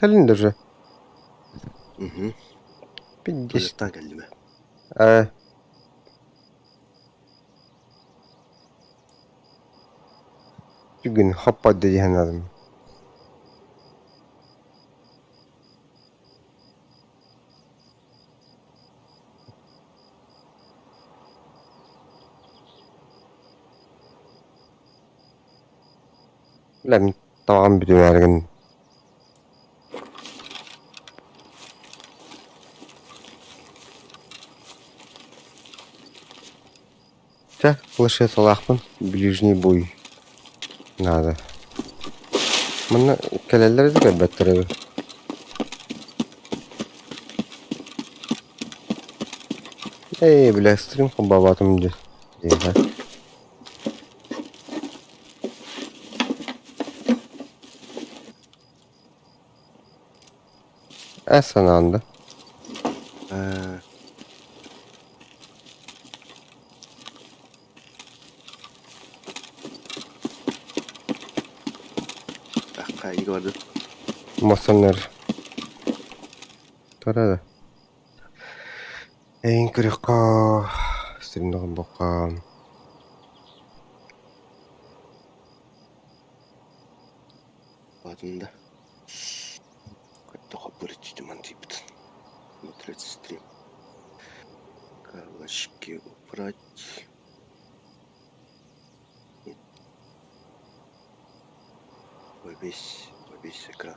Кэлин даже. Угу. 50. Туалеттан кэллим ээ. Э, Бүгүн хоппот диэн аным. Бля, мин таҕам бүтүмээригин Чэ, планшеталаахпын, ближний бой надо. Манна кэлэллэр да кэлбэттэр эбит. Эй, бля, стрим холбообатым дии. Э, санаан да. Э, Хайы барды. Мосоннор. Тора да. Эйин көрөххө, стримнаҕын бокка. Баатын да. Хайдах обручить типит. Смотреть стрим. Кавычки убрать. Во весь, во весь экран.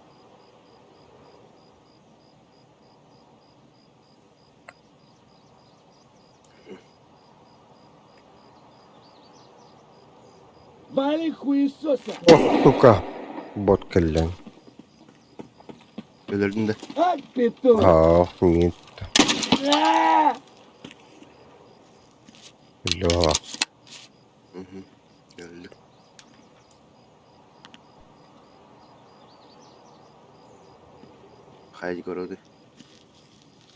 Вали хуесоса! Ох, сука, бот кэллэҥ. Өлөрдүн да. Ак петух! Ах, нет. А! Бля. Угу. Өлдү. Хайа городы.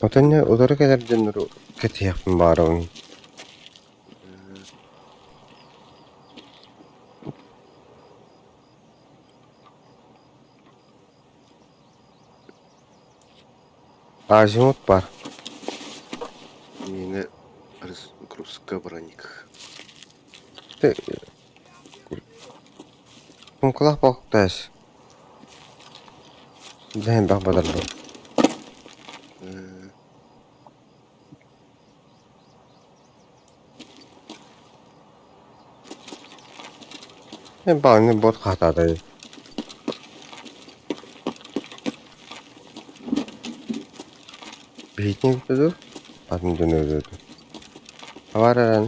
Отонне утары кэлэр дьоннору кэтиэхпин баарабын. Азимут бар. Миэнэ разгрузка броник. Ты Кумкалаах буолуохтаах. Дьэ элбэх бадарбын. Баҕаны бот хаатаатай. Биһитин дуу, атын дьону өлөрдө. Аваар эрэн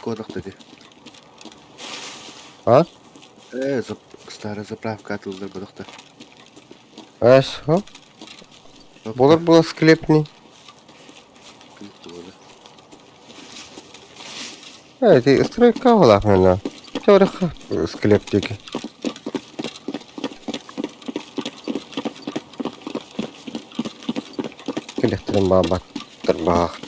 Глубоко дии. А? Э, зап... старая заправка атылдар бодохто. Эс, Болар була склепни. Э, ти стройка буолаах Чорох склеп диэки. Кэлэхтэрин баабаттар баахт.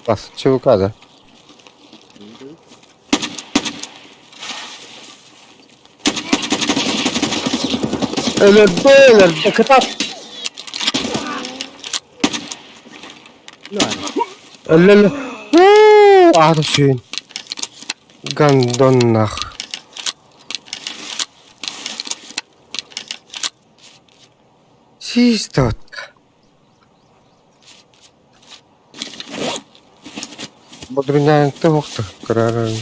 Бас ЧВК да? Өлөрдө, өлөрдө, кытат! Өллө, Аата сүүн. Гандоннах. Систотка. Бодруннааҥта уохта кырааран.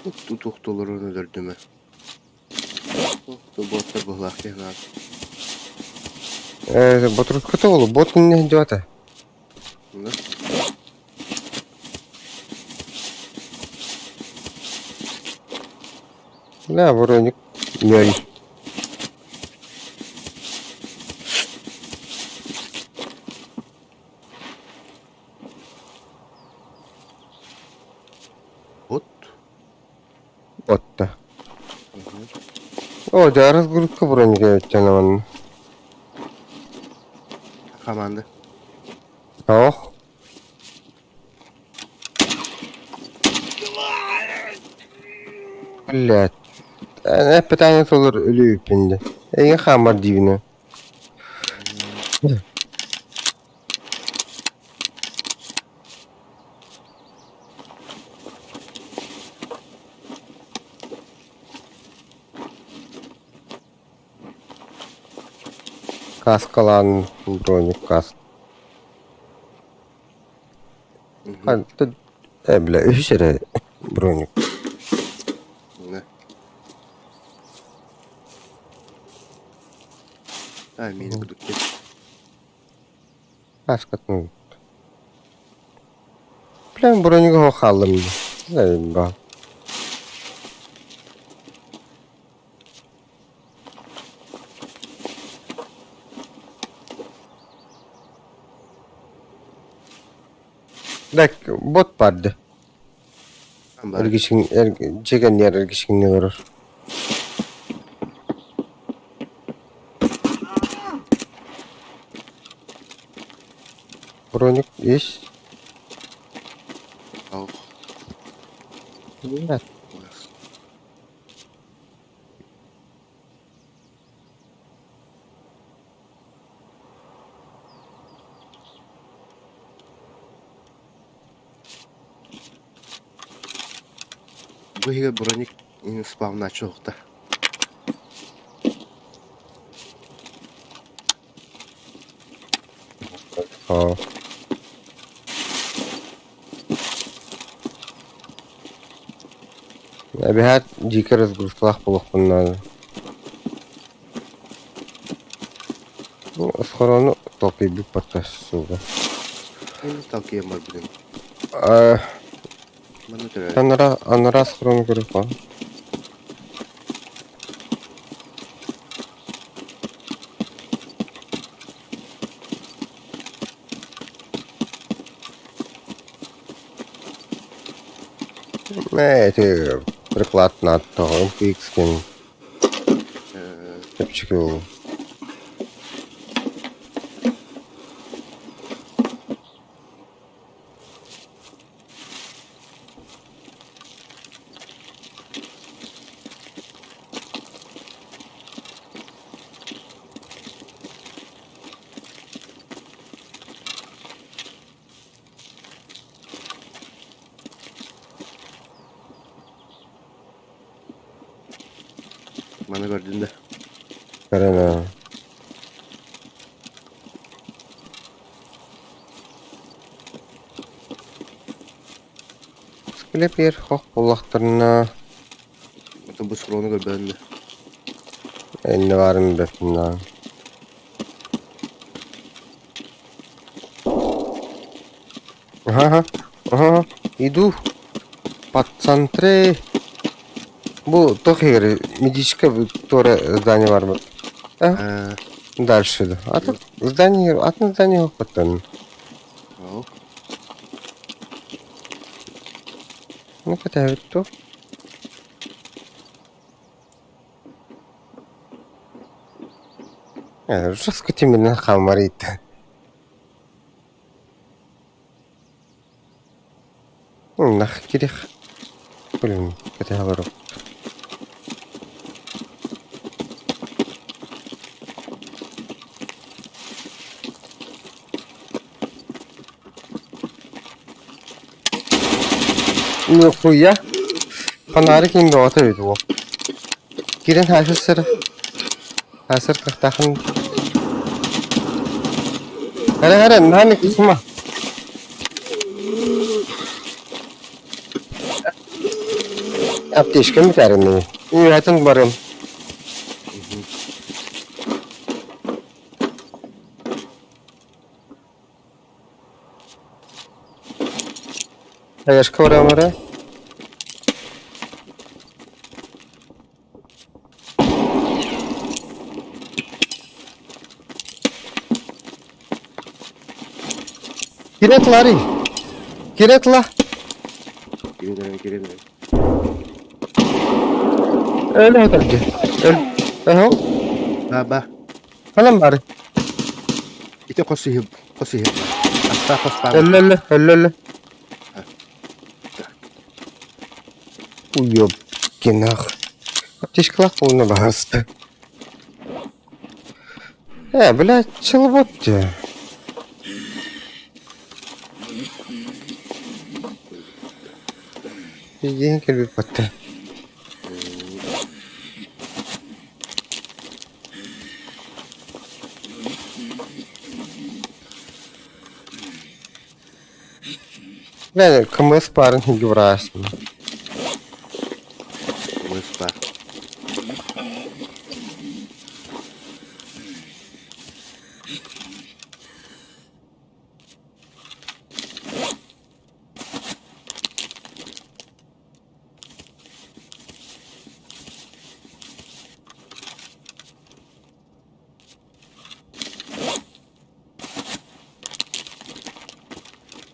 Тутуохтуларын өлөрдүмэ. Туох быһылаах киһи наада. Ботурукката ол бот иннэ дьуота. Да, броник нөл. Вот. Отто. О, дьаарыс группа броник эбит Команда. Ох. Блядь. Эппитание толор өлүүппүн дэ. Эйгэ хаамар диибинэ. Каскалаан броник кас. Э, бля, үһүс эрэ броник. А, миэнэ курдук Каскатын. Бля, бронига хааллым. Баа. Так, бот барды. Эргишин дьиэ эргишиҥҥэ олорор. Броник есть? Нет. Бу иһигэр броник спавнааччы уһукта. Аа. Эбэһээт дьиикэ разгрузкалаах буолуохпун наада. Схорону толкуйбут барта суга. Толкуйан барбытым. Анара анара схорону көрүөх Эти приклад надто МПХ-кин чэпчэки буолуо. Маны көрдүн да. Көрөн аа. Склеп ер хох буллахтарына Ото бу схрону көрбөөн да. инне баарын бэртин аа. Ага, ага, иду. По центре. Бу туох иһигэр медическое туора здание бар А? Дальше да. А тут здание, атын здание оппоттон. Ну кэтэһэбит дуу? Жестко тимиринэн хаамар ииттэ. Нах кирих. Блин, кэтэһэ олоробут. Нихуя! Фонарик им бөҕөтө эбит уол. Киирэн хаасыр хаасыр кыахтаахын Эрэ эрэ наһаа кысыма. Аптечкам бүтээрин Үөһэтин барым. Хаешка барам эрэ. Кире тыларый. Кире тыла. Кирен кирен. Өлө өтөрдү. Өл. Эһо. Ба ба. Ханан бары. Ити хос иһи хос иһи. Аста хос баар. Өллө өллө өллө өллө. Уёбкинах. Аптечкалаах буолна баһаста. Э, блядь, чылбот дии. Иһин кэлбит батта. Бля, КМС баарын иһиргэ быраастым. КМС баар.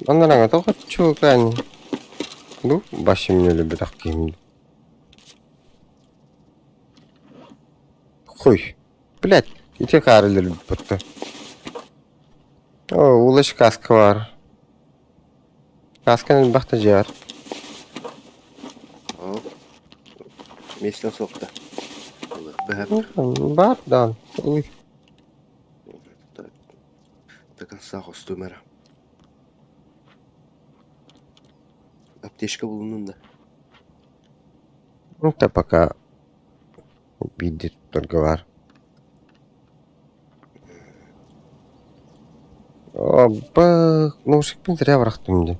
Онно тоҕо Ну, башым өлбөтөх киһим. Хуй. Блядь, ити хаары өлбүттэ. О, улач каска бар. Касканы элбэх да дьиэ бар. Оо. Миэстэ суох да. Быһа. Бар даҕаны. Ой. До конца хостуум эрэ. Аптечка булуннун да. Это пока биирдэ туттарга баар. Ба, наушникпын зря бырахтым дии.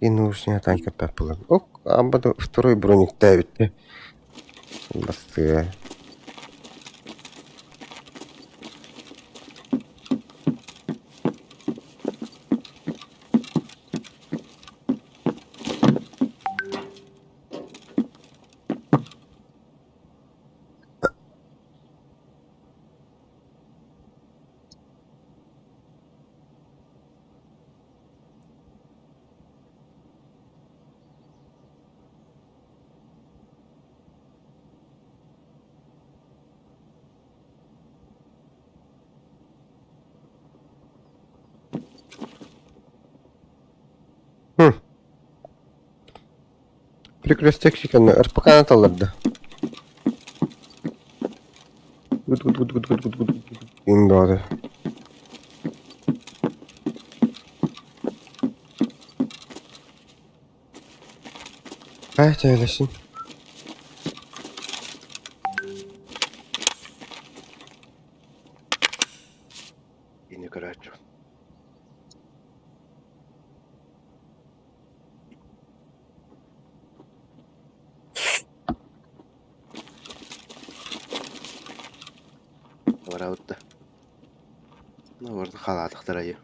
И наушник атаан кэппэт буолан. Ок, амба второй броник тээбиттэ. Бастыа. Перекресток РПК талларда. Гуд гуд гуд гуд гуд гуд гуд Индоды. Хайа öylesin. Ини көрөөччү. Барабыт да. Ну, халаатахтар айы.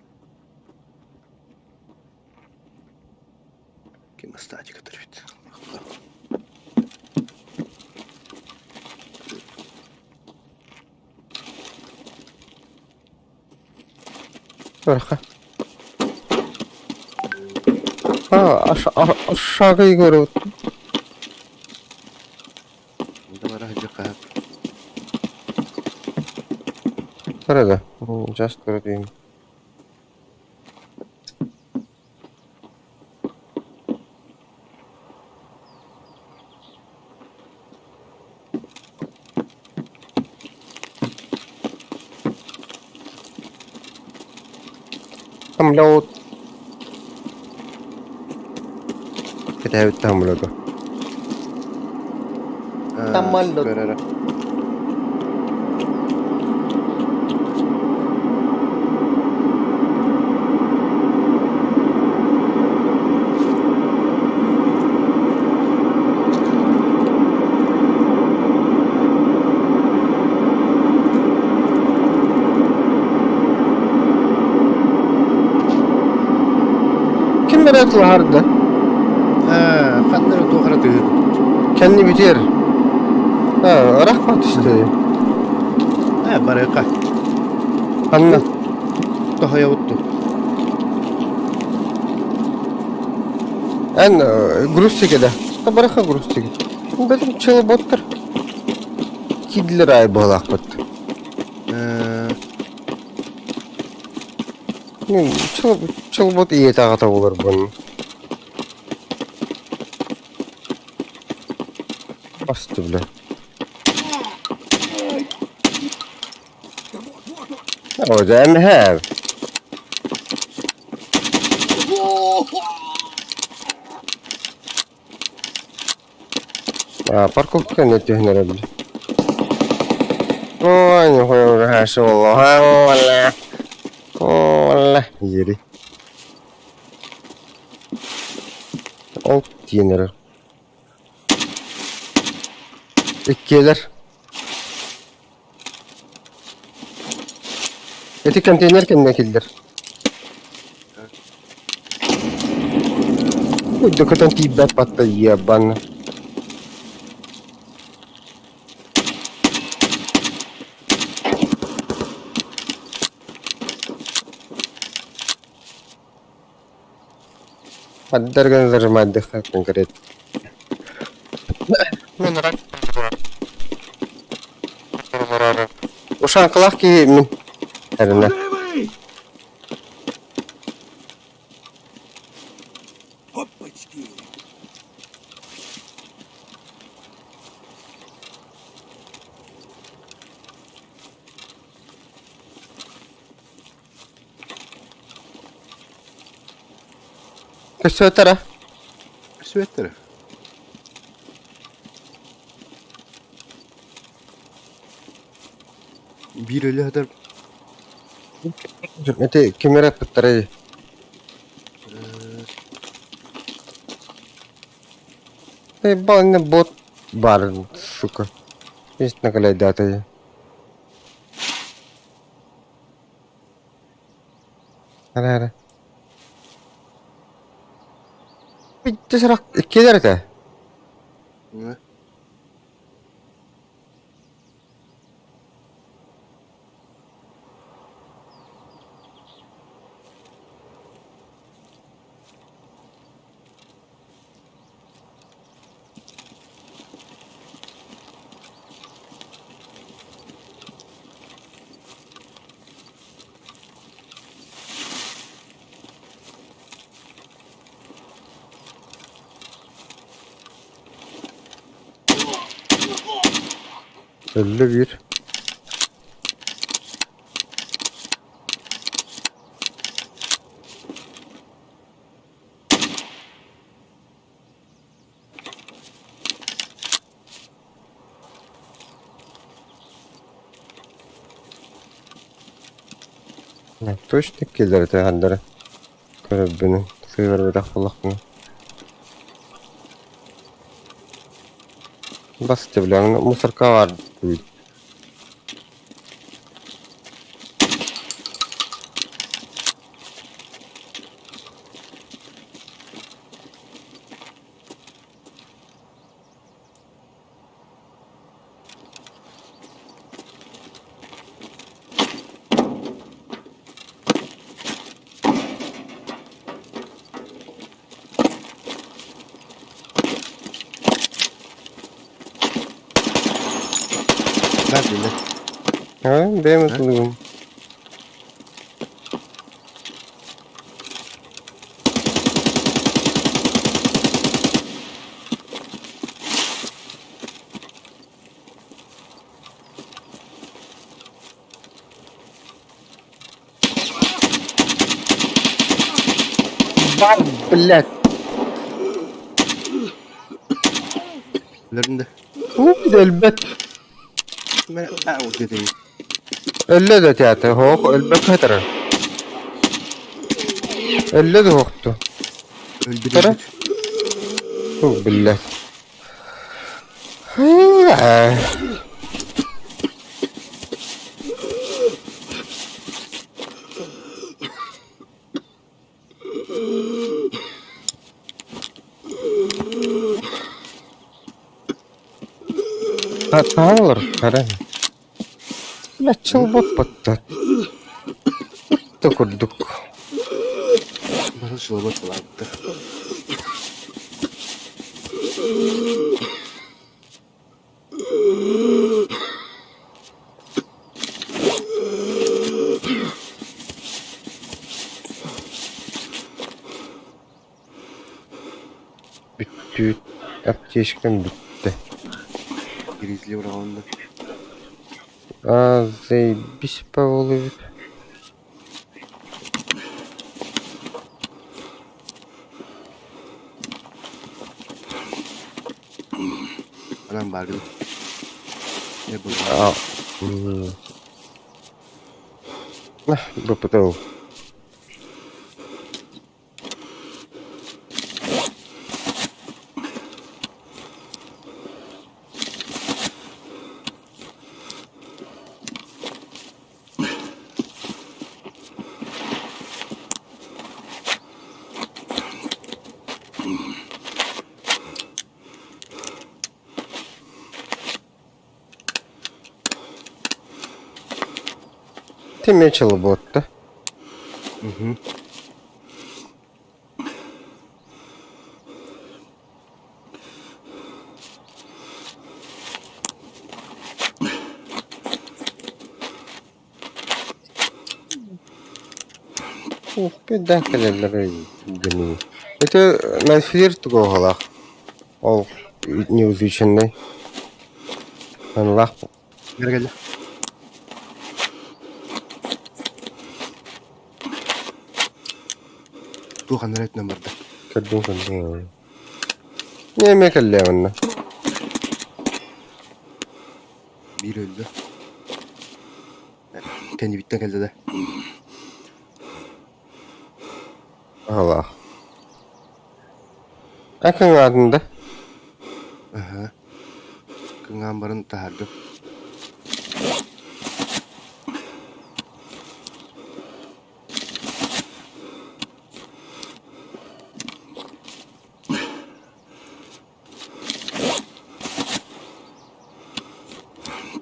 Гемостатика төрүт. Өрхө. А, шагы көрүп. Бара жака. Көрөдө. Жас көрөдүйм. Самолет. Кэтэһэбит самолету. Самолет. Көрөрө. тылаһар да. Ээ, ханна эрэ туох эрэ тыаһыыр. Кэннибитигэр. Ээ, ыраах түстэ. Ээ, барыахха. Ханна? Тоһуйабыт дуу. Эн грузчик да. Барыахха грузчик. Бэтим чылботтар. Кидлер ай буолаахпыт. Ээ, Чылбот ийэтэ аҕата буоларбын. Басты бля. О, дьэ, А, парковка не түһүнэр эбит. Ой, нихуя уже Ола. Ери. Ол тиэнэр. Иккиэлэр. Ити контейнер кэннэ киллэр. Докотон тиийбэт батта ебан. Поддерган зажимать дыхать конкретно. Ушанкалаах киһи мин эрэнэ. Живый! Опачки! Көстүөтэрэ? Сүөттэрэ. Биир өлө сытар Ити ким эрэ ыппыттарай? Ебаный бот бар, сука. Есть накаляйдатый. Ара ара. Бүттэ сарак иккилэр этэ. Өллө биир. Точно киллэр этэ Көрөрбүнү сыыһарбатах буоллахпына. Бас бля, мусорка баар Баар биллэр. А, бэйэм ытылыгым. Бар, блядь. Өлөрүн да. Өлбөт. Өллө да театр, хоох өлбөккө хатарар. Өллө да хоохту. Өлбүт Тара? өлбүт. О, блядь. Хаалар хара. Бля, чылбыт баттат. Да курдук. Бары чылбыт былааттар. Бүттүүт. Аптечкам бүттэ. Гризли быраҕылынна. А, заебись Павлович. Анан бааргын. Э бу А, На, БПТУ. Ты ботта. Угу. Ух, да кэлэллэр гыныы. Это на тугоһалаах. Ол неизученный. Анлах Бэргэлэ. Туох анараа өттүнэн барда. Көрдүм көрдүм. Не эмиэ кэллэ онно. Биир өллө. Кэннибиттэн кэллэ да. Аһылаах. Акыҥаатын да? Аһа. Кыҥаан баран таһаардым.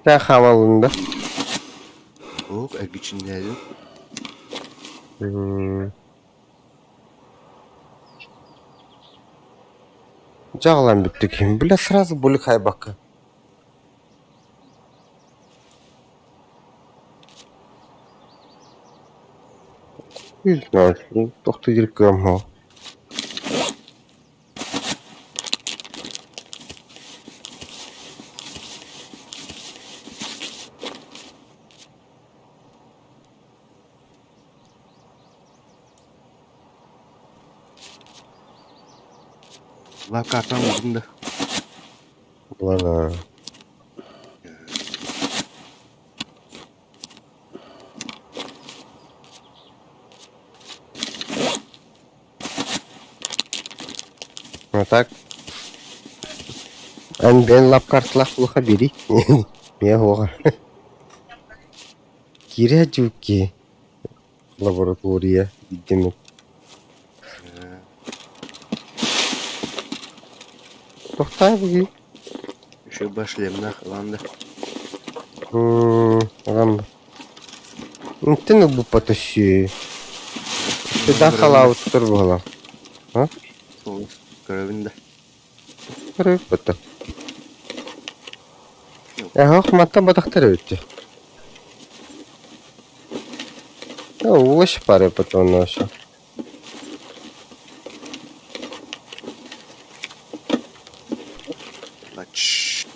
Тää хаамалын да? Ок, эргичиннээдим. Дьаҕалан бүттүк. Бля, сразу булик хайбакка. Не знаю, тохтуу кыам Лап картам булдум да. Ладно. Вот так. Эн бен лап картлах плохо бери. Я хога. Киря жуки. Лаборатория. Видимо. Тохтай буги. Еще башлемнах ылан да. Агам. Интен бу потащи. Сюда халаут турбула. А? Көрөбүн да. Көрөбүт. Эхох матта батахтар өттү. Улаш пары потом наша. Лач.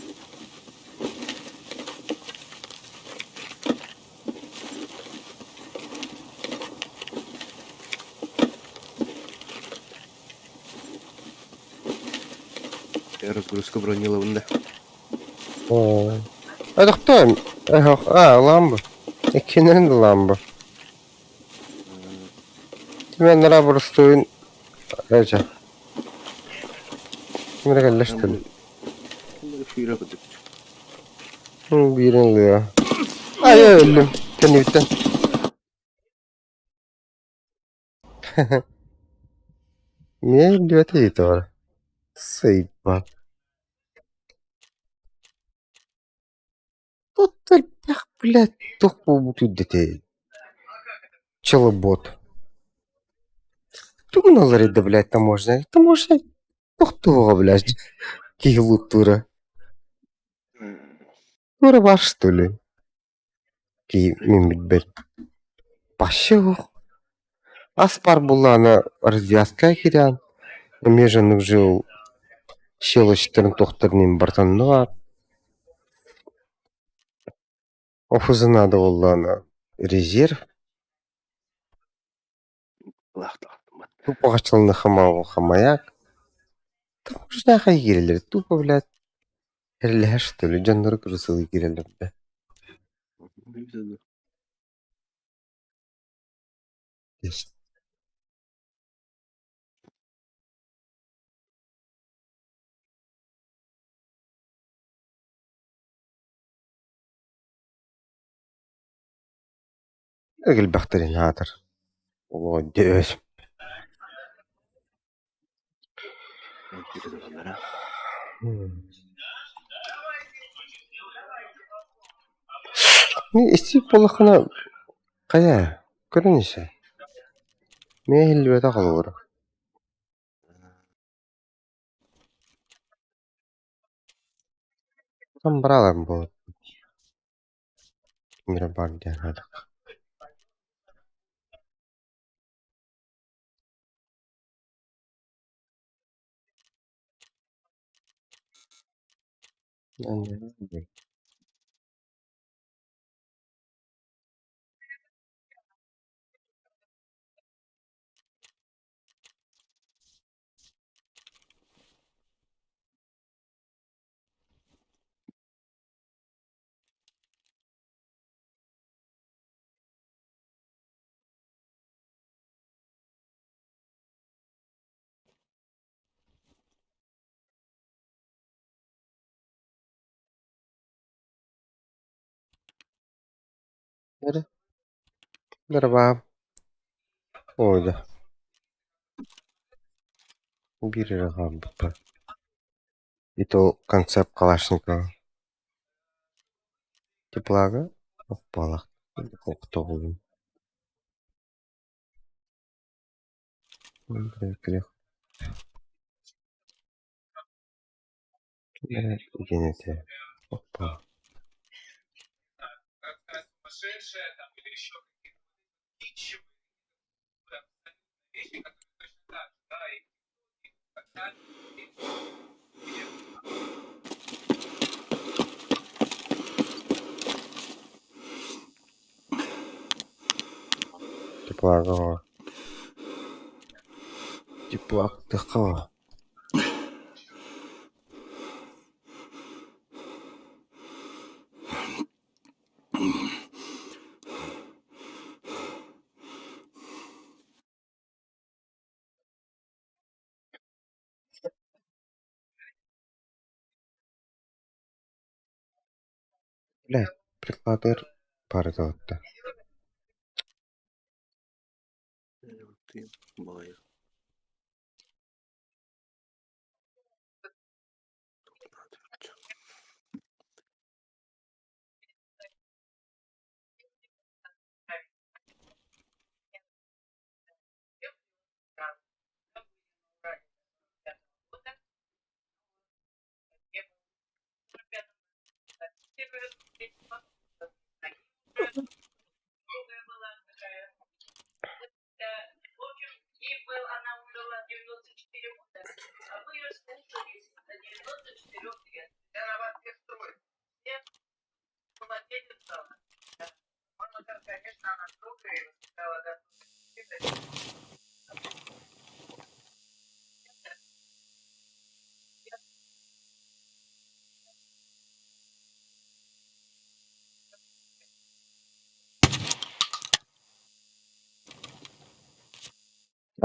Разгрузка брониловын да. Адахтан. Эхох, а, ламба. Эккенерин ламба. Мен нара бурустуин. Эжа. Кимре кэллэштил. Фира кытык. Биирин лыа. Ай өллүм. Кэннибиттэн. Миэ билбэтэ бар. Сыйба. Тут элбэх, блядь, туох буолбут үрдэтэ Челобот. Тугун ылар да, блядь, таможня? Таможня тохтуоҕа, блядь, киһи луттуура. Туора бар, что ли? Киһи мин билбэт. Вообще Ас баар буоллаҕына развязка киирэн, эмиэ дьоннук жил щелочтарын туохтарын иһин бартаннылар. ОФЗ наада буоллаҕына резерв тупо хамайаак Там киирэллэр тупо блядь эрэлэһэр что ли дьоннору кырысылыы киирэллэр да. Элбэхтэрин аатар Оо, Истиик буоллаххына хайа, көрөн исэ, миэхэ иһиллибэтэх олоҕура Там бараалар буолар Мира бар диэн аадах Дарбаа Ой да Биир эрэ хаалбыппар И то концепт Калашникова Теплага оппалах тоҕулун Диэн этэ оппа Теплага Теплактыха. Блядь, прикладыр бары да.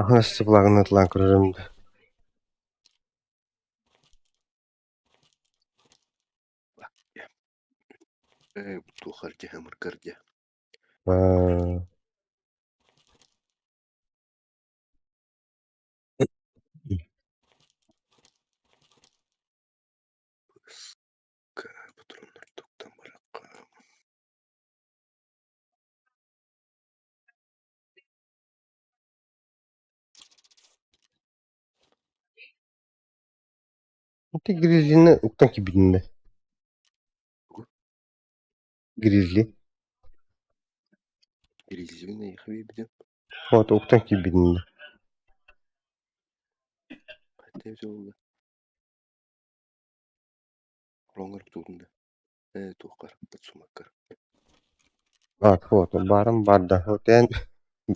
Ахнас теплагын ытылаан көрөрүм да Аа Ити гризлини уктан киирбитин да Гризли Гризлибин эйиэхэ биэрбитим. Вот уктан киирбитин да Хантан эбитэ буолла? Ороҥҥор уктубутум да? Ээ, туоххар, сумаккар. А, вот, баарым баар да. Вот эн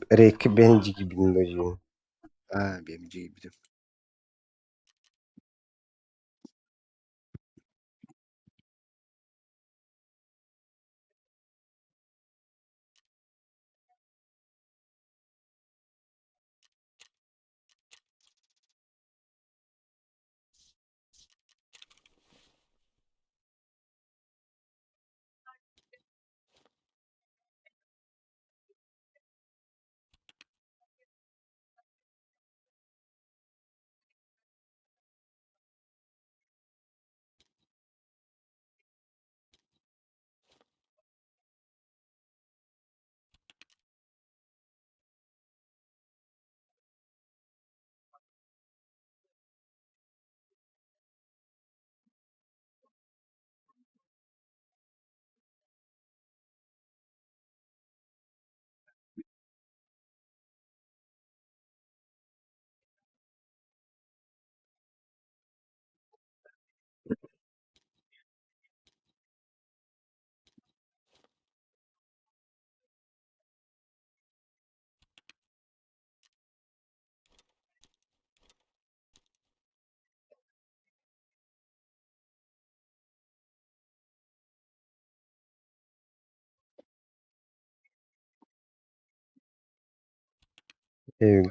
рейки бэйэн дьигийбитин да дьиҥ. Аа, бэйэм дьигийбитим.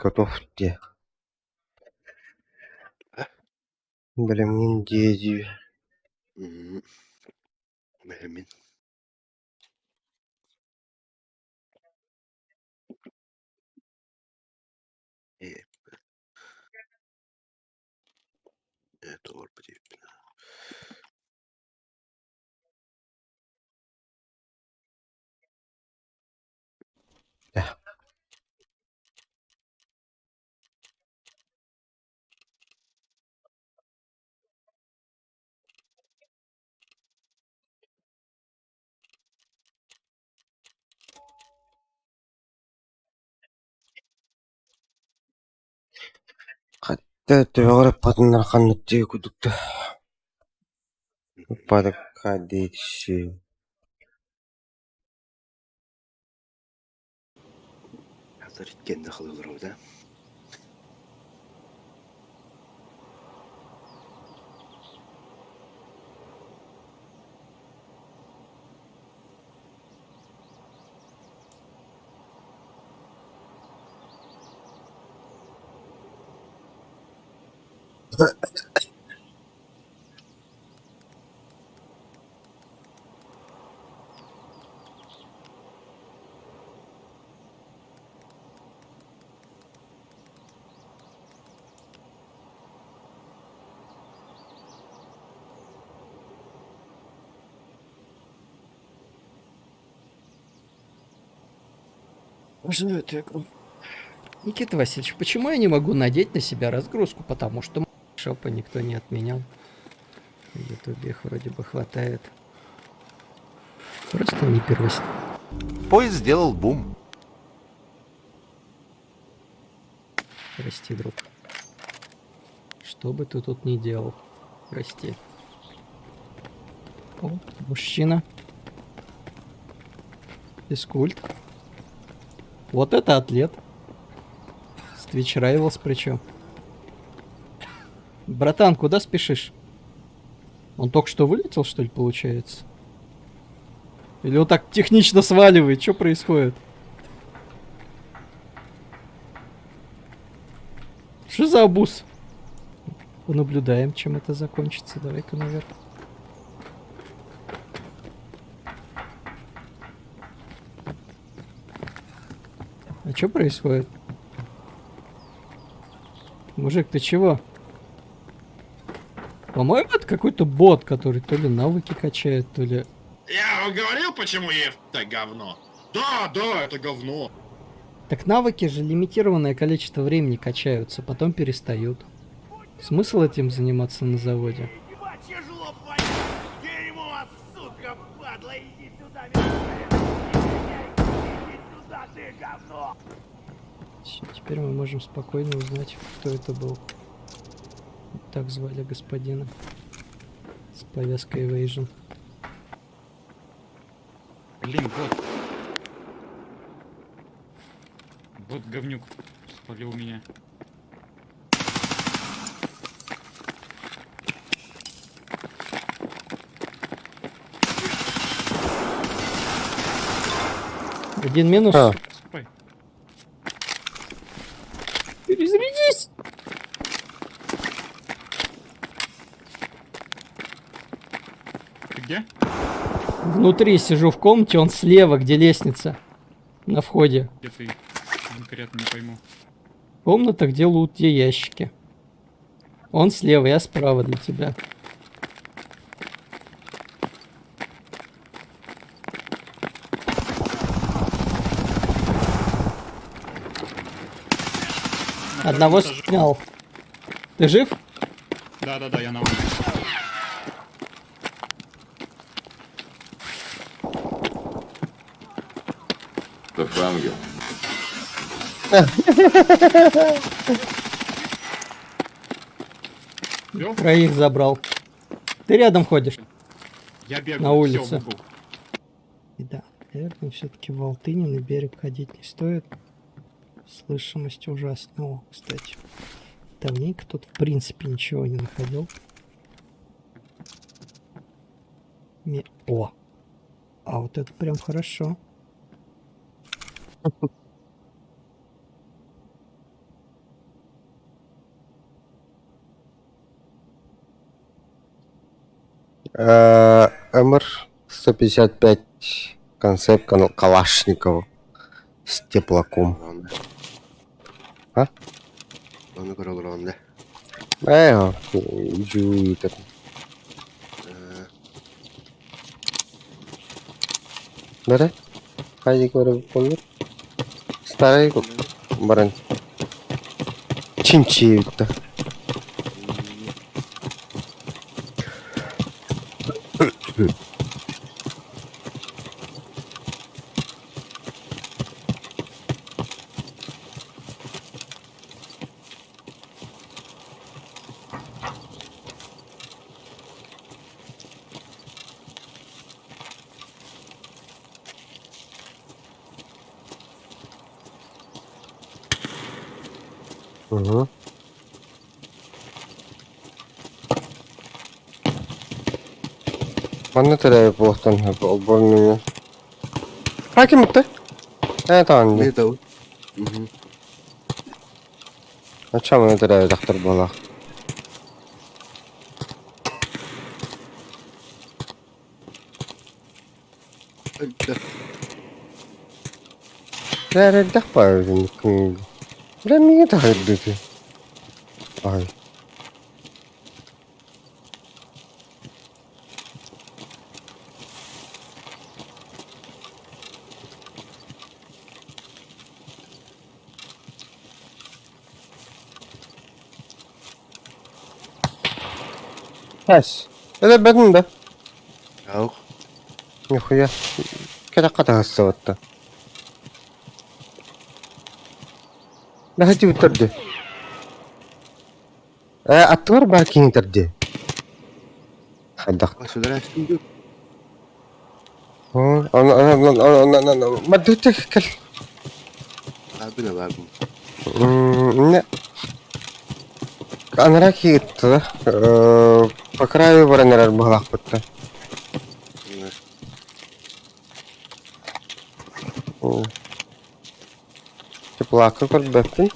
Готов диэ. Бэлэмҥин диэ дии. Бэлэммин. Ээ, ээ, тоҕо диэбиппин. Хатта төбөҕөр ыппатыннар ханнык дии курдук да ыппатыкка диэччи Хатар иккиэннэ халыыллар да. Никита Васильевич, почему я не могу надеть на себя разгрузку? Потому что шопа никто не отменял. В Ютубе их вроде бы хватает. Просто не первост... Поезд сделал бум. Прости, друг. Что бы ты тут ни делал, прости. О, мужчина. Физкульт. Вот это атлет. С Twitch Rivals причем. Братан, куда спешишь? Он только что вылетел, что ли, получается? Или он так технично сваливает? Что происходит? Что за абуз? Понаблюдаем, чем это закончится. Давай-ка наверх. А что происходит? Мужик, ты чего? По-моему, это какой-то бот, который то ли навыки качает, то ли... Я вам говорил, почему это говно? Да, да, это говно. Так навыки же лимитированное количество времени качаются, потом перестают. Смысл этим заниматься на заводе? Всё, теперь мы можем спокойно узнать, кто это был. Так звали господина. С повязкой Evasion. Блин, бот. Бот говнюк спалил меня. Один минус. А. Ступай. Перезарядись! Ты где? Внутри сижу в комнате, он слева, где лестница. На входе. Где ты? Конкретно не пойму. Комната, где лут, где ящики. Он слева, я справа для тебя. На Одного втором этаже. снял. Ты жив? Да-да-да, я на улице. Это ангел. Вёл? Троих забрал. Ты рядом ходишь. Я бегаю. На всё, улице. в угол. И да, наверное, все-таки в Алтыне на берег ходить не стоит. Слышимость ужасная. О, кстати. Давненько тут в принципе ничего не находил. О! А вот это прям хорошо. МР-155 концепт Калашникова с теплаком. Онда. А? Оны көрө олоронда. Э, жуйтер. Бere? Хайди көрө болор. Старый баран. Чинчи битте. Угу. Манна төрөбүт буолуохтан сөп олбуорун Хаким ытта? Ээ таҕан дии. Не дау. Мгм. Ача манна төрөөбүт ахтар буолаах. Эрэрдэх баар Бля миигин таһырдыты. Ай. Пес. Өлөрбөтүн да? Аух. Нихуя. Кэтэххэ таһырсыбатта. Наһа дии. Ээ, аттыгар баар киһи дии. Хайдах. Судара ду. Маддыта кэл. Абына багым. Не. Анара киитта. По краю баран эрэр быһалаахпытта. Теплакка көрбөппүн.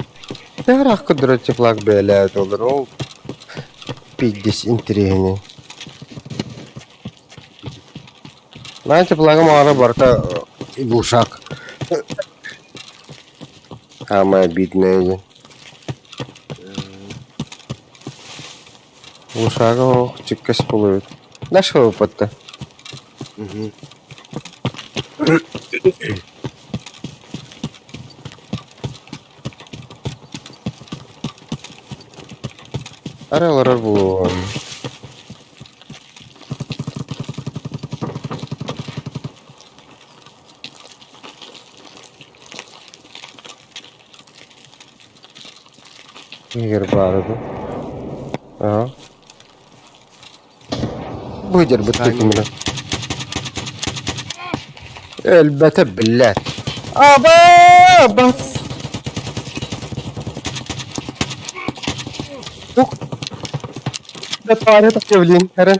Тэһэраах көрдөрөр теплак бэйэлээт олор ол пиздец интэриэһинэй. Маа теплага маҕара барыта глушак. Самое обидное диэн. Глушага ох чиккэс буолуо Нашего выпадта. Мгм. Арай олорор буолуом. Игорь баар дуу? Аа. Бу дьарбыт кимирэ. Өлбөтө биллэр. Аба! Бас! Тук. Да пара так блин, Эрен.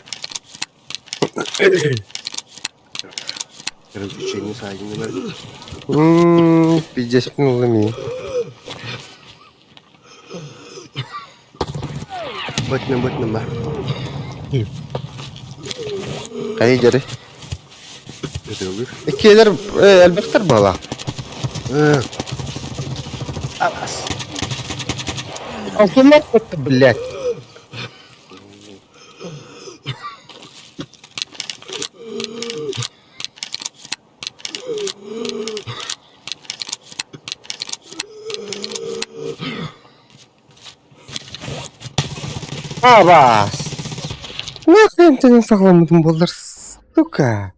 Развлечение сайдинга. Пиздец, ну Бытны бытны ба. Хайы дьэри. Өтөгүр. Иккиэлэр элбэхтэр буола. Алас. Автомат блядь. Абас! Нахрен сен саҕаламмытым буоллар, сука!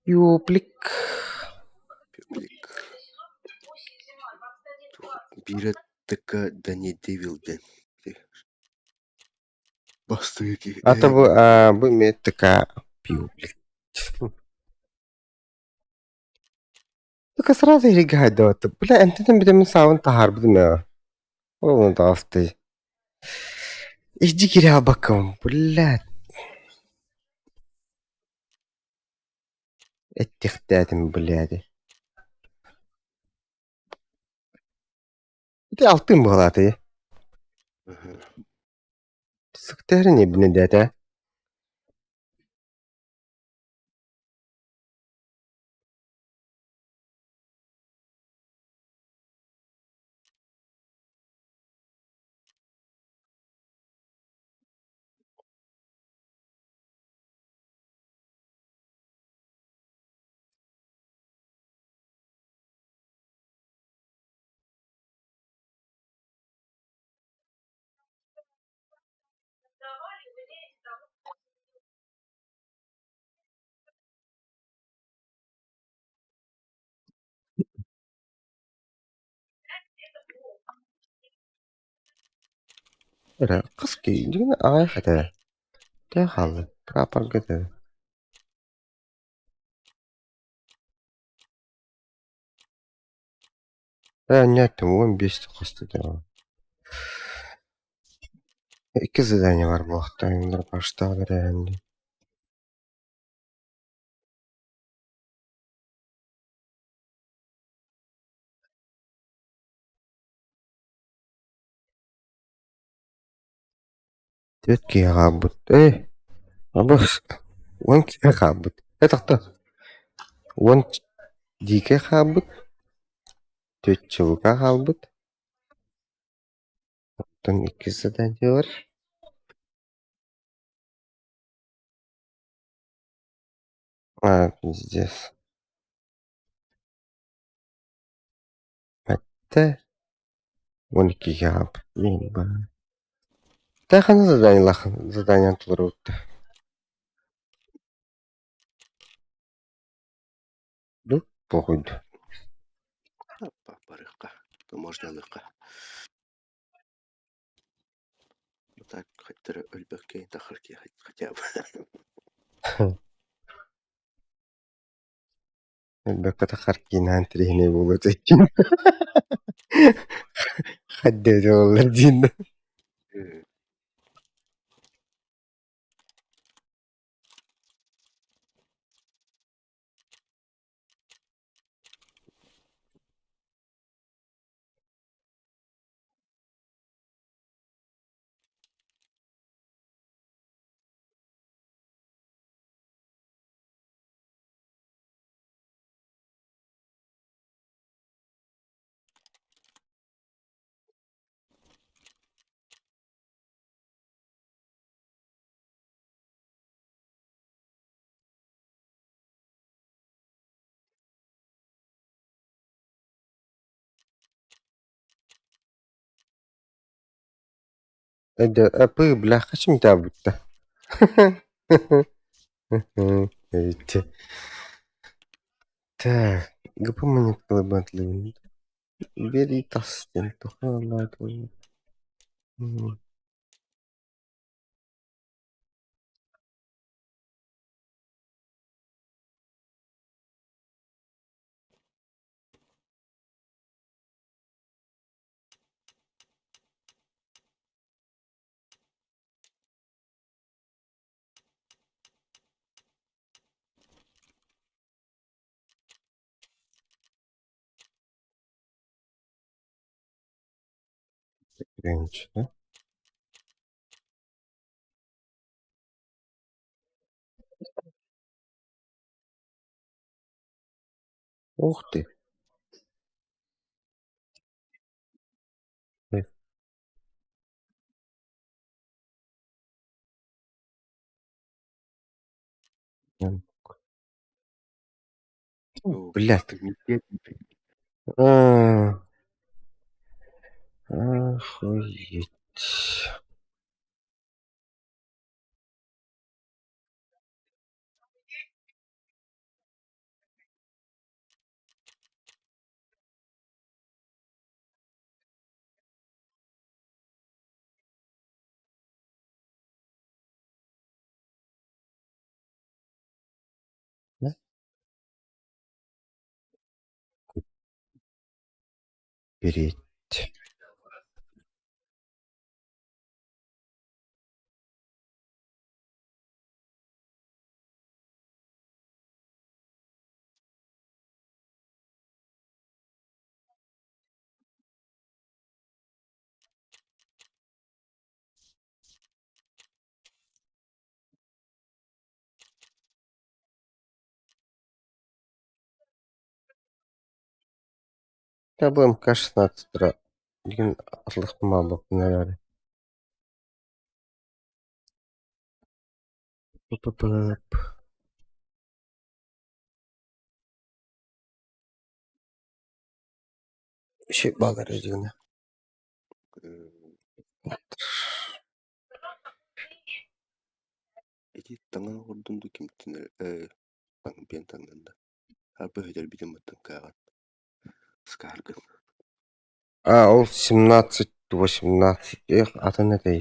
Ёплик. Пеплик. Биирэ ТК да не девилден. Бастыки. А то бу, а, бу эмиэ ТК пиоплик. Сука, сразу эригайдыбат. Бля, энтэн бүтэммин саабын таһаарбытым ээ. Ол таҕыстый. Иди кириалбаккын, блядь. Эттиэхтээтим, блядь. Ити алтын быһалаатый. Сыктыһарын ибинэ дээтэ. Эрэ хас киһи аҕай этэ. Тэ хаалла, прапорга этэ. Ээ, нет, 15 хосто Икки задание бар буолуохтаах баштаах эрээһин Түөрт киһи хаалбыт. Ээ, абыс, 10 киһи хаалбыт. Э, тохтоо. 10 дикэй хаалбыт, түөрт чулука хаалбыт. Оттон иккис заданиелар А, пиздец. Сэттэ, 12 киһи хаалбыт. Тэханы заданиелаах заданиены толорбут. Ну, похуй. Барыахха, можно ылыахха. Так хоть өлбөккө тахар хотя бы. Өлбөккө тахар киинээн тириһинэй буолуо этэ. Хаддэ буоллар диин. Э, бляха, чем будто. Эти. Так, ГП монетка Бери тастен, да? Ух ты. Блядь. А, охуеть. Да? Переть. Бу МК-16 тура диэн атлахпын эрээри. П-п-п Балар диэн. Ити таҥан олордум дуу кимтэн эрэ таҥ диэн таҥнан да арба өһүдэрбитин баттан кааҕан скааргын А, ол 17-18 эх атын этэй.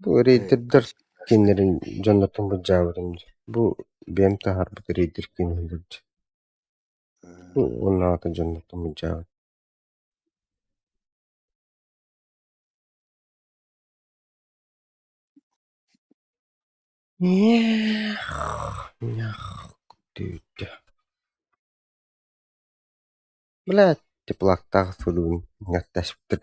Бу рейдердэр кинилэрин дьоннортон былдьаабытым дии. Бу бэйэм таһаарбыт рейдер кинилэр дии. Уоннааҕыта дьоннортон былдьаабыт. Нях, түүтэ. Блядь, теплактаах сылыбын иҥэртээспиттэр.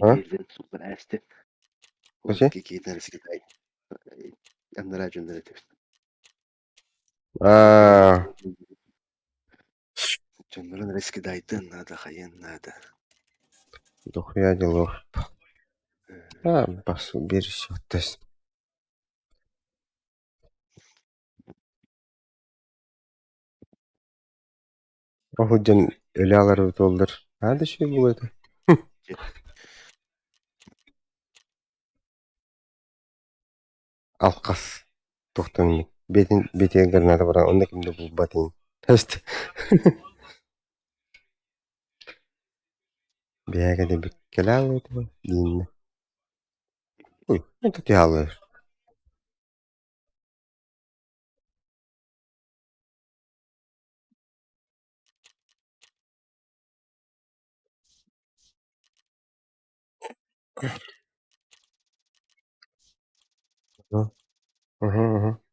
А? Вообще? А, дохуя делов. А, бас, убери тест. Оһудьан өлө алар буоллар. Надо еще было это. Алкас. Тохтон бетин бетин граната баран онно ким да булбатын. Тест. Бэйэгэ да биккэлээл дииннэ. Ой, это тиалыр.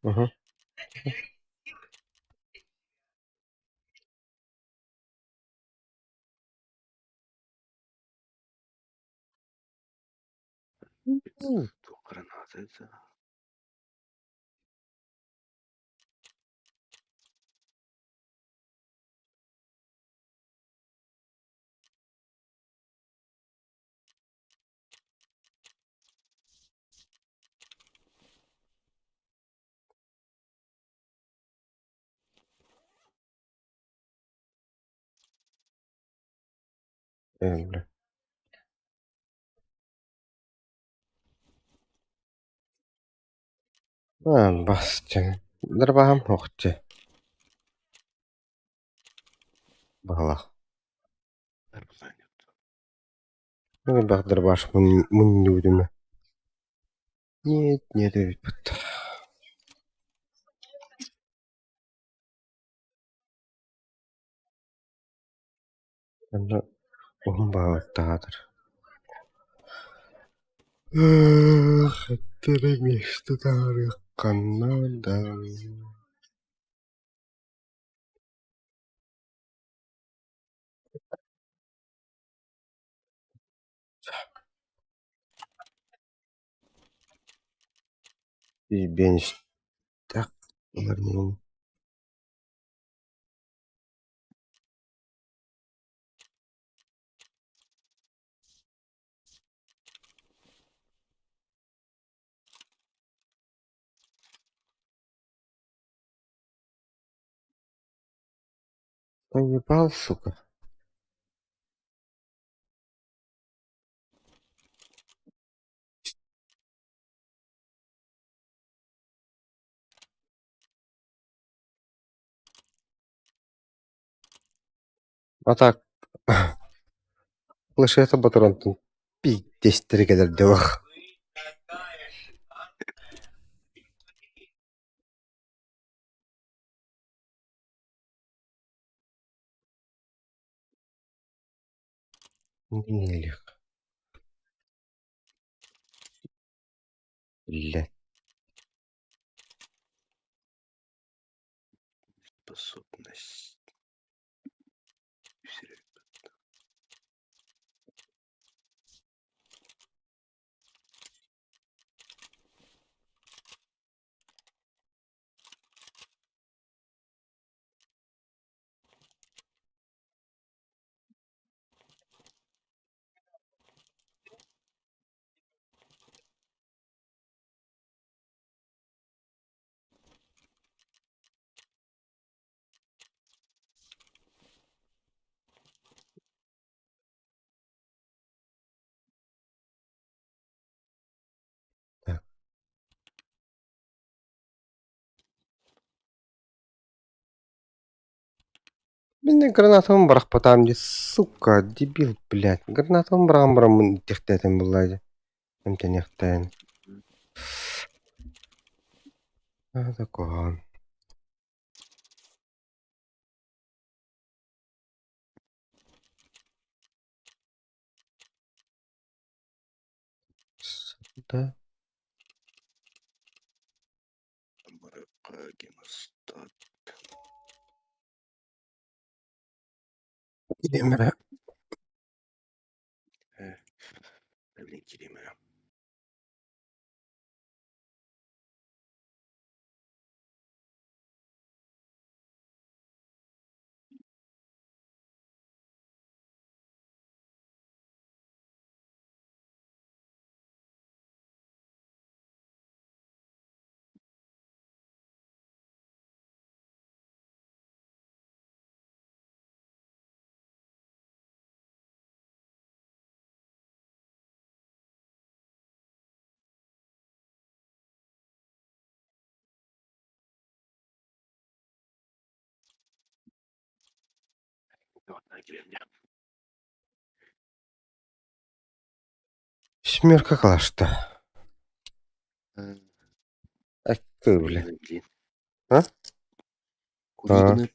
Угу. Бля. А, бас, чэ. Дарбаһам суох, чэ. Баҕалаах. Элбэх дарбаш мунньубутум. Нет, нет эбиппит. Онно уһун баҕалаттаатар. Хаттара миэстэ таһаарыахханна да Биэнистэх ылар Поебал, сука. А так Планшета батаронтун пиздестере кэлэр дылах. Нелих. Бля. Способность. Так. Мин гранатабын бырахпатаам дии, сука, дебил, блядь. Гранатабын быраҕан бараммын иттиэхтээтим буоллаа дии. Эмтэниэхтээн. А, куһаҕан. Да. Гемостат. Киирим эрэ. Блин, киирим эрэ. Киирим дьэ. Семерка калашта. Аккы, бля. Блин. А? Кулигина.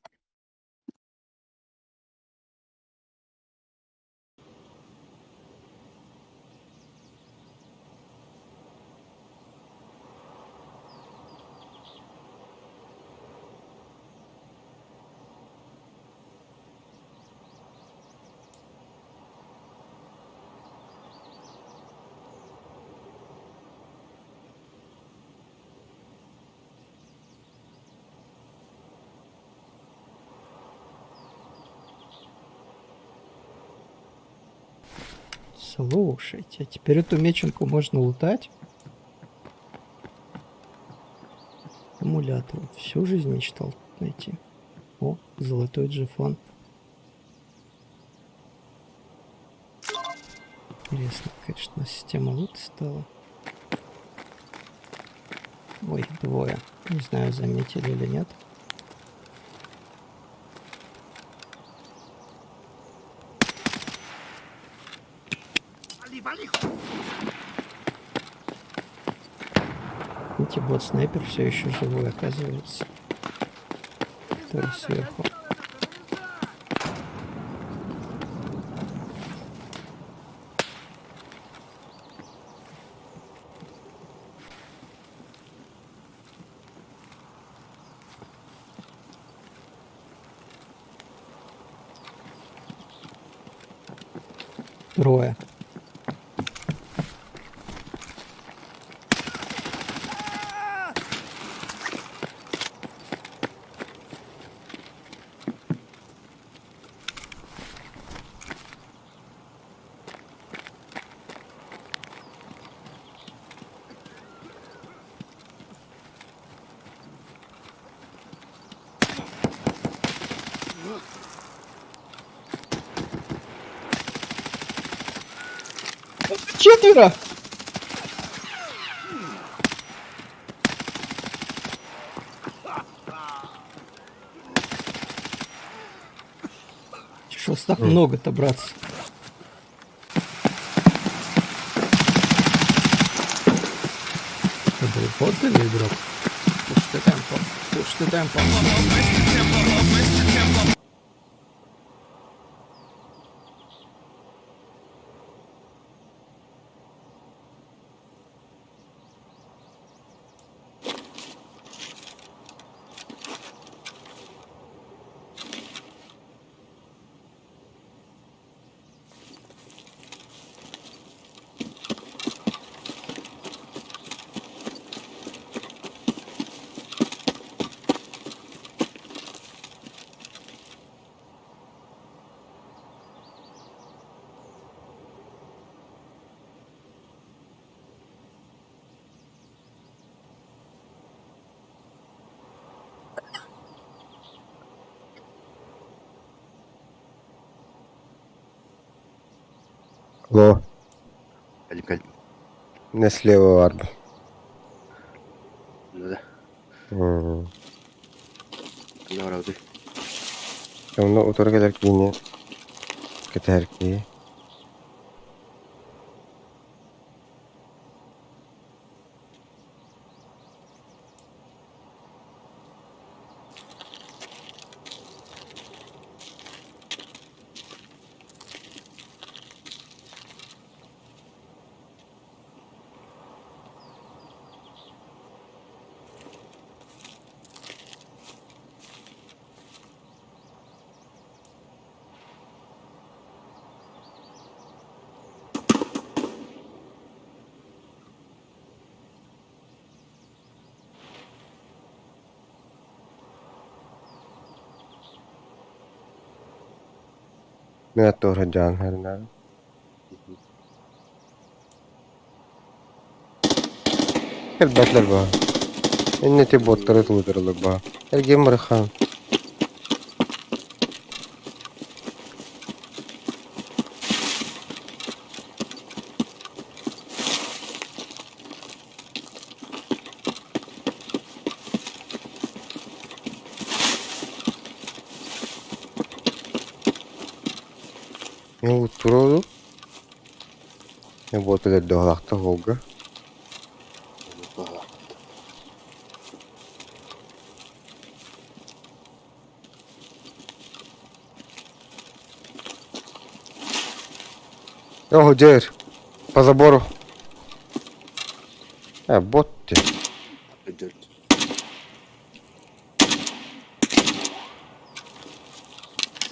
Слушайте, а теперь эту меченку можно лутать. Эмулятор. Всю жизнь мечтал найти. О, золотой джифон. Интересно, конечно, система лута стала. Ой, двое. Не знаю, заметили или нет. Видите, бот-снайпер все еще живой, оказывается. Который сверху. Трое. Четверо! Что ж так много-то, братцы? Это был бот или игрок? Пуш ты темпо. Пуш ты темпо. Ло, Кэлим кэлим. не слева арба. Да. М. Ханна барабытый? Онно утары кэлэр киһини кэтэһэр киһи. Мин аттыбар сылдьаҕын харынаабын. Кэлбэтилэр баа. Инники буоттары тулутаралар баа. Эргиэн барыххаан. Туруору буота өлөрдөөх холга. О, дьэр, по забору. Э, бот дии.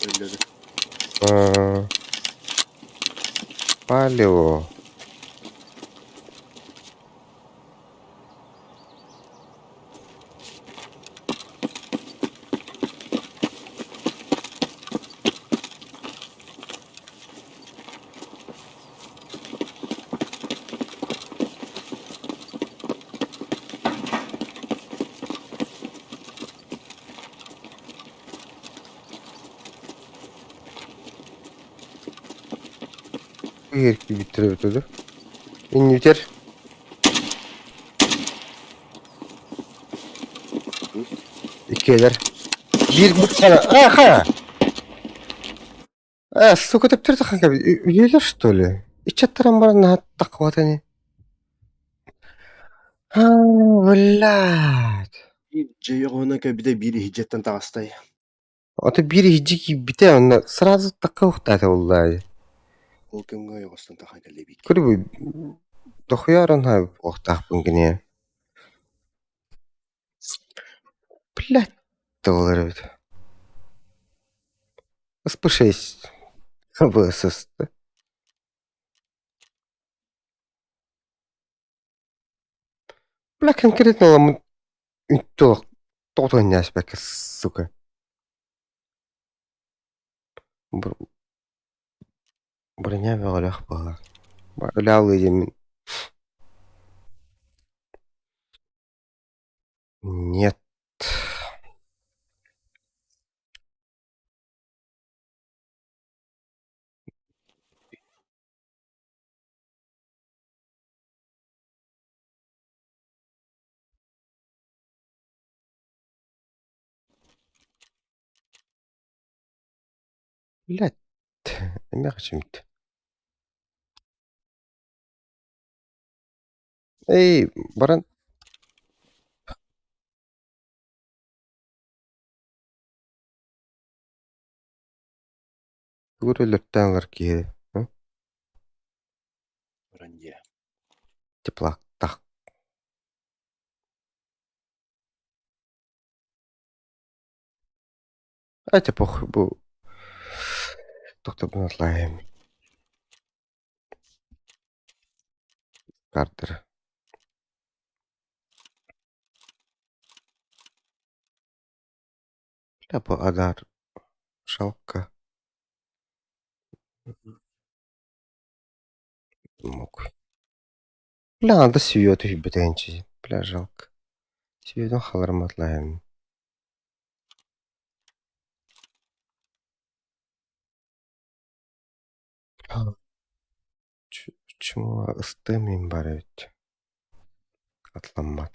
Өллөрө. Э, Палево. Иһэр киирбиттэрэ эбитэ дуу. Иннибитэр иккиэлэр. Биир буксара. Аха! А, сука, төптөр тахан кэбит. Үйэлэр что ли? Иччаттаран баран наһаа таххыбат ини. А, блядь. Дьэ оҕоһунан кэлбитэ биир иһирдьэттэн таҕыстай. Ото биир иһирдьэ киирбитэ, онно сразу такка ухтаата буоллаайы. Ол кэмҥэ ойоҕостон тахан кэллибит. Көрүбүй, дохуя оронһаа буолуохтаахпын киниэ. Блядь, буолар эбит. СП6 ХБСС. Бля, конкретно ламын үнтү тоҕо сука. Броня бөҕөлөөх буолар. Өлөалыы диэммин. Нет. Блядь, эмиэ хачымт. Эй, баран тугу эрэ өлөртөөн ылар киһи Баран диэ. Теплактах. Это похуй бу Тохтобун атлаайым. Картер. Бля, бу агаар жалко. Мог. Бля, надо сүйө түһүйбэтэ Бля, жалко. Сүйөтүн халарым атлаайым. Чмо ыстыам бар эбит. Атламмат.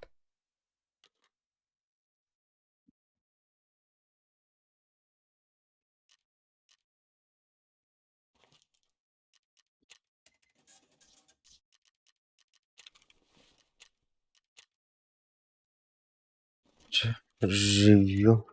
Живьем.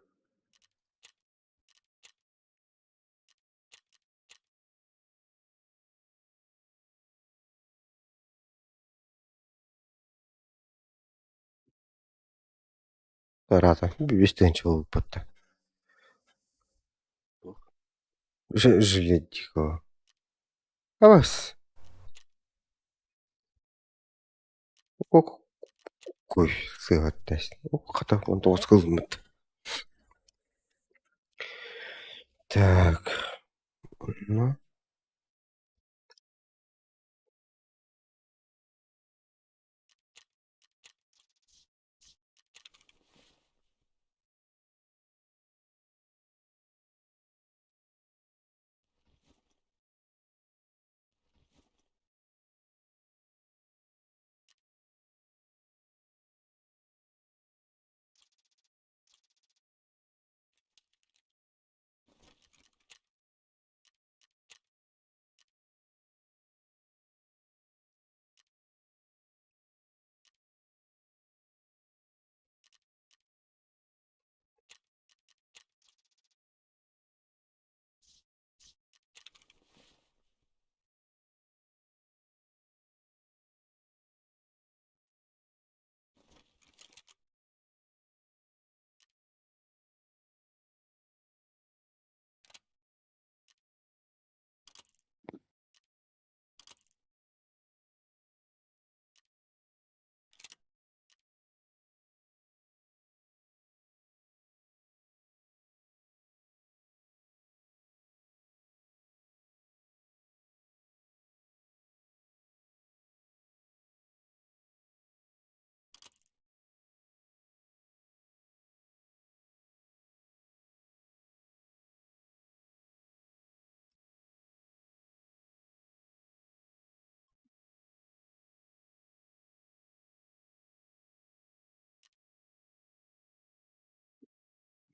Рата. Бүүс буолбут. Жилет дикого. Абас. Кой сыһыаттас. Хата он тоҕус кылыммыт. Так. Ну.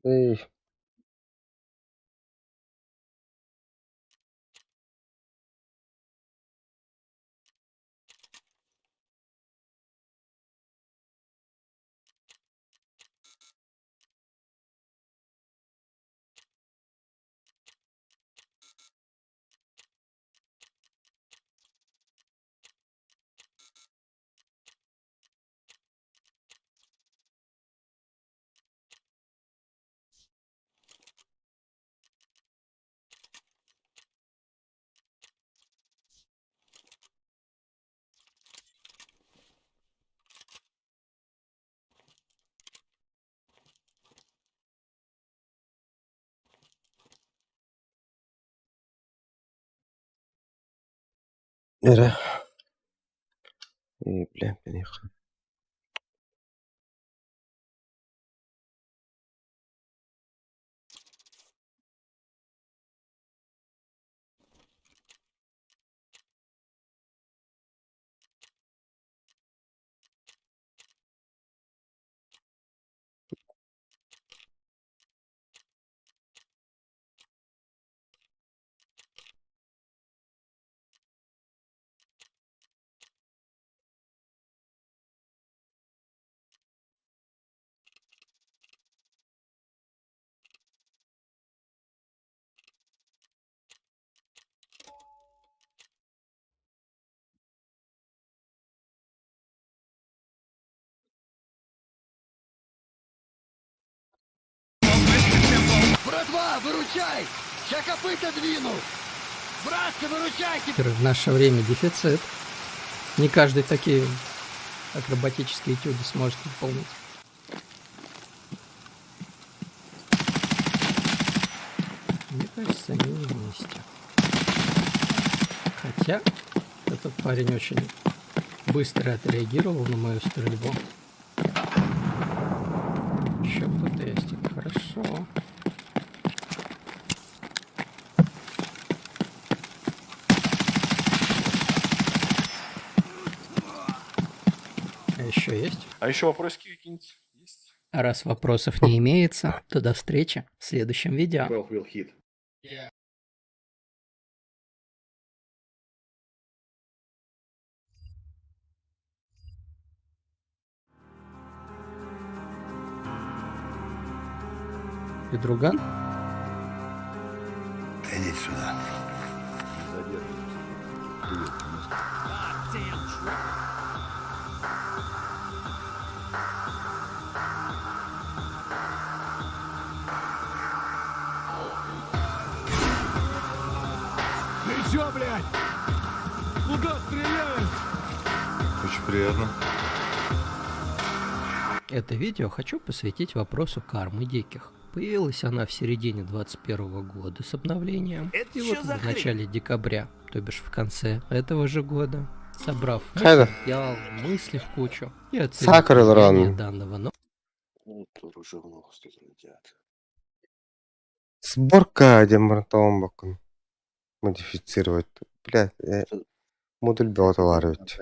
Эй. Эрэ. Ээ, бля, миэхэ. Братва, выручай! Ща копыта двину! Братцы, выручайте! В наше время дефицит. Не каждый такие акробатические этюды сможет выполнить. Мне кажется, они не вместе. Хотя этот парень очень быстро отреагировал на мою стрельбу. Еще кто-то есть. Это хорошо. А еще есть? А еще вопросики какие-нибудь есть? А раз вопросов не имеется, то до встречи в следующем видео. 12 will hit. И друган? Иди сюда. Ты чё, блядь? Куда стреляешь? Очень приятно. Это видео хочу посвятить вопросу кармы диких. Появилась она в середине 2021 года с обновлением. Это И чё вот за в хрень? начале декабря, то бишь в конце этого же года, собрав Хайда. материал, мысли в кучу и оценив Сакры влияние ран. данного Уже много что делать. Сборка демонтомбакун. Модифицировать. Бля, модуль беоталаривать.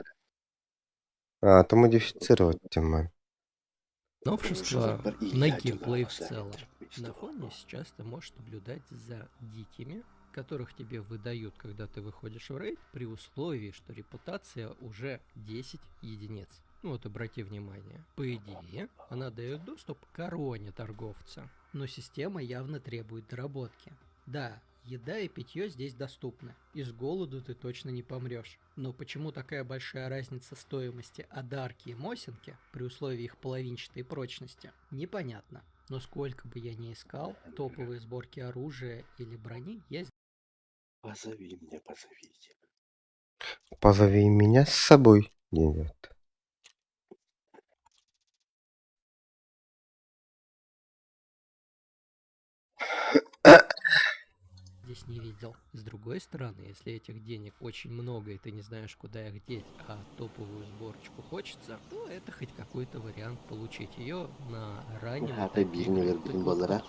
А, то модифицировать тема. новшества на геймплей в целом. На фоне сейчас ты можешь наблюдать за дикими, которых тебе выдают, когда ты выходишь в рейд, при условии, что репутация уже 10 единиц. Ну вот обрати внимание. По идее, она дает доступ к короне торговца, но система явно требует доработки. Да, еда и питье здесь доступны, и с голоду ты точно не помрешь. Но почему такая большая разница стоимости одарки и мосинки при условии их половинчатой прочности, непонятно. Но сколько бы я ни искал, топовые сборки оружия или брони я Позови меня, позовите. Позови меня с собой. Нет. здесь не видел. С другой стороны, если этих денег очень много и ты не знаешь, куда их деть, а топовую сборочку хочется, то это хоть какой-то вариант получить ее на раннем Ха, ты этапе бирни игры. вербин Так вот, болара.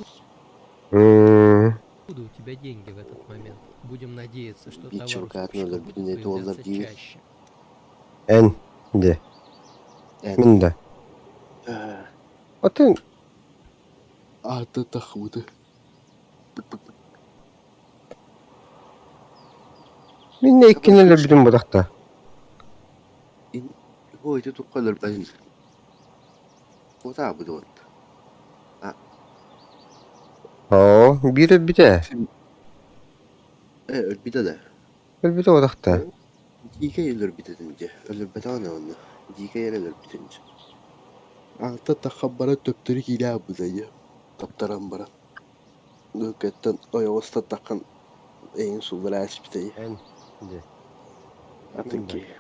М, откуда у тебя деньги в этот момент? Будем надеяться, что Бит товар у чувака, скупщика ну, будет бит доллар появляться дии. чаще. Эн. Де. Эн. Минда. А, А ты... Аата тахмыты. Мин да иккини өлөрбүтүм бадахта. Ой, ити тухха өлөрбөтүн. Куотаабыт уот. Оо, биир өлбүтэ. Э, өлбүтэ да. Өлбүтэ бадахта. Дьиикэй өлөрбүтэ дьэ. Өлөрбөтөҕүн онно. Дьиикэй эрэ өлөрбүтүн дьэ. Аата таххан баран төптөрү киирээбитэ дьэ. Таптаран баран. Нөкөттөн ойоҕостон таххан эйин суллара ааспыта дьэ. Эн дьэ. Атын киһи.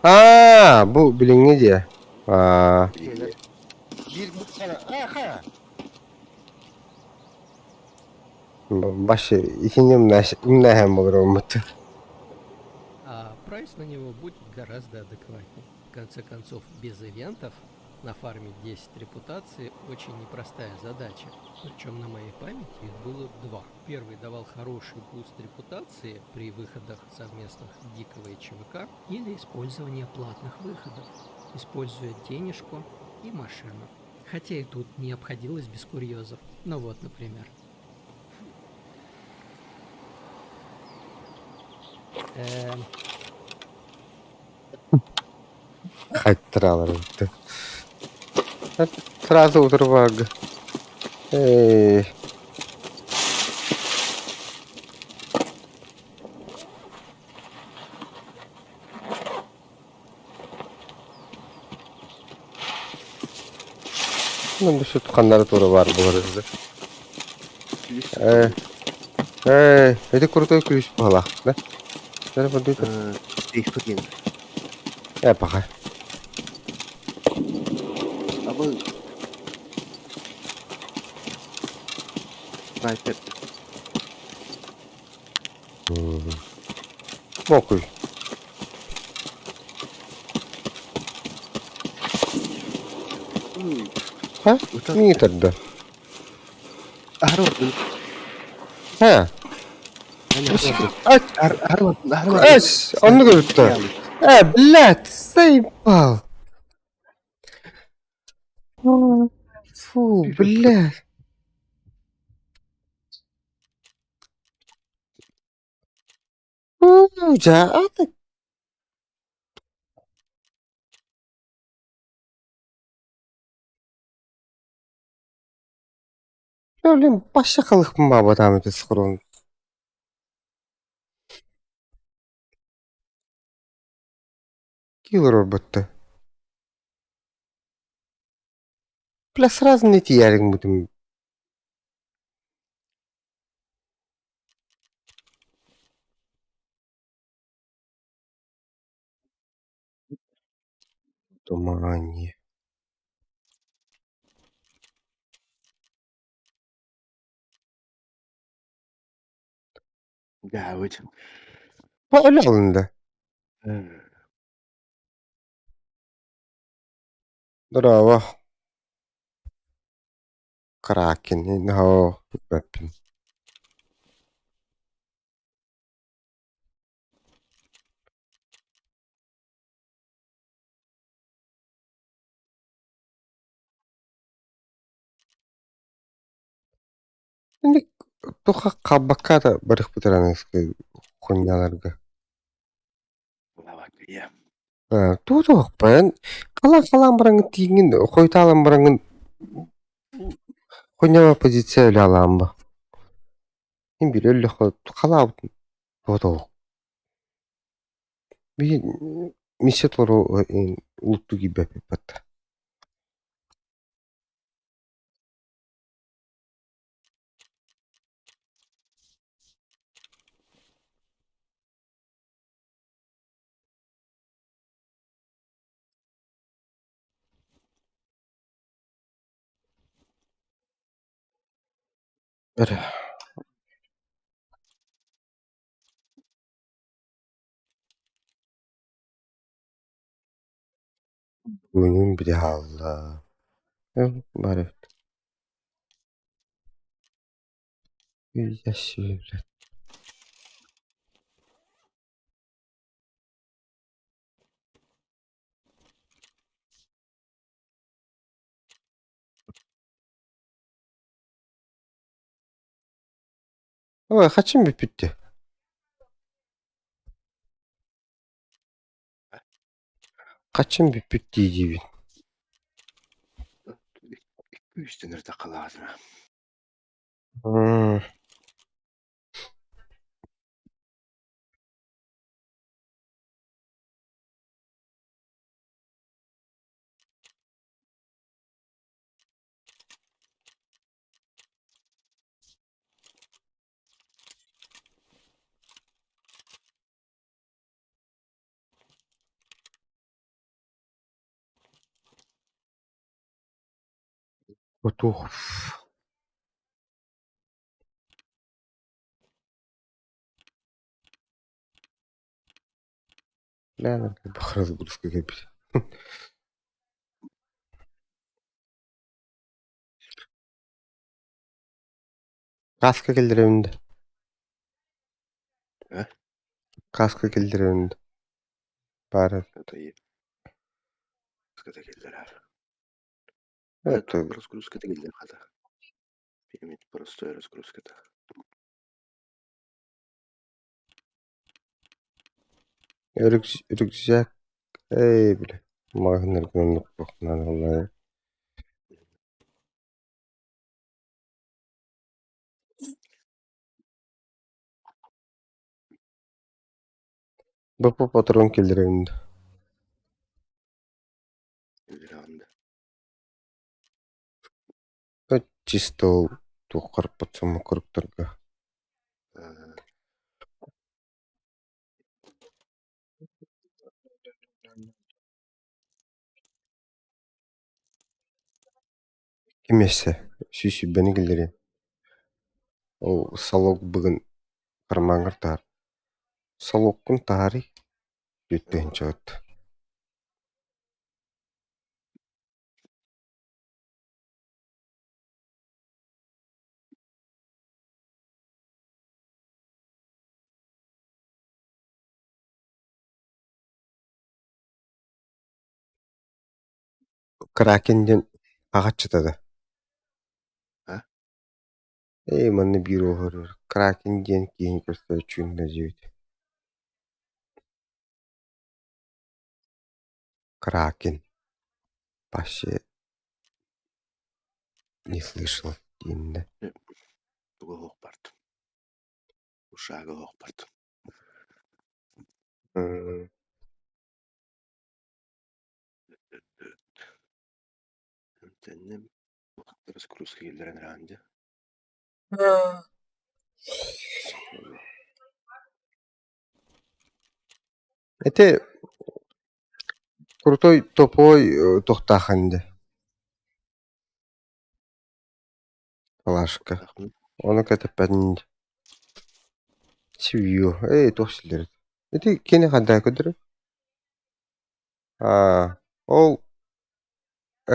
Аа, бу билиҥҥи дьиэ. Аа. Баш итини умнаһан болороммут. А прайс на него будет гораздо адекватнее. В конце концов, без ивентов нафармить 10 репутации очень непростая задача. Причем на моей памяти их было два. Первый давал хороший буст репутации при выходах совместных Дикого и ЧВК или использование платных выходов, используя денежку и машину. Хотя и тут не обходилось без курьезов. Ну вот, например. Хайттыралар эбит. Сразу утурбаг. Эй. Ну, бу сутханнары тура бар булар Э, э, это крутой ключ была, да? Э, пока. Абы. Снайпер. Мокуй. Ха? Не тогда. Ха? Эс, оннук эбит Э, блядь, заебал. Фу, блядь. Дьэ, аты Блин, баша халыхпын баабатаам этэ схрон. Киллер орботто. Бля, сразу не тиярин бутым. Тумане. Дьаабыт. Өлө алында. Браво. Кракен. О, бэппин. Туха хаббакка да барыхпытаран хунняларга. Туох бен халан халан бараҥын тииҥин хойутаалан бараҥын хунньаба позиция үлэ алаамба. Мин били өллөххө халаабытын туотоох. Би миссия толору улуттуу киирбэппит. Эрэ. Күнүм били хаалла. Бар эбит. Я себе, блядь. Ой, хачым бүппүттэ. Хачым бүппүт дии диибин. Күүстэнэр такалаатына. М. Готов. Бля, разгрузка кэлбит. Каска кэллэрэбин да? Э? Каска кэллэрэбин да? Баар Это это разгрузка тигиллэр хата. Именно простой разгрузката. Рюкзак эй бля маҕаһыыннарга оннук туох наада Бу патрон киллэрэбин да? Чисто ол туоххарпыт сомокоруктарга Ким эссе сүүсүбэни киллэриэн Ол салок бүгүн кармаҥҥар таһар Салоккун таһаарый түттүһүнчэҕит Кракен диэн аҕаччыта да Ээ манна биир уоһурур Кракен диэн киһини көрсөөччүгүн да диэбит Кракен вообще не слышал диэн Туга оһох барт. Ушага оһох барт. Тэннем разгрузка киллэрэн раан дьэ. Ити крутой тупой туохтаахын дии Палашка Ону кэтэппэтин дии Сибиу ээ туох силлэрит Ити кини ханна көрдөрөр Аа ол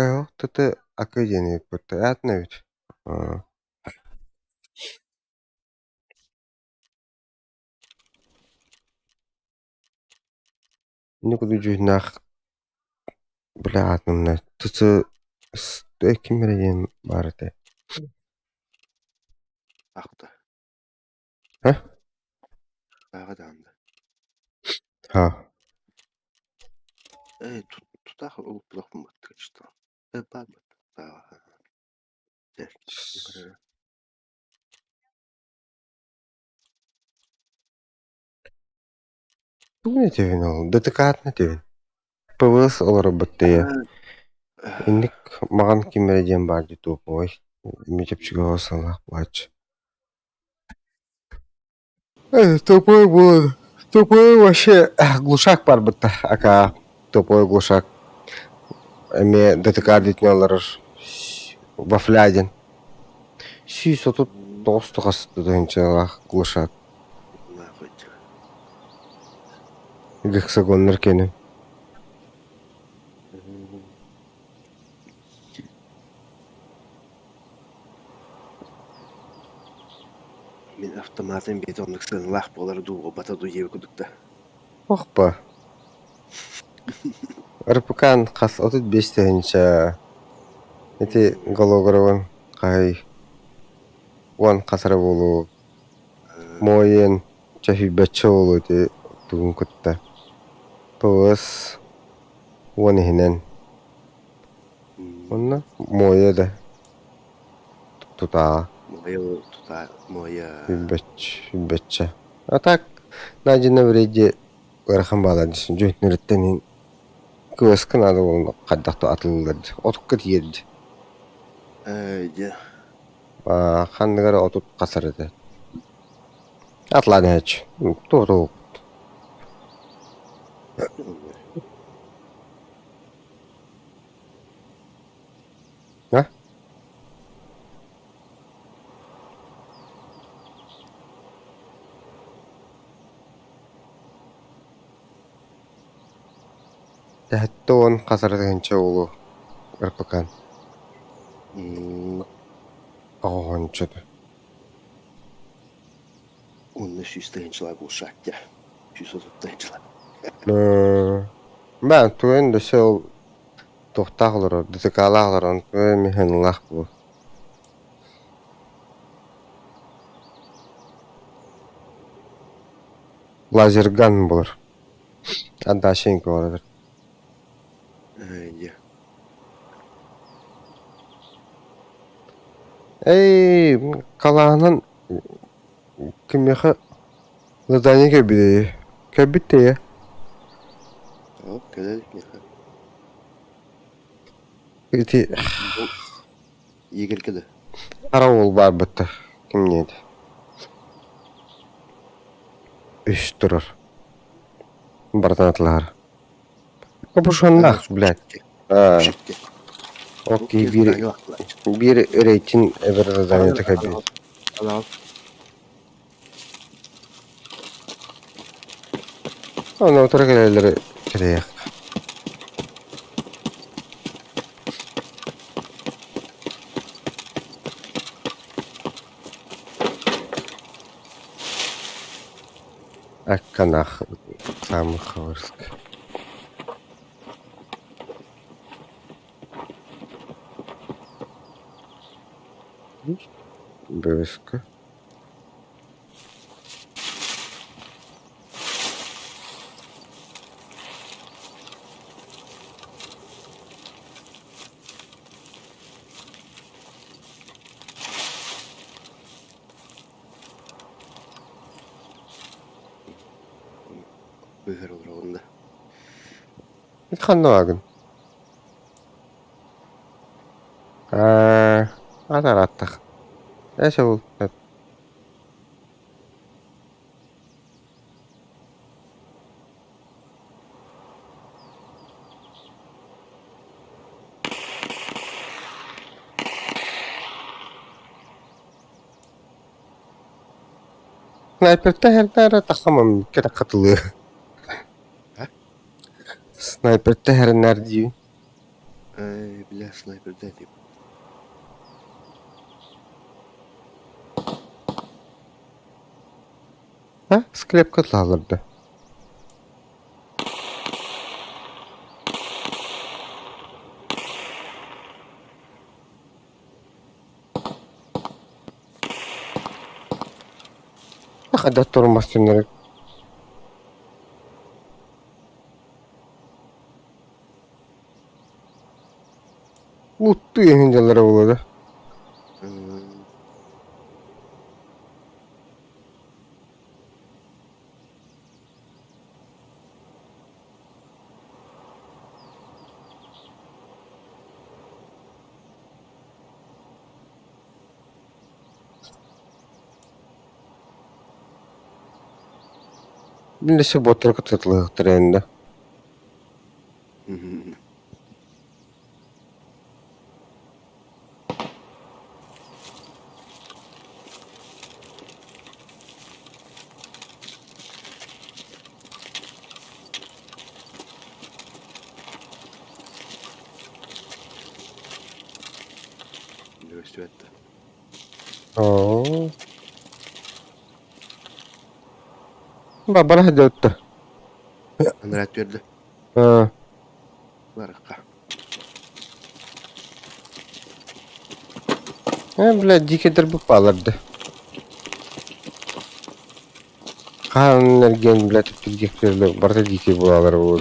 ээ тыты акы диэн ыыппыт аатын эбит Аа Инник дьүһүннээх бля аатын тысы ким эрэ диэн баар этэ Ахта. Һа? Ааҕа даҕаны. Һа. Ээ тутаах улуппутах баттыгачта. Э баар баттааҕа. Тугун этэбин ол? ДТК-атын этэбин. ПВС олоробут дии. Инник маҕан ким эрэ диэн баар дии туопуой. Эмиэ чэпчэки оҕо плач. Тупой буолан тупой вообще глушак барбыта ака тупой глушак эмиэ ДТК диэтинэ олорор вафля диэн 139 тухас тыһыынчалаах глушак гексагоннар киэнэ. Мин автоматым бэйэтэ оннук сыаналаах буолара дуу, буолбата дуу диэбит курдук да. Охпа. РПК-н хас 35 тыһыынча ити голограмын хаһый уон хас эрэ буолуо Моойуон чөһүйбэччэ буолуо ити тугун кытта ПВС уон иһинэн Онно Муойа да тутааҕа Моя тута моя сүүрбэччэ. А так найдено в рейде ыарахан баалар дьисэн дьүһүннэриттэн иһин КВС-ка наада буолан хайдах да атыллар дии отукка тиийэр дии. Ээ дьэ Аа ханнык эрэ отут хасар этэ. Атлаан иһээччи. Туох А? Тэһэттэ уон хас эрэ тыһыынча буолуо РПК-н оҕоһончото Уонна сүүс тыһыынчалаах булшаак дьэ. 130 тыһыынчалаах. Баа тугун да ол туохтаах олорор, ДТК-лаах олорон тугу эмэ сыаналаах буолуо. Лазерган буолар. Отдаченька олорор. Ээ, дьэ. Эй, халаанан кимиэхэ задание кэлбит Кэлбит да Ол кэлэ илик миэхэ. Ити Игорьга да. хара уол баарбыттар. Ким диэти? Үс турар. Братан атылаһар. Капюшоннаах, блядь. Аа, окей, биир, биир рейтинг эбэр заданиета кэлбит. Аны утары кэлэллэри кэтэйэх. Акканах самых хабырск. Бөска. Быыһар олороҕун да. Ханна баагын? Аа, атарааттах. Эсэ ол Снайпертан эрэ тахсаммын кэтэххэ Снайпертан эрэннэр дии Ээ, бля, снайперда этим. А, склепка хаалларда. Хайдах турумас түннэри Мутту иһин дьаллара буолуо да. Мин өссө буоттары кытта тылыһыктара да. Көстүбэт да. Оо. Бара сылдьыбыттар. Анараа түөрдэ. Э, Барахха. э, блядь, дикийдер буппалар да. Хаан эргиэн, блядь, диэхтэрэ барыта дикий буолалар буолуо.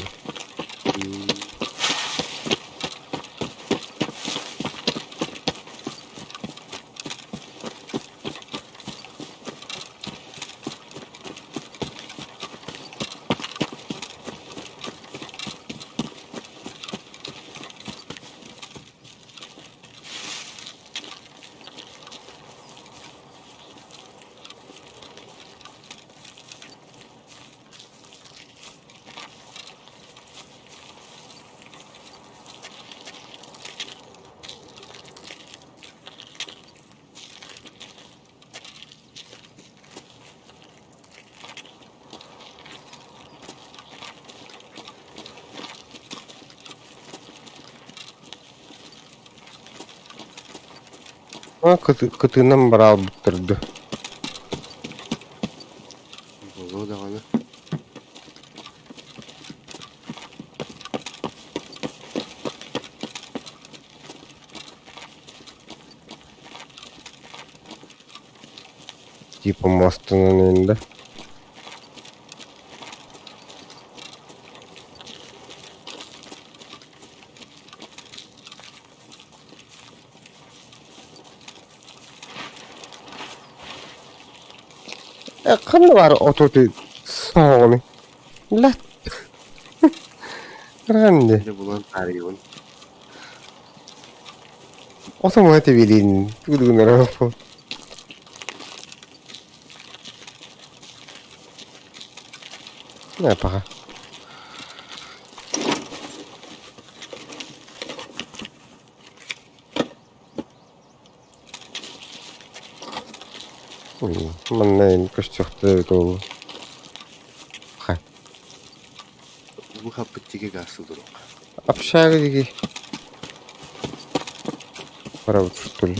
А, кытыынан бараалбыттар Буолуо даҕаны. Типа мостунан инде. Э, ханна баар оту соҕуну? Блядь. Ранди. Дьэ булан таарыйабын. Оту муна тэбиэлиин тугу Не, пока. Манна көстүөхтэ буолуо. Хай. Бу хаппыт диэки гаас ылыруох. Общага диги. Барабыт что ли?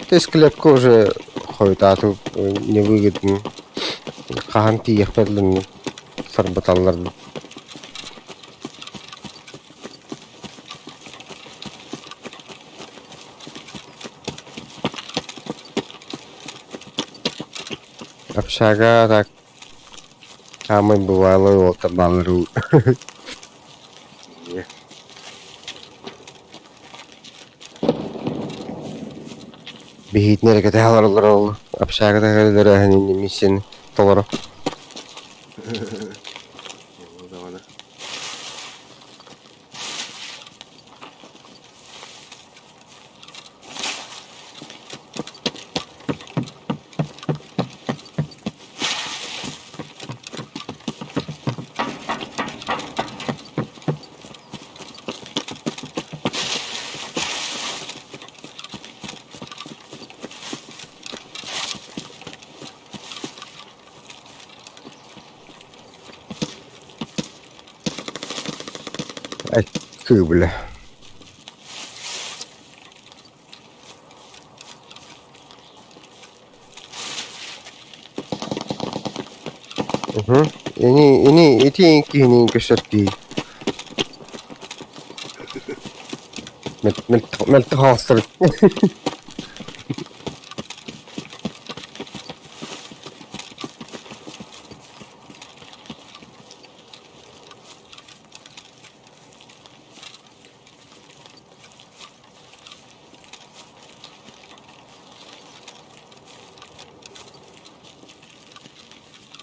То есть клепка уже хойутаату невыгодно. Хаһан тиийиэхпэр сарбаталлар. Общага так Хаамай бывало уолта баалары Ийэ. Биһиитин эрэ кэтэһэ олороллор ол общагата кэлэрээһин миссияны толоро. Буолуо даҕаны. Ай, бля. Угу. Ини ини ити киһини көстөр киһи. Мэлтэх оҥостор.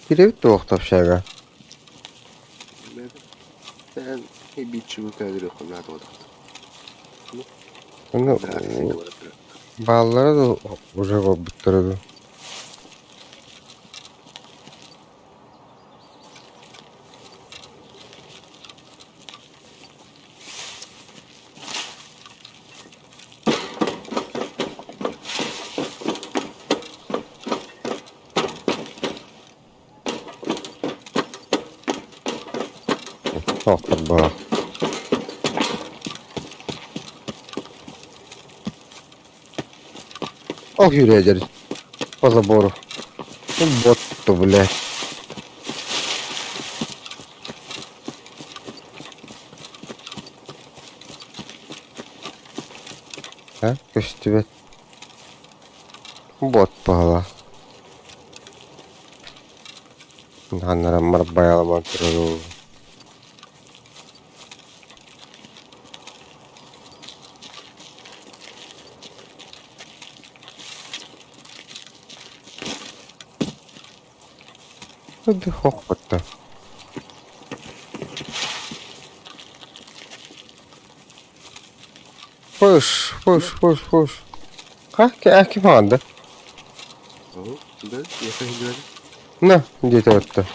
Кирэбит туох общага? Эн бииччи көөдүрүөххүн наада буолбут. Ну, бааллара да уже буолбуттара дуу. Суохтар Ол күүрээдэр. По забору. Ну, бот то, блядь. А, көстүбэт. Бот баҕалаах. Ханнараммар байаламан турар Хохпуттар. Пыш, пыш, пыш, пыш. Ким хаалда? Да, я говорю. На, диэтэ отто.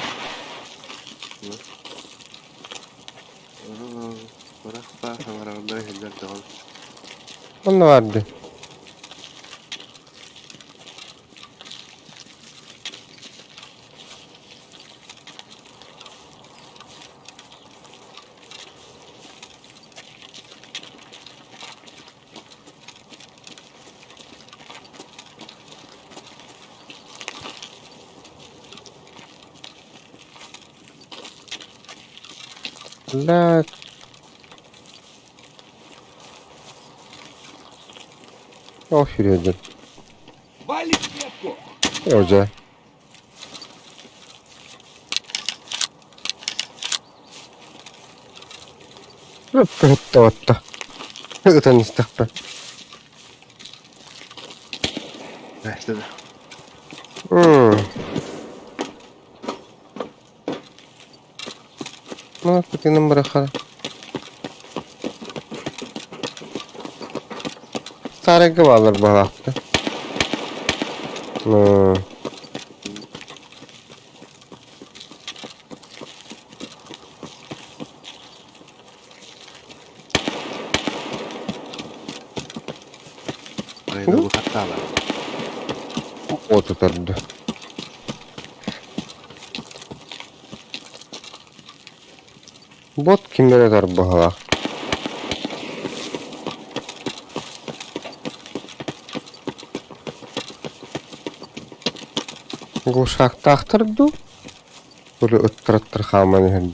Онно барды. Блядь. Ол сүүрэрдин. Вали сетку! Уже. Кыһытта Ытан истэхпэ. Ну, кутиным бырахара. Старыйга баалар баҕалаахтар. Ну, Отутарда. Бот кимнэрэ тарбаһалаах. Глушактаахтар дуу? Или ыттараттар хааман иһэр дуу?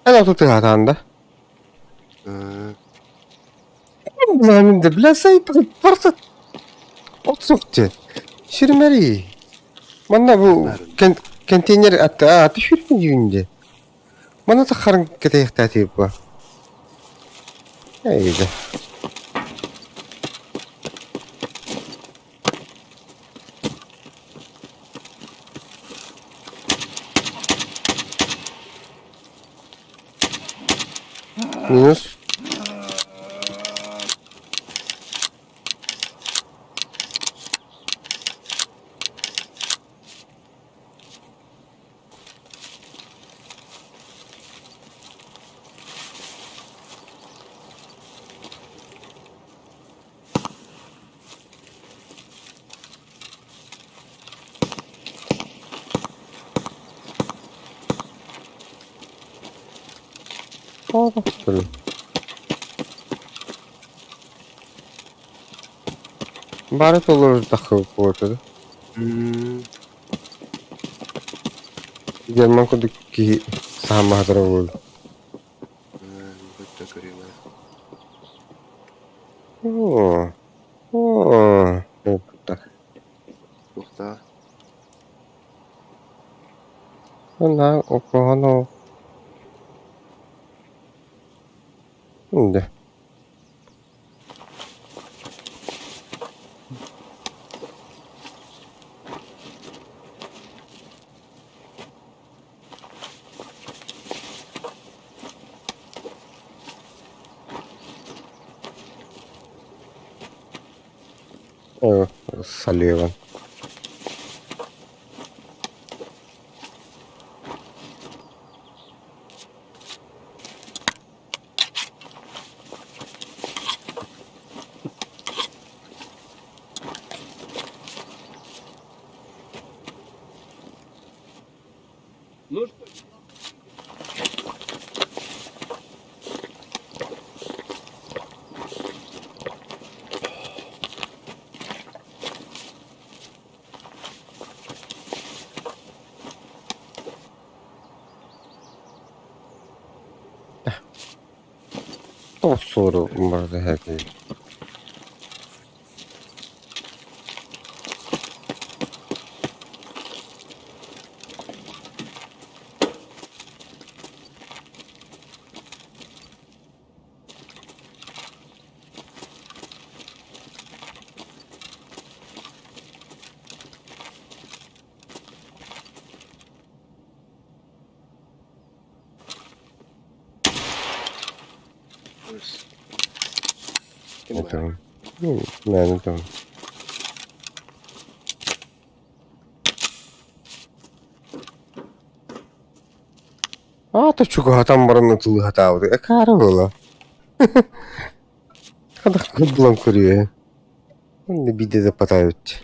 Эн оту тыаһатаан да? Бля, бля, просто от суох дии. Сирмэри. Манна бу контейнер атта аты сүүрбүн дьүүн дии. Манна таххарын кэтэйэхтээтиир бу. Эйдэ. Минус. Бары толору буолуо Герман курдук киһи саамаһатара буолуо. Оо, оо, Ону Да. Салливан. Тоҕус барда һээки. Ким баар? Мээнэ там. Аата чугаһатан баран ытылыһатаабыт. Экаары буола. Хадах булан көрүө. Онно биирдэ да патаабыт.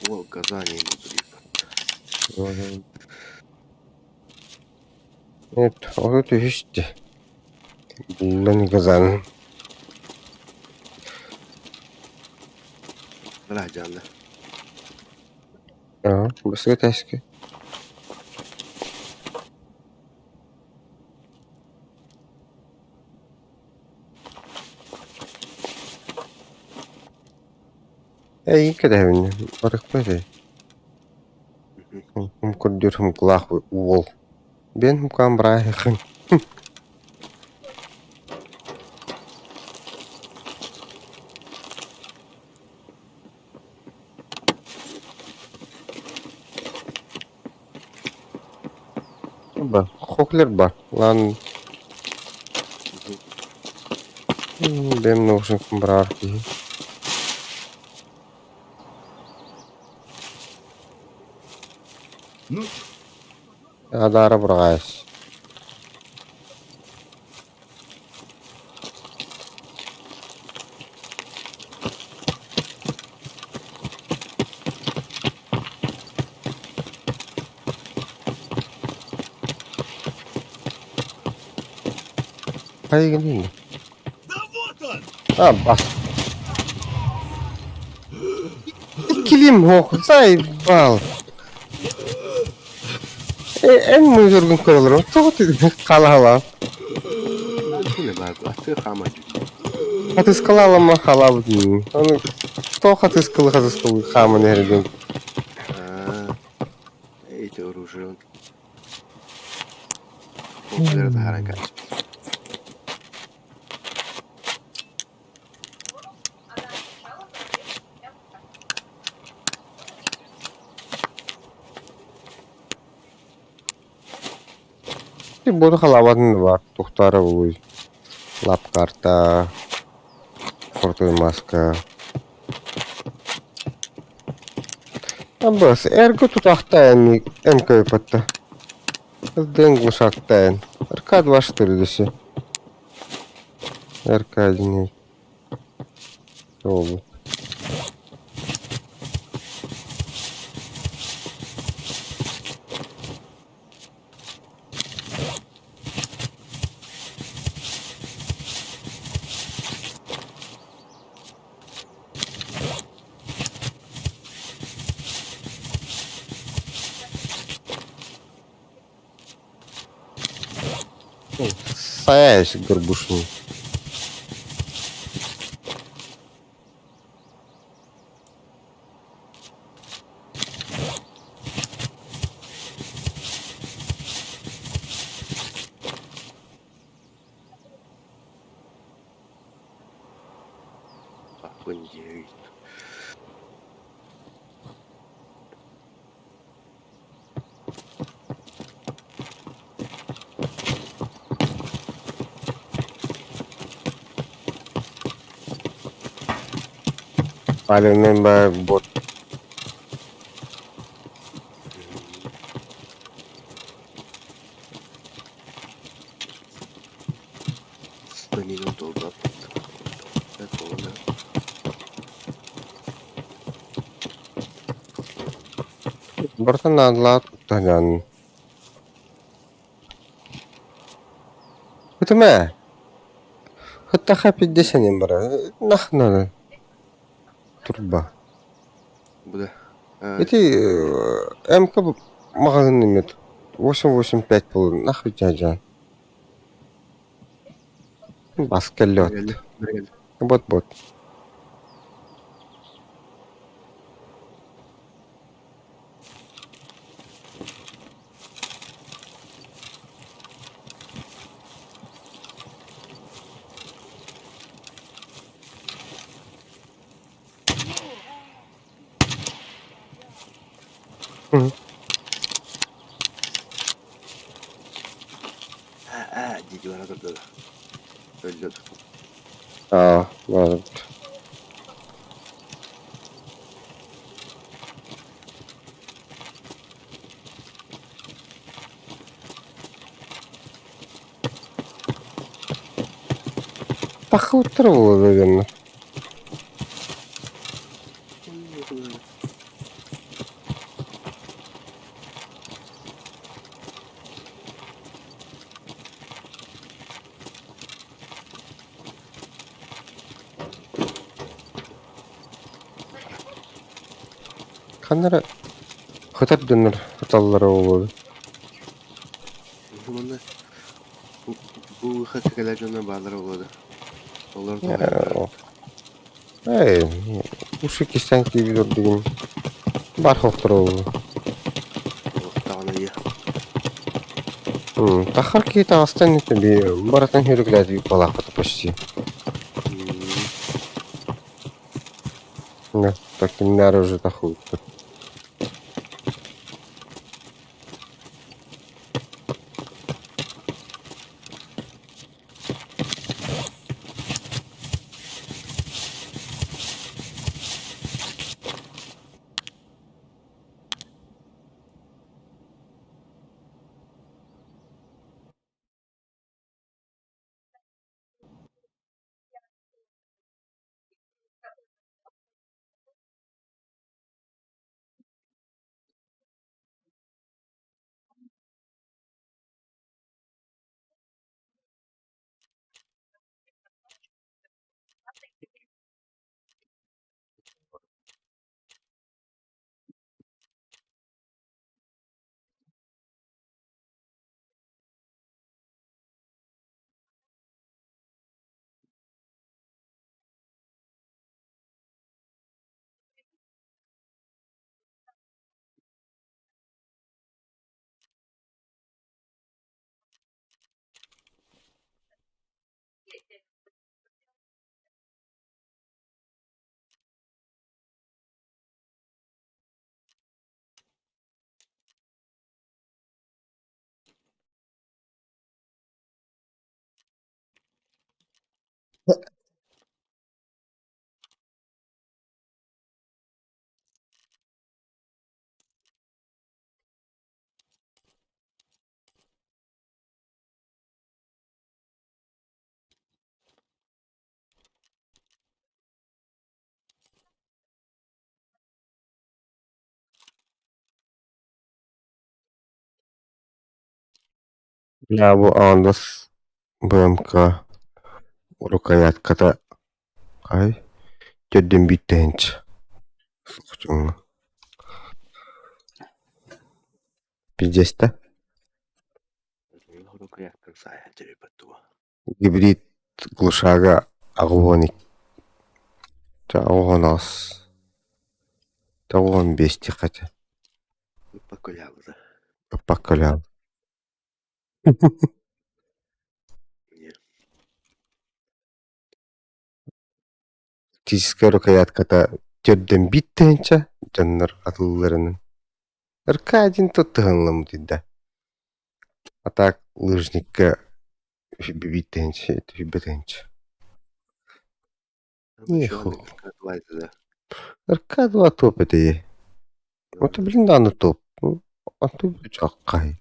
Уол Казани ему Нет, ол түһүстэ. Буллан Казан. Раджанна. Аа, бысыга тэски. Эйигин кэтэһэбин, барыахпыт ээ. Көрдүүр хумкулаах уол. Биэн хумкаан бараайаххын. Бар, хохлер бар. Лан бэм наушникпын бараар киһи. Ну, Адаара быраҕаайыс. Хайгын да вот он! А, бас. Иккилиим суох, заебал. Эн музыргын көрөлөр, тоҕо халаала. Хатыскалаалама халаабыт Аны тоҕо хатыскалы хатыскалы хааман иһэргин. Эти оружие. Ол таһааран кааччы. Буду халаабатын бар, тухтаара бугуй. Лапкарта, крутой маска. Абас, эрго тутахтаан МК-патта. Дэн глушактаан. РК-24 дэсэ. РК-1. Буолбут. Сайаешь горбушин. Охуеть. I remember бот. Станина долбап. Это он. Барыта наадалаах туһанан. Ытыма Хыттаха пиддесенин бара нахнаны турба. Бу да. Ити МК маҕаһыын имет 885 буолун нахуй дьаадьаан. Бас кэллэ Бот-бот. Аа, дии бара турда да. Өллө да. Аа, баар. Пахуттар буолуо гынна. Ханна эрэ хытар дьоннор ыталлара буолуо Манна бу выход кэлэр дьоно бааллара буолуо да. Олор тоҕо Ээ, ушу кистээн киирбит ордугун баар хоохторо буолуо. Туохтаҕына ийэ. Тахар киһи таҕыстан барытын хүрүклээтибит буолаахпыт почти. Такимнар уже тахыбыппыт. Бля, бу аандас БМК рукоятката хай төрдүн биирдэһинчи Пиздец Рукояткан саайан дьарыйбат дуо? Гибрид глушага 82 68 95 диэххэ Ыппаккалаабыта. Ыппаккалаабыт Физическэй рукоятката төрдөн биир тыһыынча дьоннор атылларынан Аркадий туттуһанламмытыйда А так лыжникка биир тыһыынча сүүрбэ тыһыынча Аркадий топ этэ Вот блин даҕаны топ Антон чаххай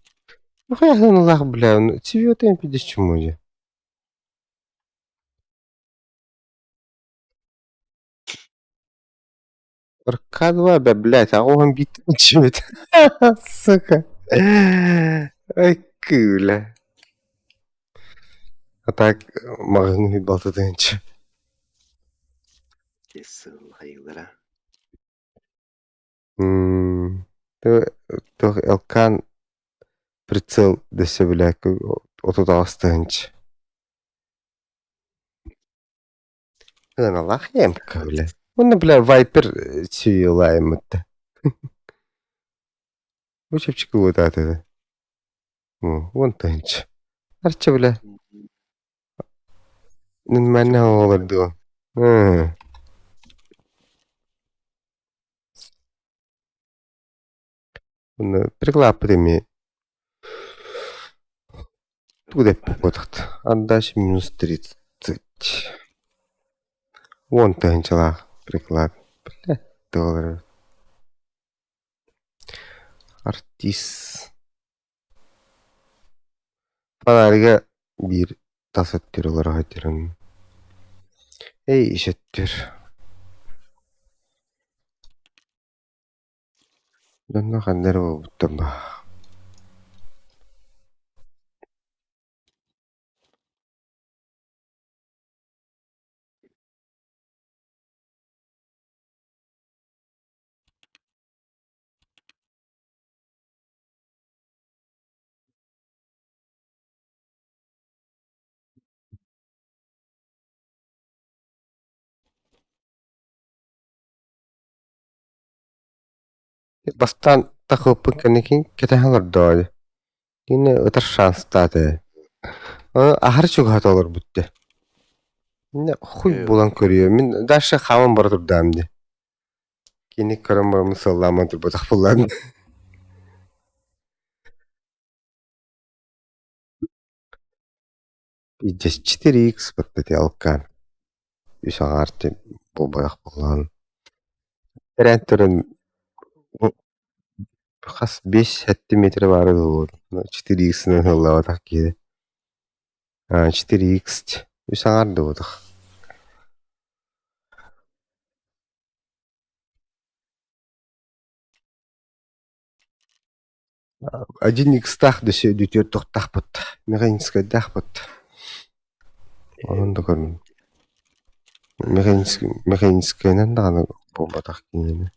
Хайаһыналаах бля цветы пиздец чему РК-2, бля, блядь, а он биточит. Сука. Ай, кыля. А так, маҕаһыын балта тыһыынча. Сылайылара. Туох Элкан прицел дэсэ бля 38 тыһыынча. Ыаналаах емка, бля. Уонна, бля, Вайпер сүүйүлаайыммытта. Бу чэпчэки уотаатыга. 10 тыһыынча. Арчы, бля. Нормально олордуо. Уонна приклаппыт эмиэ тугу да эппит буотахт. Отдача минус 30. 10 тыһыынчалаах приклад. Бля, доллары. Артист. Фонарьга биир тас өттүр олоро сылдьарын. Эй, ис өттүр. Дьонно ханна эрэ буолбуттар баһаах. Бастаан тахыппыт кэнникин кэтэһэн олордоо Кини ытар шанстаата ээ. Аһары чугаһата олорбут дии. Хуй булан көрүө. Мин дальше хааман бара турдаам дии. Кини көрөн бараммын сыаллааман турбатах буоллаан. Пиздец, 4X баттати алкаан. Үс аҥаар буолбатах буоллаҕын. Тэрээн туран хас 5-7 метр баара буолуо. 4X-нэн ыллаабатах киһи. 4X үс аҥаар да буолбатах. 1X-таах да сөйдүтүөр туохтаахпыт, механическайдаахпыт. Онон да көрүҥ. Механическайынан даҕаны буолбатах кинини.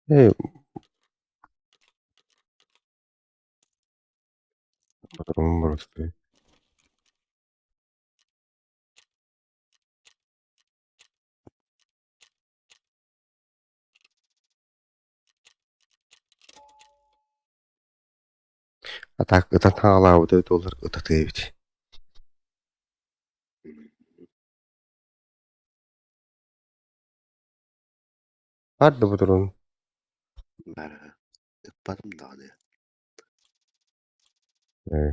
Ээ, боростуой. А так ытан хаалаабыта буоллар ытатыа эбит. Бар да ботурун. Бара. Ыппатым даҕаны. Ээ.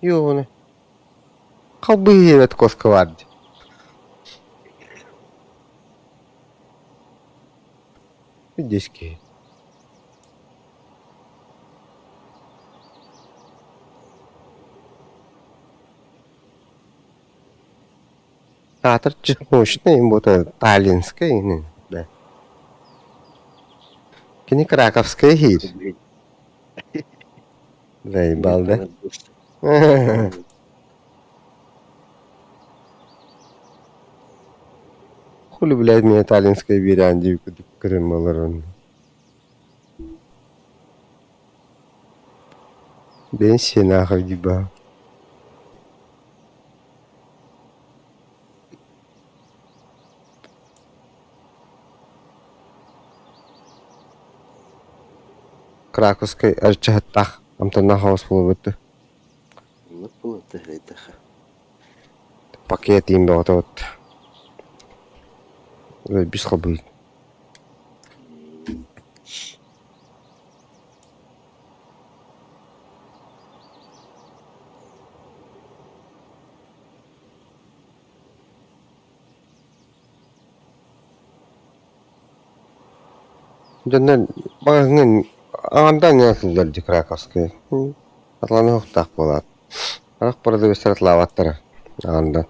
Ёбаный. Халбыйы куоска баар дии. Здесь киһи. Театр чехмощный, бута Таллинскай, да. Кини Краковская иһиир. Заебал, да? Хули, блядь, мне таллинская биэрээн дии курдук көрөн олорон. Бенсия нахуй диба. Краковскай ырчаһыттаах амтаннаах оҕус буолбут. Оннук буолуо тэһэйдэххэ. Пакет иин бөҕөтө вот. Өлбүс хобуй. Дьоннор маҕаһыыҥҥа аҥардаан иһэ сылдьар дии Краковскай. Атланыахтаах буолаат. Харах продавецтар атлаабаттара аҥардан.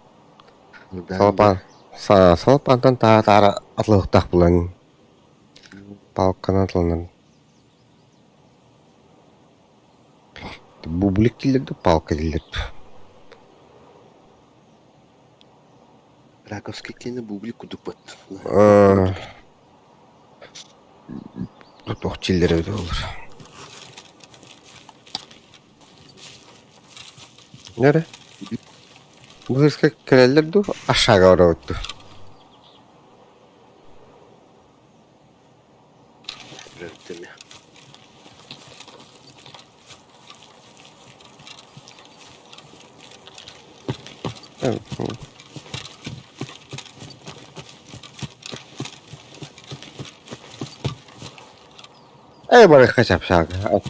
Салапаан салапаантан таара-таара атлыахтаах буолан палканан атланан. Бублик дииллэр дуу, палка дииллэр дуу. Раковский киэнэ бублик курдук бат. Туох чиллэр эбит буолар. Нөрө? Быһыска кэлэллэр дуу, ашаага барабыт дуу? Ээ барыахха чапчаага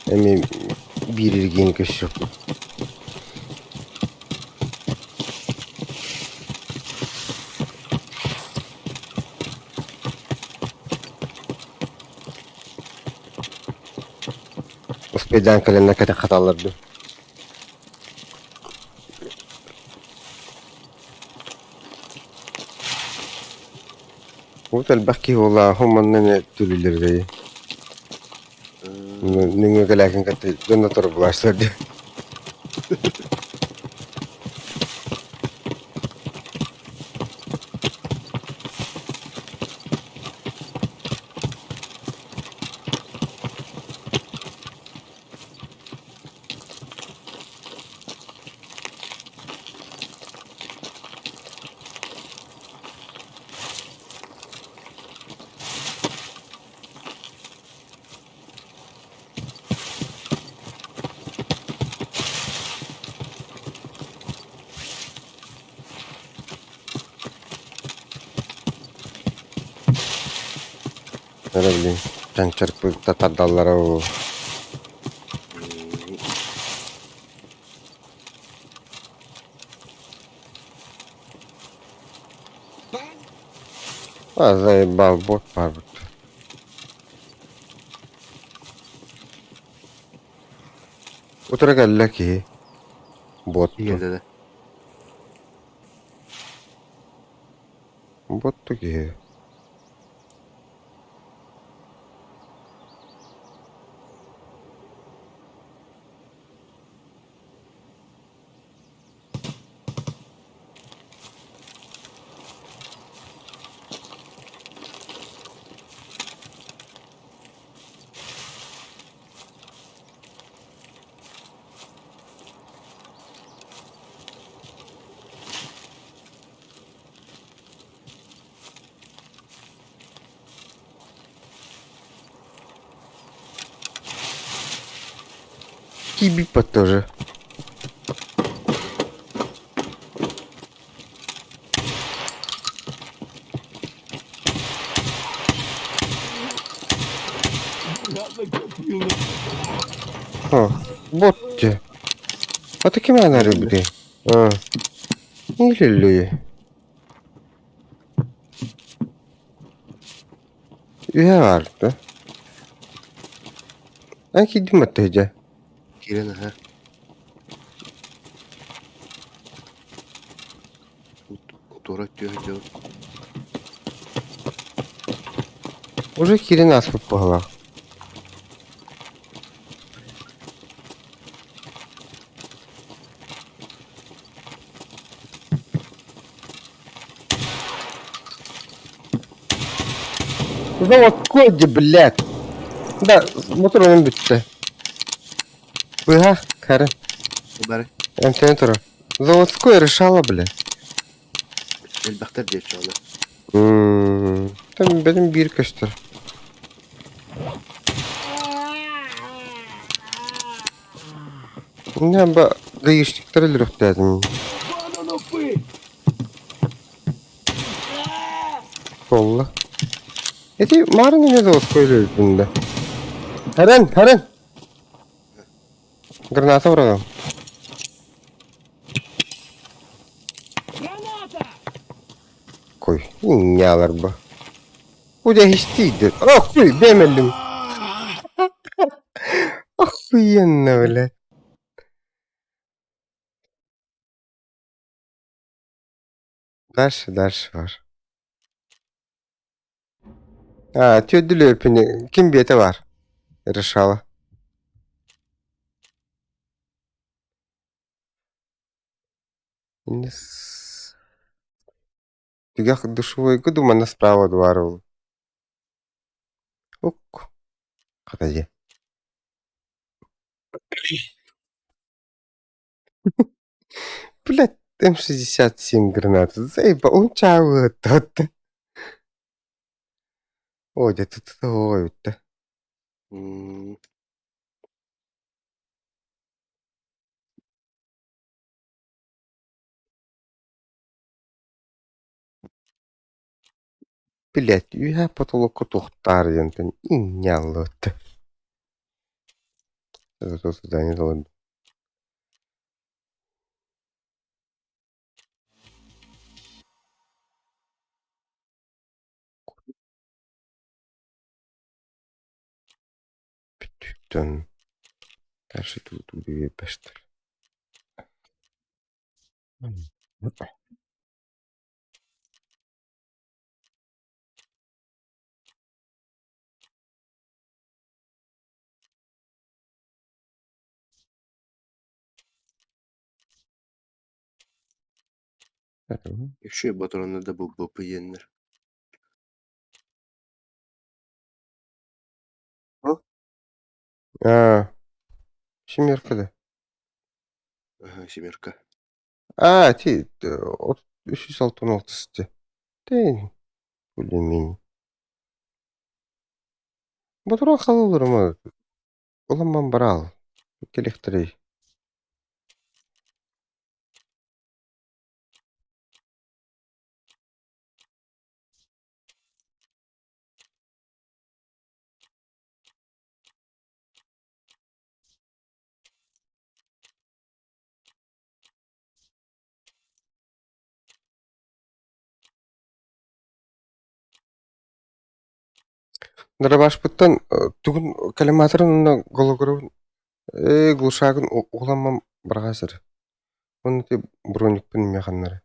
Эмиэ биир эргиэн көрсүөхпүт. Успейдаан кэлэннэр кэтэх хаталлар дуу? Урут элбэх киһи буоллаҕа, манна эмиэ түлүллэрий. Нөҥүө кэлээкин кытта дьонно торбулааччылар дии. Эрэ билин чанчарпыта тардаллара уу. А заебал бот барбыт. Утары кэллэ киһи. Ботту. Ийэлэрэ. Ботту киһи. Кибипа тоже. Бот дии. Ата ким аанар эбитий? Аа. Илэллии. Үһэ баар да. Эн киирдим атта дьэ. Киирэн аһа. Туора түһэ дьон. Уже киирэн ааспыт быһалаах. Заводской, блядь. Да, мотор бүттэ. Быһа, Карен. Бары. Антон турар. Заводской решала, блядь. Элбэхтэр диэччи оны. Там бэтим биир көстөр. Не ба гаишниктер өлөрүөхтээтим. Буолла. Ити марын эмиэ заводской өлөрбүтүн да. Харан, харан! Граната быраҕыам. Кой, ньааларба. Удьэһистиийдэр. Охуй, бэйэм өллүм. Охуенно, блядь. Дальше, дальше бар. А, түөрдүлүөппүнү ким биэтэ бар? Решала. Түгэх душевойга думана справа двора ол. Ук. Хата дьэ. Блядь, М67 граната. Заеба, он чаавыттан. Оо, дьэ, тут эбит да. Блядь, үөһэ потолокка туохтаар диэнтэн инньэ Задание Бүтүттэн дальше тут биэрбэстэр. Үчүгэй ботуруоннар да булбуппут диэннэр. Аа, семерка да. Аһа, семерка. Аа, ти 366 дии. Тэн более-менее. Ботуруон халыллар Уламман бараал, кэлиэхтэрэй Дарабашпыттан тугун коллиматорын уонна голограмын ээ глушагын уламман быраҕа сыр. Уонна ити броникпын эмиэ ханнары.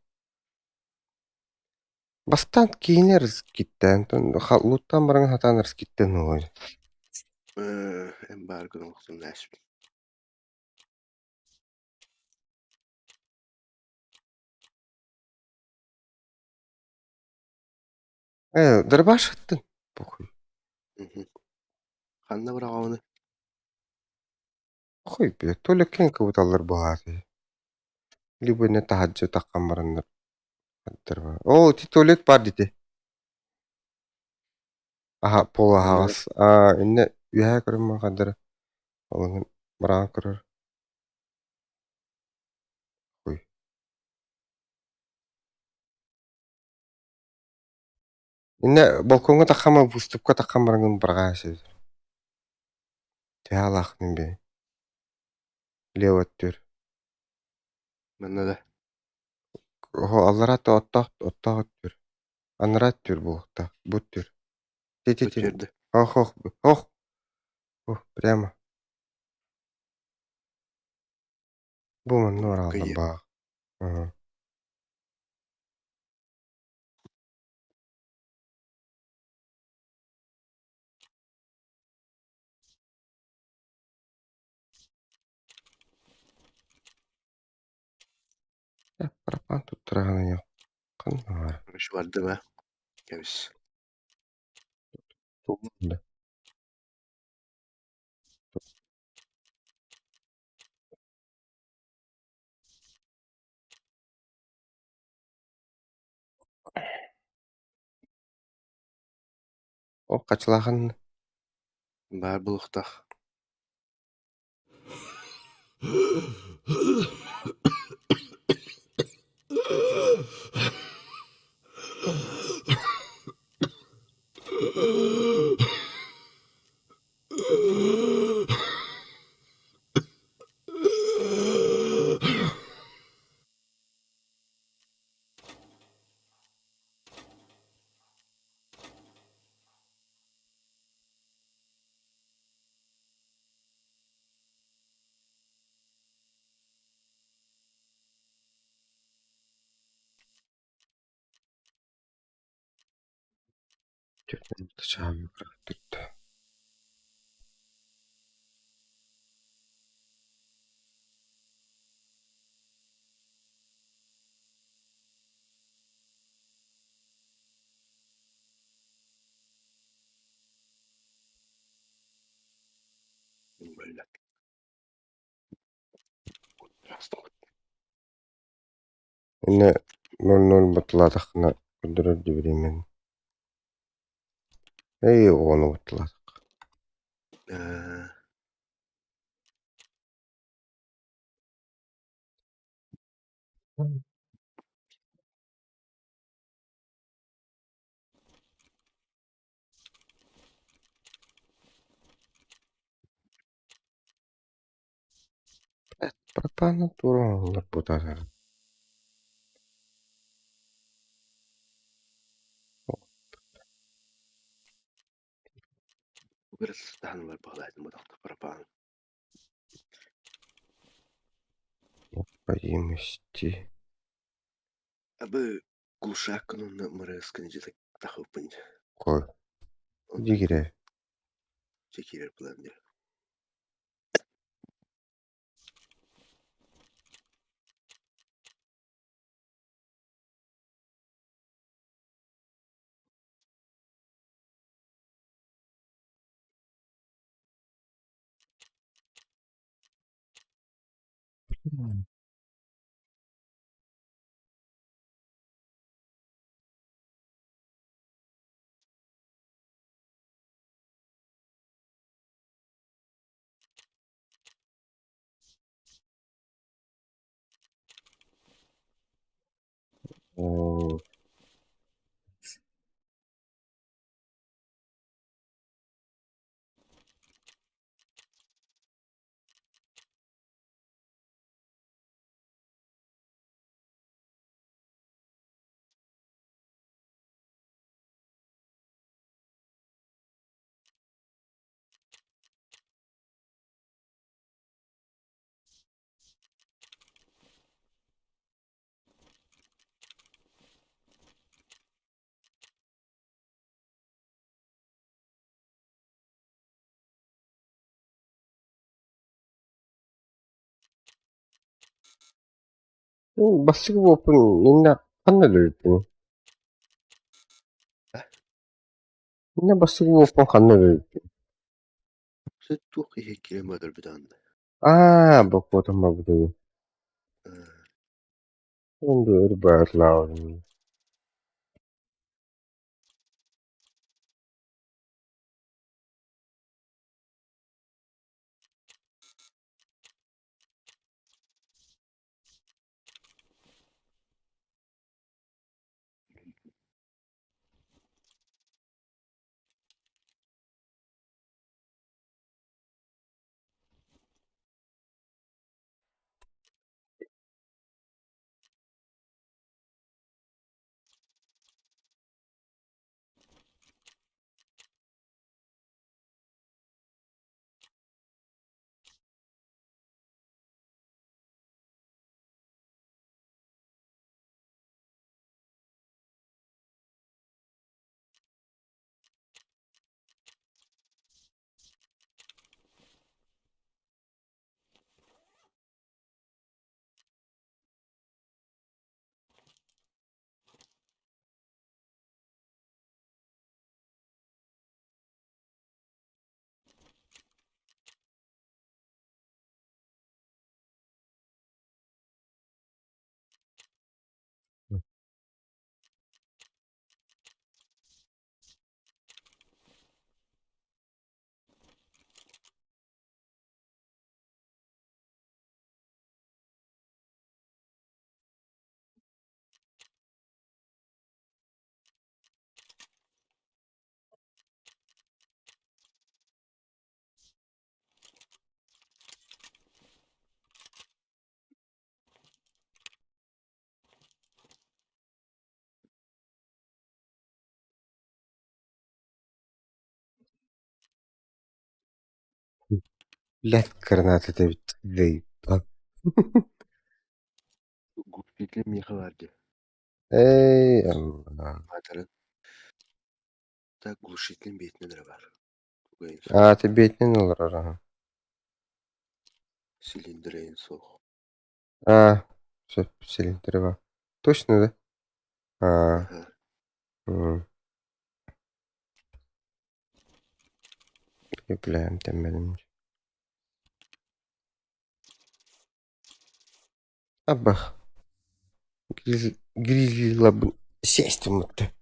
Бастаан киинэ рискиттэн, луттаан баран сатаан рискиттэн ылар. Ээ, эн бааргын олохтон ааспыт. Ээ, Дарабашыттан похуй. Мгм. Ханна быраҕабыный? Похуй бля, то ли киэҥ кыбыталлар быһаатый. Либо не таһырдьа таххан бараннар. Оо, ити туалет баар дии Аһа, пол аһаҕас. Аа, иннэ үөһээ көрүммүн хардары олоҥун быраҕан көрөр. Ой. Иннэ балкоҥҥа таххама, выступка таххан бараҥҥын быраҕаа сөп. Төһө алааххын бээ. Лево өттүгэр. Манна да. Оһо аллараа оттоох оттоох өттүгэр. Анараа өттүгэр буолуохтаах. Бу өттүгэр. Ти ти ти. Өттүгэр да. Ох ох ох. Ох, прямо. Бу манна бараалла Кыйы. баах. Ага. Пропан туттараҕына ханна баар? Үс бардым аа. Кэбис. Да. Ол хачылаахан Баар буолуохтаах. Тү. Böyle. Иннэ 00 батталаатаххына көрдөрөр дии Эй, оҕону батталаатахха. Ээ, Пропана тура бутара. Бырыстаан бар баҕалаатым бодохто пропан. Необходимости. Абы глушакын онно мырыскын дьэ тахыппын. Кой. Дигире. Чекирер план дьэ. О, Бастакы буолпун иннэ ханна өлөрбүтүн? Иннэ бастакы буолпун ханна өлөрбүтүн? Туох киһи киирэн бадарбытаан. Аа, боппуотум барбытый. Ырбатлаабын. Блядь, граната эбит заебал. Гуппитле миэхэ баар дии. Эй, Аллах. Аатыран. Так глушителин бэйэтинэн эрэ баар. Аата бэйэтинэн олорор аһа. Цилиндрейн суох. Аа, сөп, цилиндр баар. Точно да? Аа. М. Бля, эмтэммэтим. Абах. Гризли, гризли лабын сесть мытты.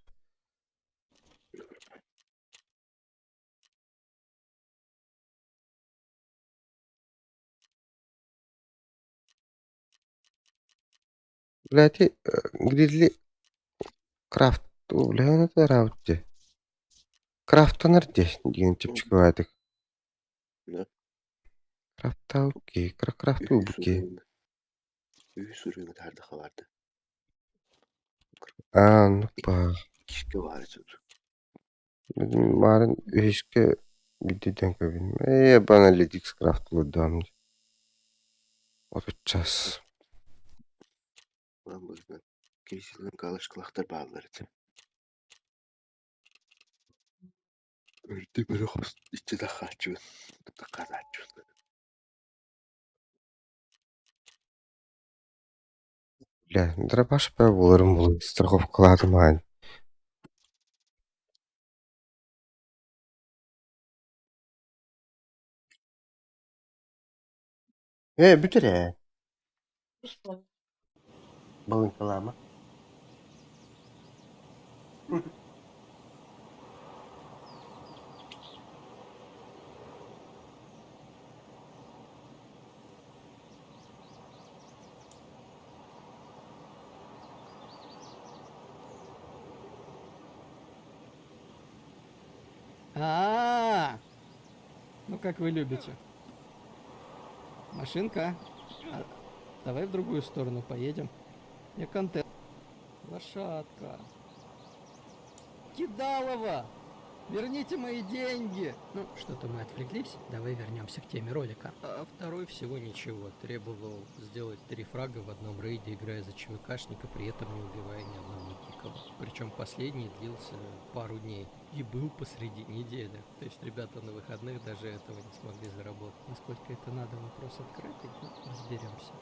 Бля, ити гризли крафт, бля, это раут Крафтанар дии диэн чэпчэки баҕайытык. Да. Крафтаабыт киһи, крафтуубут киһи. Үһүс уровень таһаардахха баарда. Аа, оннук баар. Иккискэ баар этэ. Маарын үһүскэ биирдэ көрбүтүм. Ээ, аналитикс крафтылырдаам дии. Отуччас. Улам быһыытынан кейсилэн галочкалаахтар бааллар этэ. Өрдө бөрө хос иччитэх хааччыбын, хаалааччыбын. Бля, дробаш буоларым буолуо, страховкалаатым аҕай. Ээ, бүтэр ээ. Балыыҥкалаама. А, ну как вы любите. Машинка, а, давай в другую сторону поедем. Я контент. Лошадка. Кидалова! Верните мои деньги! Ну, что-то мы отвлеклись, давай вернемся к теме ролика. А второй всего ничего, требовал сделать три фрага в одном рейде, играя за ЧВКшника, при этом не убивая ни одного дикого. Причем последний длился пару дней и был посреди недели. То есть ребята на выходных даже этого не смогли заработать. Насколько это надо, вопрос открытый, но разберемся.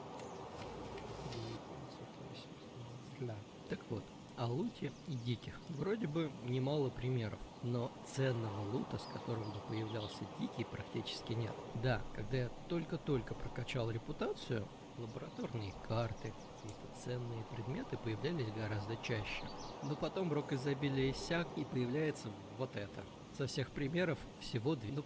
Да. Так вот, о луте и диких. Вроде бы немало примеров, но ценного лута, с которым бы появлялся дикий, практически нет. Да, когда я только-только прокачал репутацию, лабораторные карты, какие-то ценные предметы появлялись гораздо чаще. Но потом рок изобилия иссяк, и появляется вот это. Со всех примеров всего две, ну,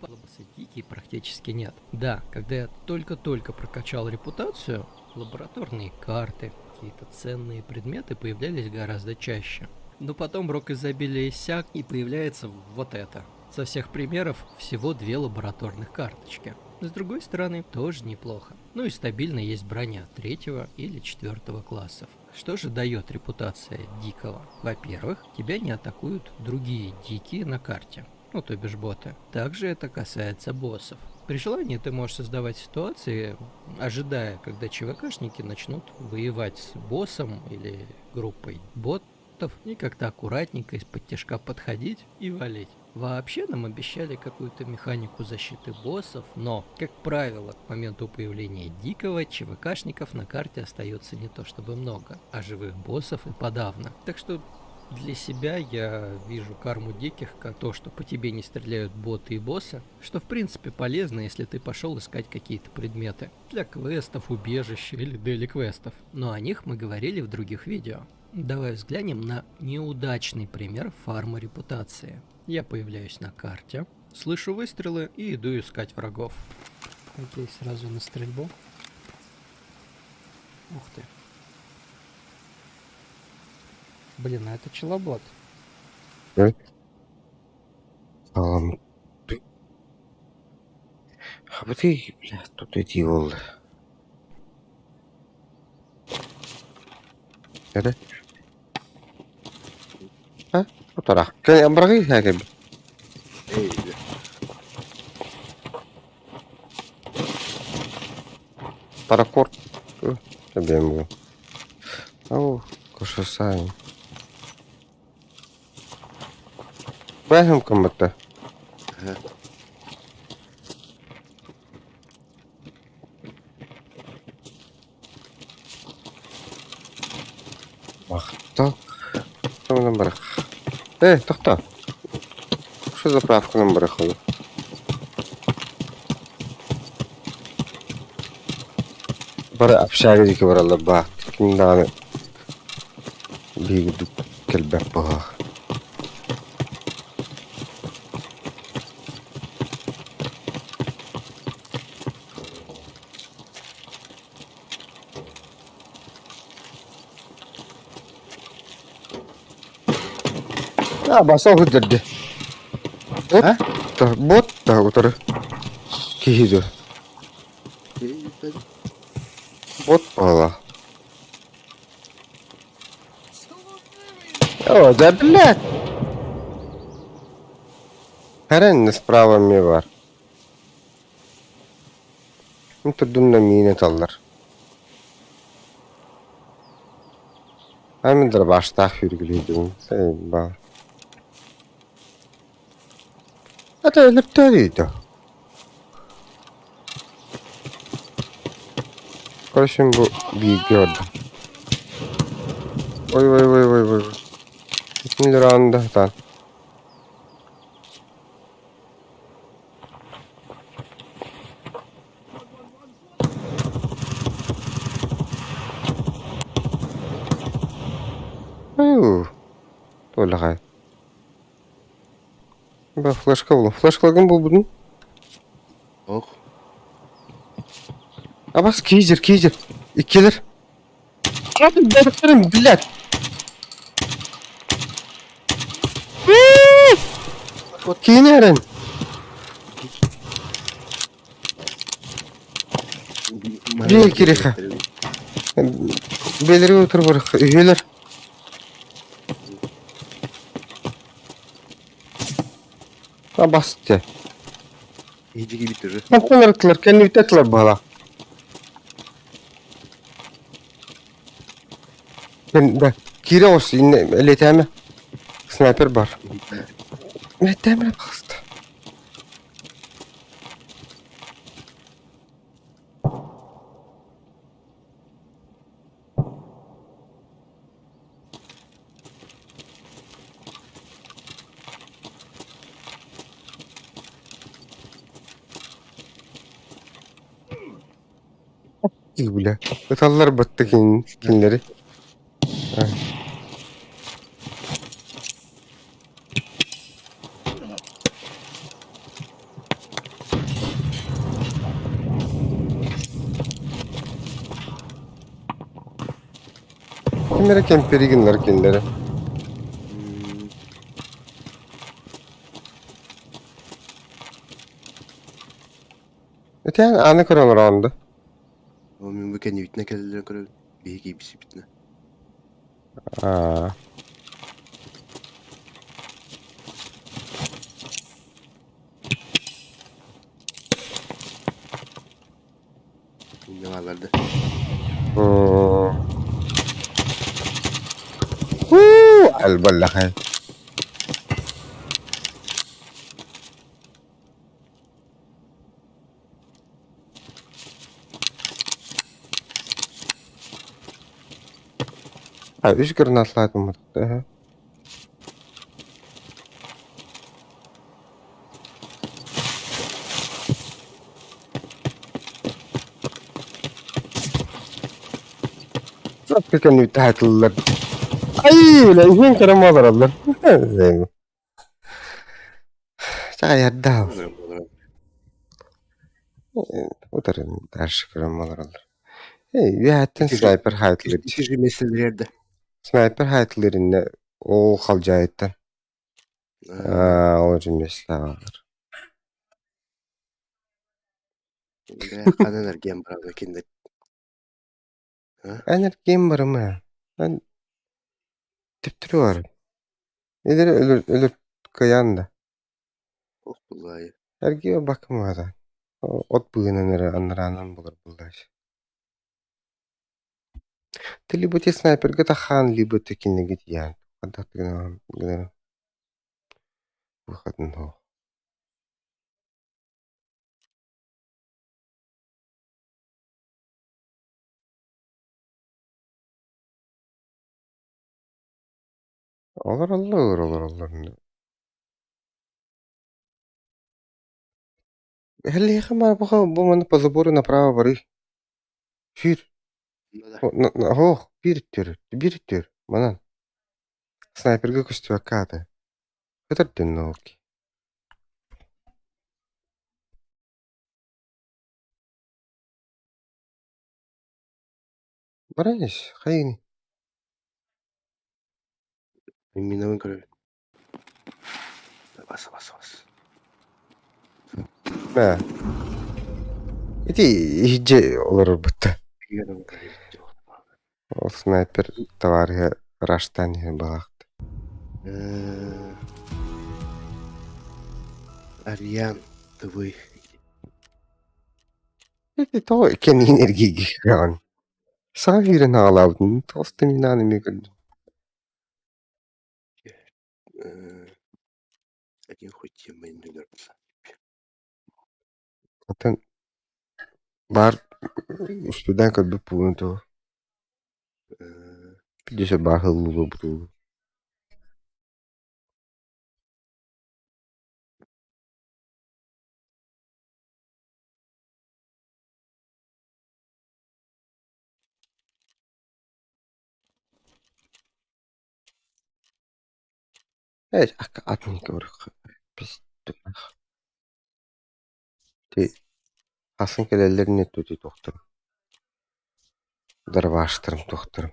дикие практически нет. Да, когда я только-только прокачал репутацию, лабораторные карты, какие-то ценные предметы появлялись гораздо чаще. Но потом рок изобилия иссяк, и появляется вот это. Со всех примеров всего две лабораторных карточки. С другой стороны, тоже неплохо. Ну и стабильно есть броня третьего или четвертого классов. Что же дает репутация дикого? Во-первых, тебя не атакуют другие дикие на карте, ну то бишь боты. Также это касается боссов. При желании ты можешь создавать ситуации, ожидая, когда ЧВКшники начнут воевать с боссом или группой ботов, и как-то аккуратненько из-под тяжка подходить и валить. Вообще нам обещали какую-то механику защиты боссов, но, как правило, к моменту появления дикого ЧВКшников на карте остается не то чтобы много, а живых боссов и подавно. Так что для себя я вижу карму диких как то, что по тебе не стреляют боты и боссы, что в принципе полезно, если ты пошел искать какие-то предметы для квестов, убежища или daily квестов. Но о них мы говорили в других видео. Давай взглянем на неудачный пример фарма репутации. Я появляюсь на карте, слышу выстрелы и иду искать врагов. Окей, сразу на стрельбу. Ух ты. Блин, а это челобот. Салам. Хабытый, бля, тут эти ол. Это? А? Утара. Кэ амбрагы хәкем. Эй, бля. Паракорд тэбиэм буо. Ау, кошосаан. Бэһим кыммыта. Ага. Махтал. Тохтоон барах. Э, тохтоо. Что заправканан барах ол? Бары общага диэки бараллар баа. Ким даҕаны биһиги курдук кэлбэт быһыылаах. А, баса сылдьар А? Бот бот да утары киһи дуо? Бот буолла. О, да блядь! Хәрен справа мне бар. Мин турдум да миин эталлар. Ами дробаштаах үргүлүйдүм. Баар. Ата өлөртөөрүйдө. Короче, бу бииргэ ордум. Ой ой ой ой ой. Итиннэр аанда сатаан. Ой, туоллаҕай. Ба флешка булла. Флешкаларгын булбутун? Ох. Абас кейзер, кейзер. Иккилэр. Блядь. Киин эрэн. Биир кириха. Белери утур үһүлэр. Абасты. Иһдьиги бүтүрү. Хантан ырыттылар, кэннибитэ тылар баһала. Да, киирэ оҕус, элиэтээмэ. Снайпер бар. Элиэтээмэ, пожалуйста. Бля, ыталлар батты кинилэри. Ким эрэ кэмпири гыннар кинилэри. Ити аны көрөн олороҕун да? Ол мин бу кэннибитинэ кэлэллэрин көрөбүн. Биһи киирбисиппитинэ. Аа. Инньэ бааллар да. Уу, албаллахай. А, үс гранаталаатым э Кэнниттэн хаатыллар. Ай, бля, иһин көрөн олороллор. Чаайардаал. Утарын дальше көрөн олороллор. Эй, үөһэттэн снайпер хаатылыр. Ити же меселерде. Снайпер хаатылыр иннэ ол халдьаайыттан. Аа, ол жимеслаалар. Ханан эргиэн барабы кинилэр. Эн эргиэн барыма. Эн төптөрү бар. Илери өлөр өлөр кыайан да. Ох буллаайы. Эргиэ бакымаата. От быыһынан эрэ аннараанан булар буллааччы. Ты либо те снайперга тахан, либо ты кинигит ян. Хадах выходного. Олороллор, олороллор. Эһэлиэхэ бу бу манна по забору направо барый. Сүүр. Да. Оһох, биир өттүгэр, биир өттүгэр, манан. Снайперга көстүбэккэ аата. Көтөрдүн науки. Баран ис, хайыгыный? Миновын көрөбүн. Бас, бас, бас. Мэ. Ити иһдьэ олорорбутта. Ол снайпер товарыһа раштан иһэр баҕахта. Ариан ТВ. Ити тоҕо кэннигин эргийгэ кэҕин? Саҥа киирэн аҕалаабытын тоҕус тыҥнаан эмиэ көрдүм. Один хоть тема Оттон баар успудаан көрбүт буолуон туһу. Дьэ баар ыллыыбыт Атын Ти хасын кэлэллэрин өттүтү туохтарым дарбаастарым туохтарым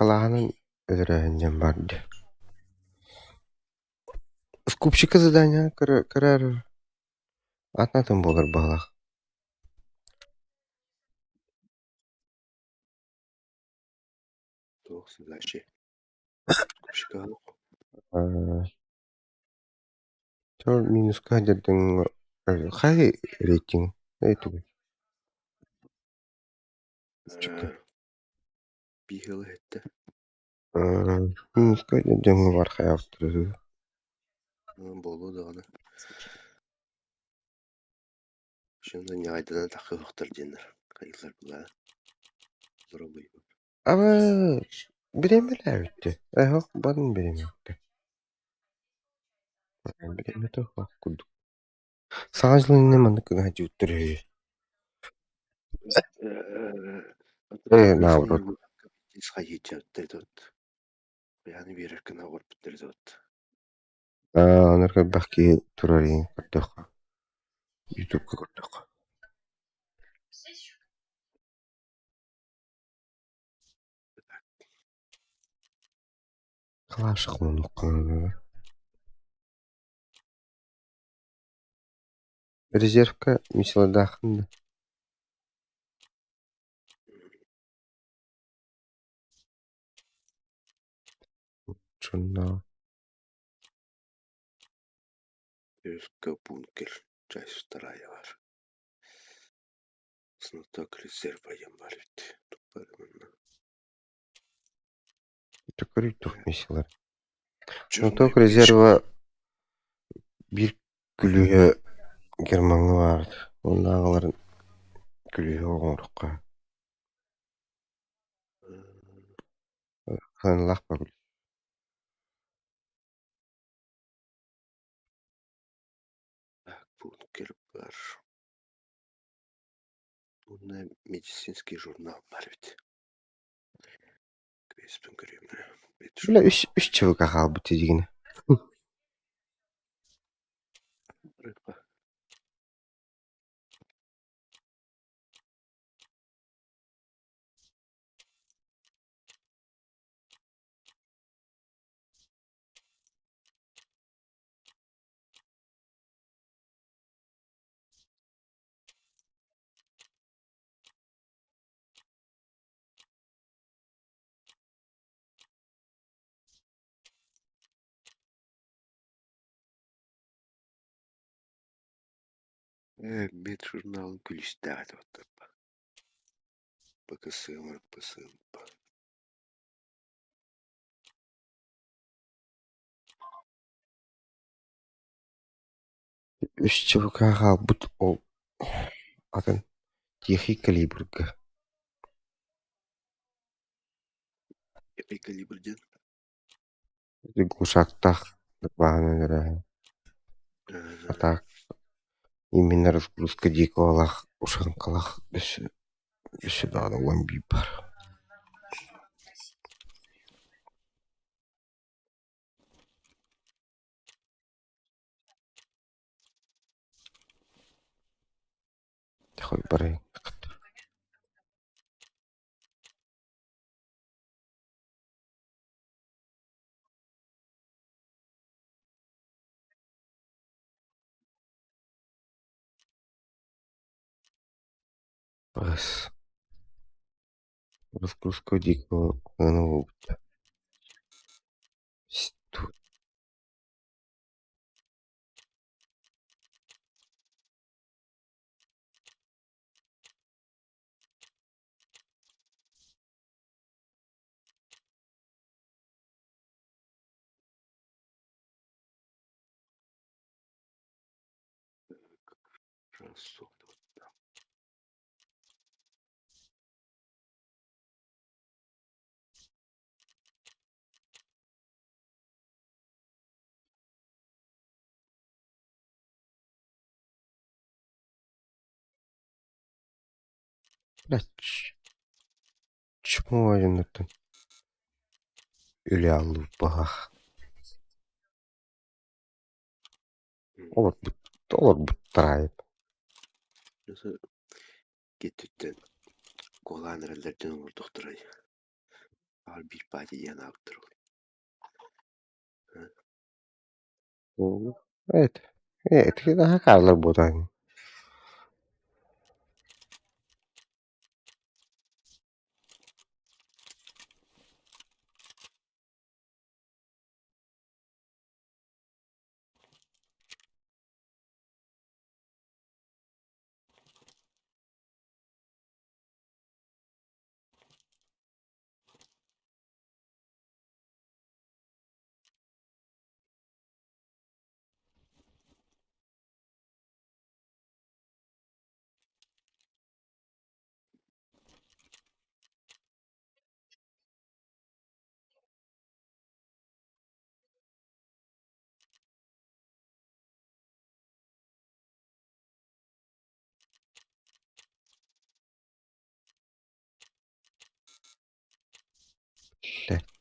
Алааһынан өлөрөөһүн диэн баар дии. Скупщика задание көрөр атын-атын буолар быһыылаах. Туох задачи? Скупщика Минуска дьэрдиҥ хай рейтинг тугуй? Биир иһиттэ. Минуска дьэрдиҥ бар хайаабыттара Буолуо даҕаны. Шында ньаҕайданан таххыһыахтар диэннэр хайыылар былаа. Аба бириэмэлээбитти. Эһэх барын бириэмэттэ. Бириэмэтэ суох курдук. Саҥа дьыл иннинэ маннык гына дьиэттэр үһү. Наоборот. Онор көрбөх киһи турар иһин көрдөххө, Ютубка көрдөххө. Калаш хомуннуххана Резервка мисиладааххын да Журнал. Бункер, часть вторая бар. Знаток резерва диэн баар эбит. Төкөрүй туох миссиялар. Знаток резерва биир күлүүһэ Гермаҥҥа баар, оннааҕыларын күлүүһэ оҥоруохха Сыаналаах бөҕө. Бункер бар. Уонна медицинский журнал баар эбит. Квеспин көрүөм. Бля, үс үс ЧВК хаалбыт дигини. Ээ, меджурналын күлүүстээх этэ оттон ПКСМ, РПСМ. Үс ЧВК хаалбыт ол атын «Тихий калибрга» Тихий калибр диэн Глушактаах баһынан эрэ А так именно разгрузка диколаах ушанкалаах өссө өссө даҕаны уон биир баар. Барай Бас разгрузка дикого Блядь, чмо это? Или аллубах. Олорбут, олорбуттара Киттиттэн куолаан эрэллэр дьон олордохторой Аҕар биир паати диэн аабыттар ол Это, это наһаа хааллар буолан. Блядь.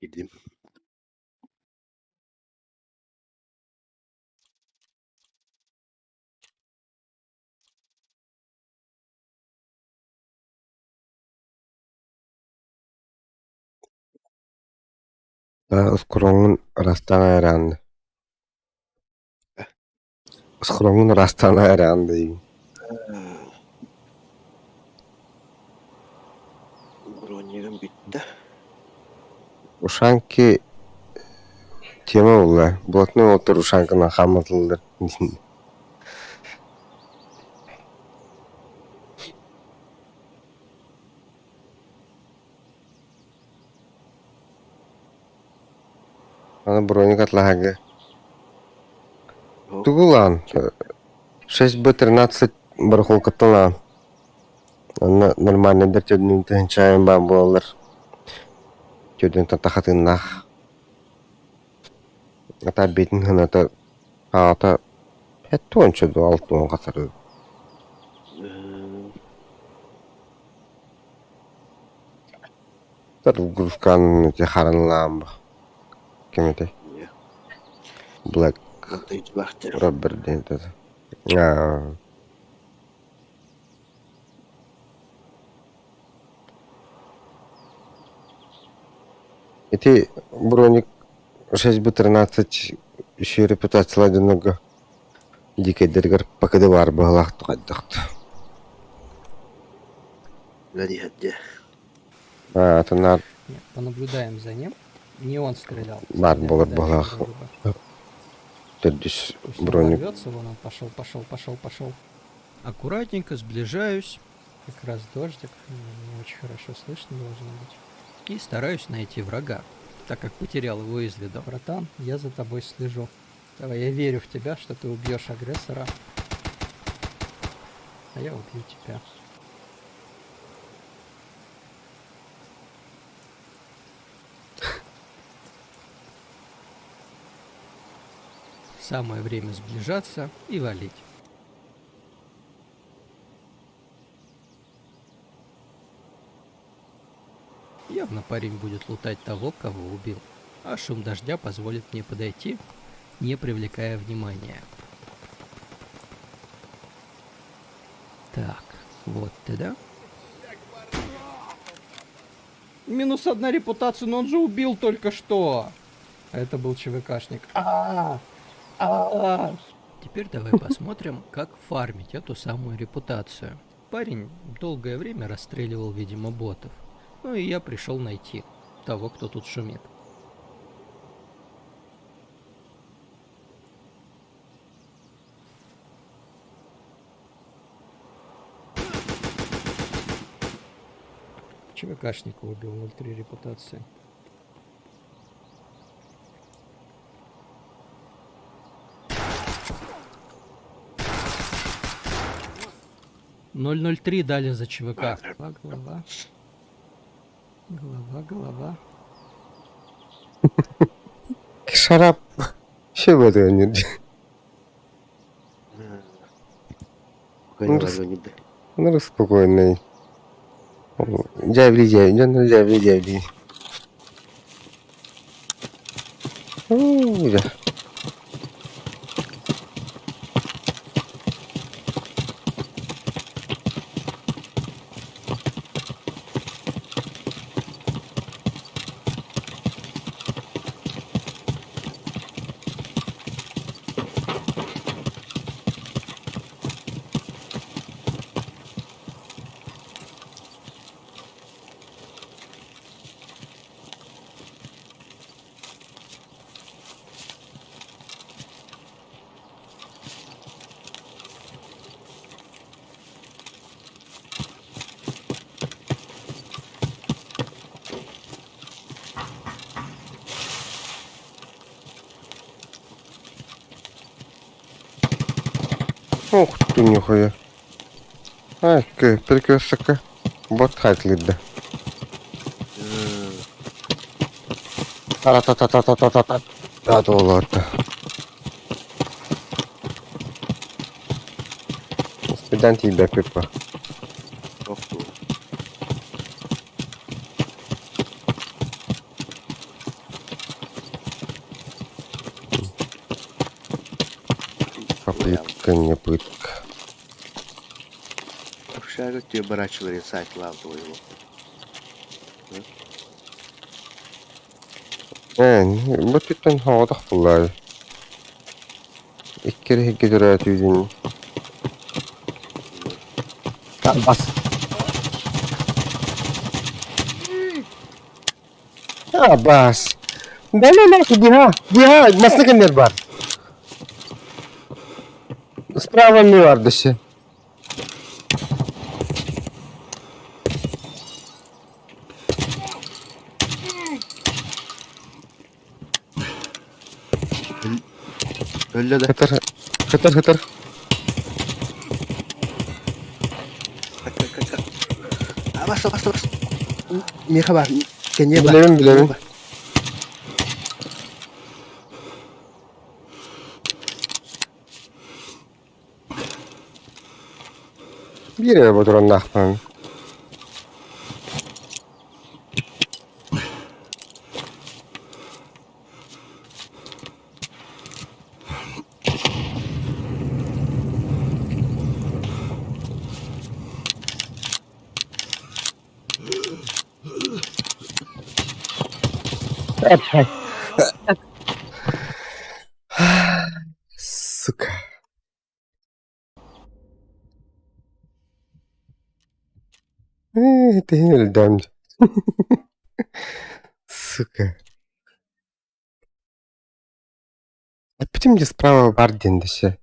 Girdim. Скроҥҥун ыраастаан айараан Скроҥҥун ыраастаан айараан диигин Бронигым бүттэ. Ушанки тема буолла. Блатной уолаттар ушанканан хаамматыллар. Аны броник атлаһарга Тугу ылаҕын? 6Б 13 барахолкаттан ылаҕын. Онно нормальнайдар төрдүн тыһыынча баар буолаллар. Төрдүн тахатыыннаах. Ата бэйэтин сыаната аҕата 70 дуу, 60 хасары. Таргускан ити харанлаан ким этэй? Black Rubber диэн Аа. Ити броник 6Б13 үчүгэй репутациялаах дьоннорго дикэйдэригэр пакеты баар быһыылаах хайдах Аа, атынаар Нет, понаблюдаем за ним. Не он стрелял. баар Стреляли буолар дальше быһыылаах вроде бы. төрдүс Пусть он броник ворвется, вон он пошел, пошел, пошел, пошел. Аккуратненько сближаюсь. Как раз дождик, не очень хорошо слышно должно быть. И стараюсь найти врага, так как потерял его из виду. Братан, я за тобой слежу. Давай, я верю в тебя, что ты убьешь агрессора. А я убью тебя. Самое время сближаться и валить. Явно парень будет лутать того, кого убил. А шум дождя позволит мне подойти, не привлекая внимания. Так, вот ты, да? Минус одна репутация, но он же убил только что. Это был ЧВКшник. А, а. Теперь давай посмотрим, как фармить эту самую репутацию. Парень долгое время расстреливал, видимо, ботов. Ну и я пришел найти того, кто тут шумит. ЧВКшника убил 0,3 репутации. 0,03 дали за ЧВК. Голова, голова. Голова, голова. Шарап. Ще в это не. Ну, спокойный. Дявли, дявли, ну, дявли, дявли. Уу, Ух ты, нихуя. Ай, перекресток. Бот хайтлидда. Та-та-та-та-та-та-та. Да, Спидан тебя, Пеппа. Попытка не пытка. Общага тебе барачивали сайт лаву его. Э, бу түттэн хоҕотох буллаары. Икки төрөөтүүдүн. Бас. А, бас. Да, диха, диха, масна кемнер бар. Справа ми бар дөсө. Өллө да. Хытар, хытар, хытар. Бас, бас, бас. Миэхэ бар, кэнниэ бар. Билэбин, билэбин. Биир эрэ ботуруоннаахпын. Сука. Ты өлдөм. Сука. Эппитим дии справа бар диэн дэсэ.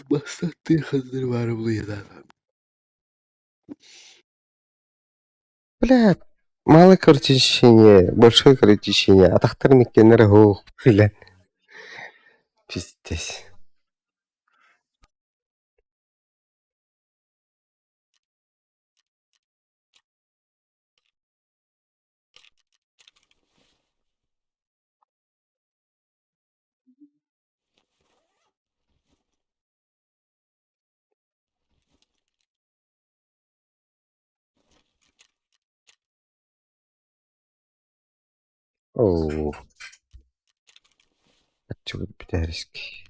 Бастатыы ханна баара булуйдаатам. Бля, малое кровотечение, большое кровотечение, атахтарын иккиэннэрэ суох, бля. Пиздец. Оо, аччыгый бүтээриски.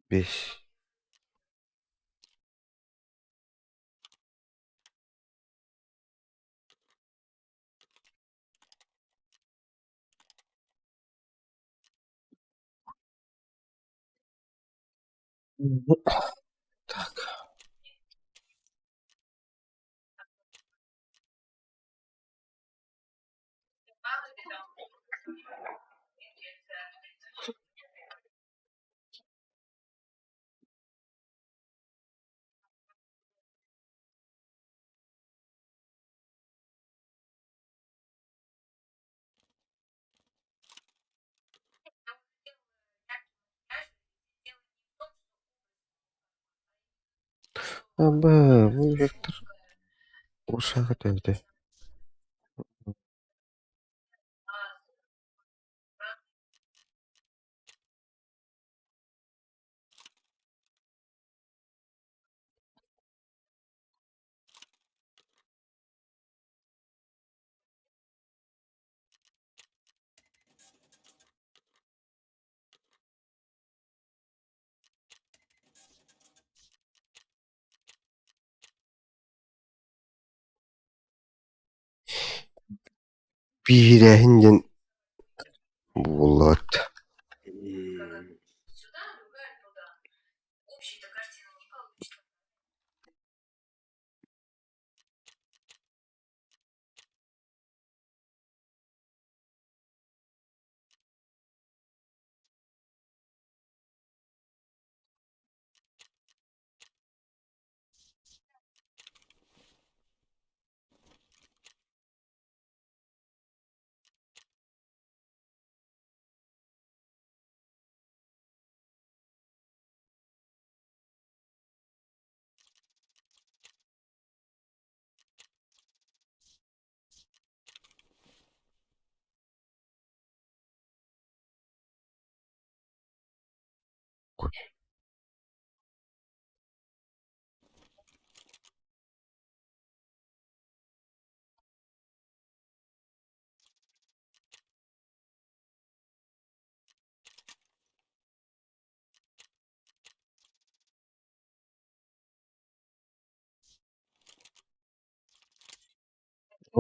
Беш. Так. Аба, бу вектор ушаға төбөтө. Биирээһин диэн буоллаҕыт.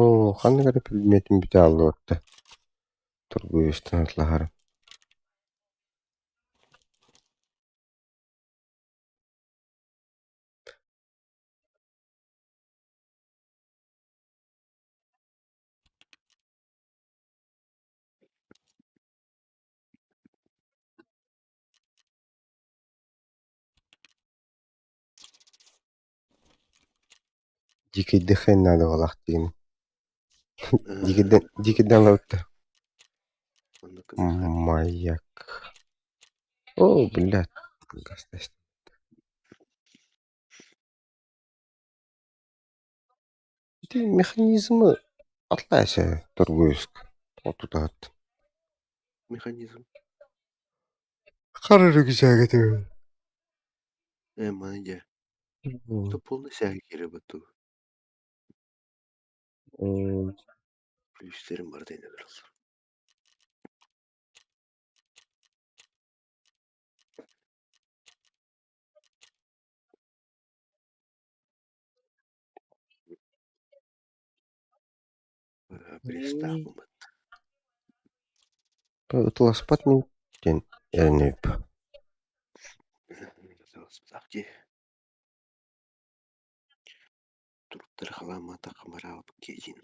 Оо, ханнык эрэ предметин бүтэ хааллыбыт да, торгуйустан атлаһарым. Дикийдихэн наада буолаах диигин. Дикийдэн дикийдэн ылабыт Оннук гыныахха. Маяк. О, блядь. Ити механизмы атлайся торгуйск. Отутаат. Механизм. Хара рюкзак это. Э, маны дьэ. То полный сээгэ киирэ батту. Плюстерин барыта инэ бараллар. Престах бумат. Ытыласпат мин диэн эрэнэбип. Дии. Туруктар халааммата хамараабыт киэдьин.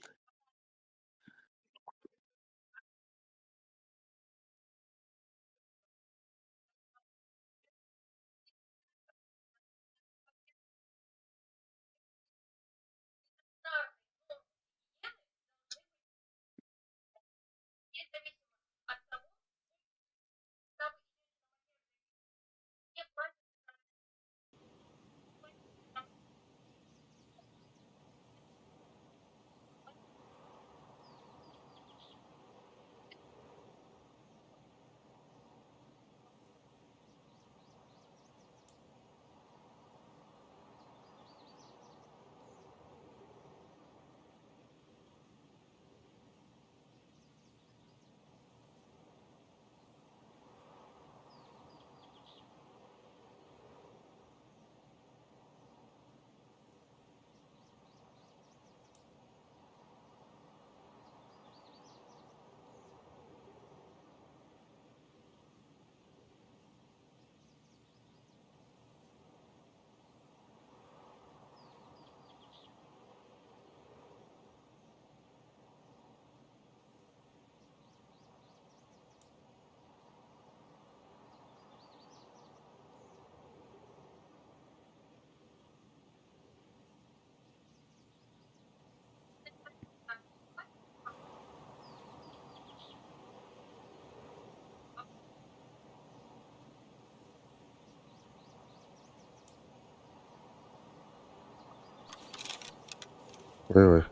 Ой ой.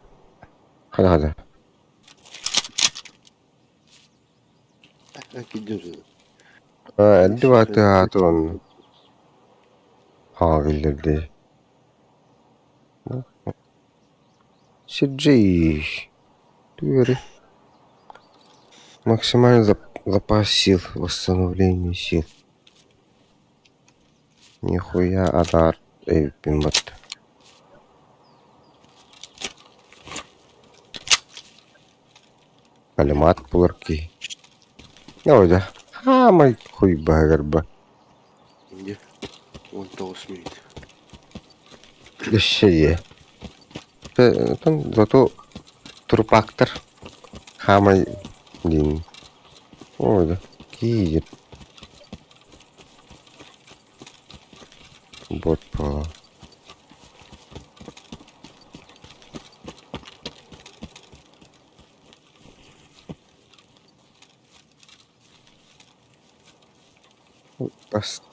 Хада хада. Киддер. Элди бааты ааты онно. Аа киллэрди. Сиджей. Түөри. Максимальный запас сил, восстановление сил. Нихуя адаар эбиппин батта. Калимат булар киһи. Давай Хаамай хуй баһыгар Инде 19 минут. Өссө Там зато трупактар хаамай диин. Ой да киир. Бот по.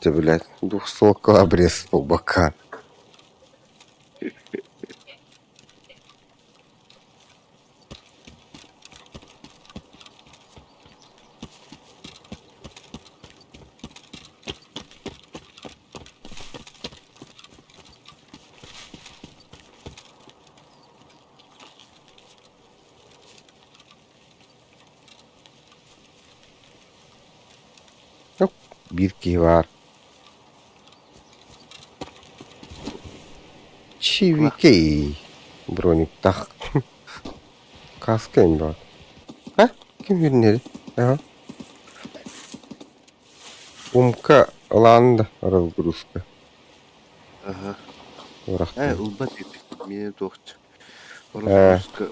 Ты, блядь, двухстволка обрез полбока. Биир киһи баар. Чивикей брониктах. Каска им баар. А? Ким үүннэри? Ага. Умка ылаан да разгрузка. Ага. Урахтан. Э, ылбат эбит. Миэнэ туохча. Э. Разгрузка.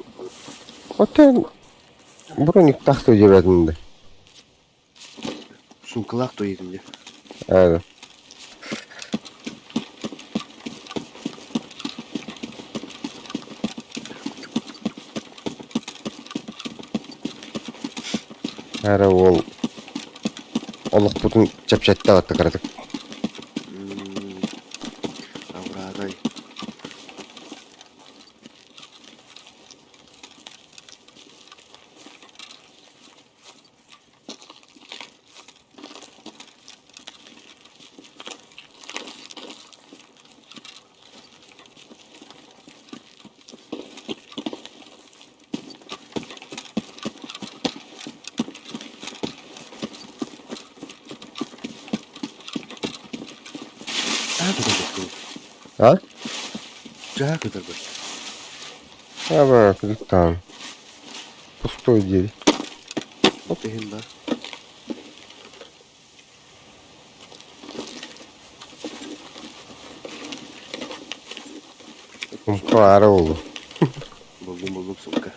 Оттон брониктах диэбэтин да. Сумкалаах туйдум дьэ. Ээ. Эрэ уол олохпутун чэпчэттэ батта кыратык. Абыраатай. А? Дьаа кытарбыт. Аба, там. Пустой дверь. Иһин бар. Клара уолу. Буллум буллум сука.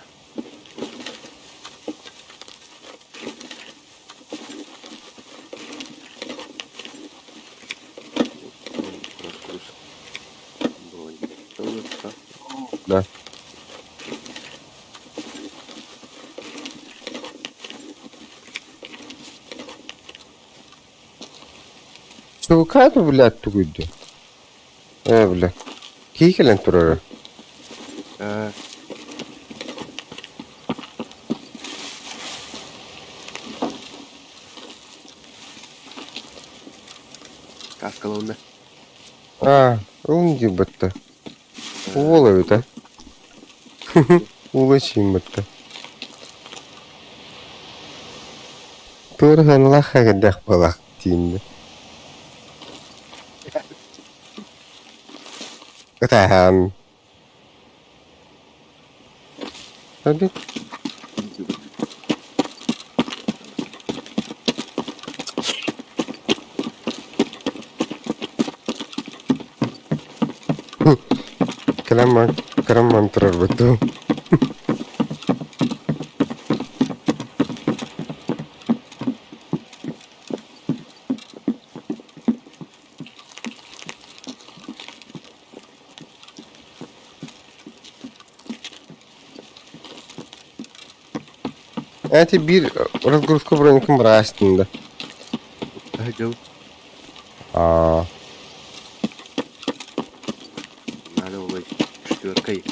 Разгруз. Бронь. Да. Сука, блядь, тугуйду. Ээ, бля. Киһи кэлэн турара. Э, Каскалонна. А, ылын диэбэттэ. Уол эбит ээ. Уола сииммэттэ. Туораһанлаах эрэйдээх буолаах тиийиннэ. Ытааһаан. Эбит. Кэлэн кырамман турарбыт дуу. Эти биир разгрузка броникын быраастын да. Дьыл. Аа. Надо было четверкой.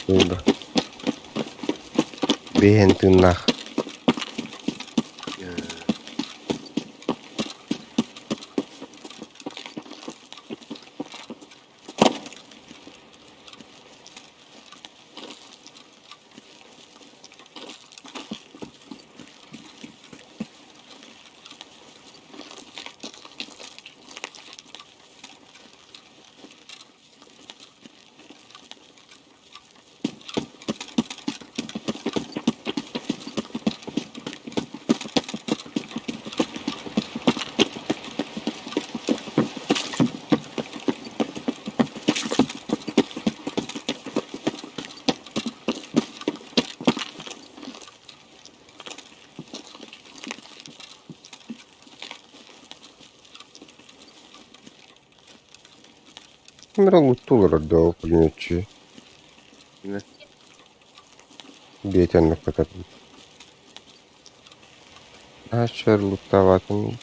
Туйда. Биһэн тыыннаах. Ким эрэ луттуу олорор дуо пулеметчиги? Биэтэ оннук көтөрбүт. Аа чөр луттаабатын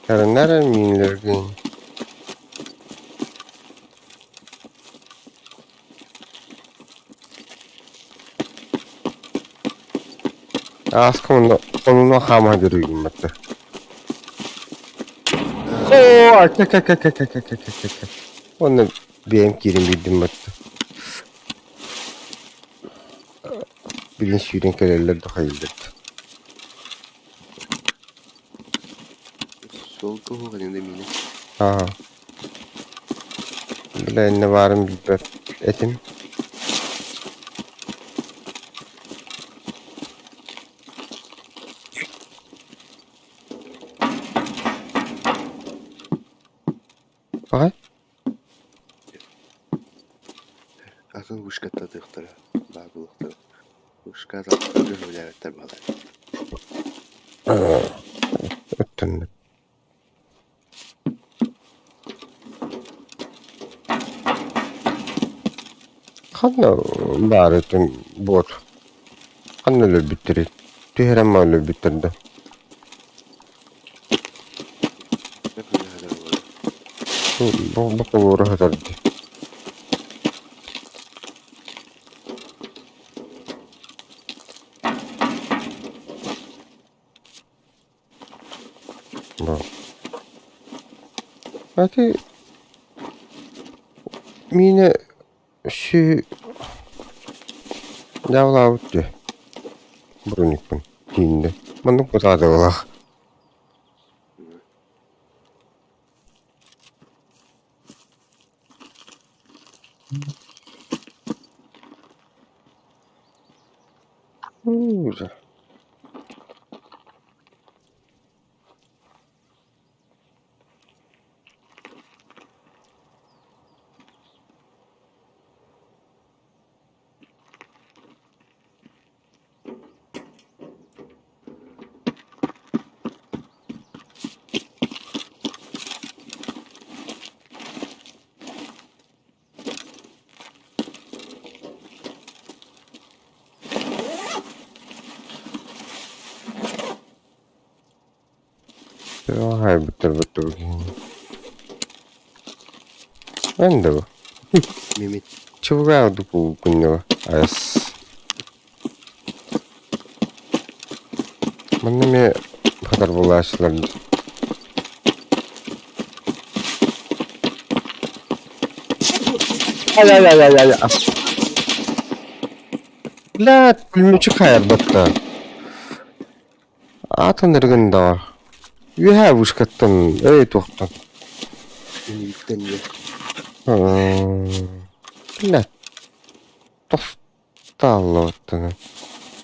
Эрэннэр миинилэргин. Ааска онно онуна хаама дөрүгүммэттэр. Оо, кэ кэ кэ кэ кэ кэ кэ кэ кэ. Онно бэйэм киирэн биэрдим батта. Билин сүүрэн кэлэллэр да хайыыллар да. Суол туһугар инде миинэ. Аа. Бля, иннэ баарын билбэт этим. Баҕай. Атын вышкаттатыахтара, баар буолуохтара. Вышка үлэлээбэттэр баҕалар. Өттөннө. Ханна баар этин буот? Ханна өлөрбүттэрий? Түһэрэн ма өлөрбүттэр да? Бу бу холуора сытар дии. Бу. Ати миинэ сү дьаабылаабыт дии. Броникпын тииннэ. Маннык бытаатылах. Ужас. Хайбыттар Эн да бу. Мимит. Чувга дупу күннөҕө айас. Манна эмиэ хатар булааччылар Ай ай ай ай ай Блядь, пулеметчик хайарбатта. Аатын эргин да Үөһээ вышкаттан, эй туохтан. Инибиттэн диэ. Блядь. Тостааллыбыттан.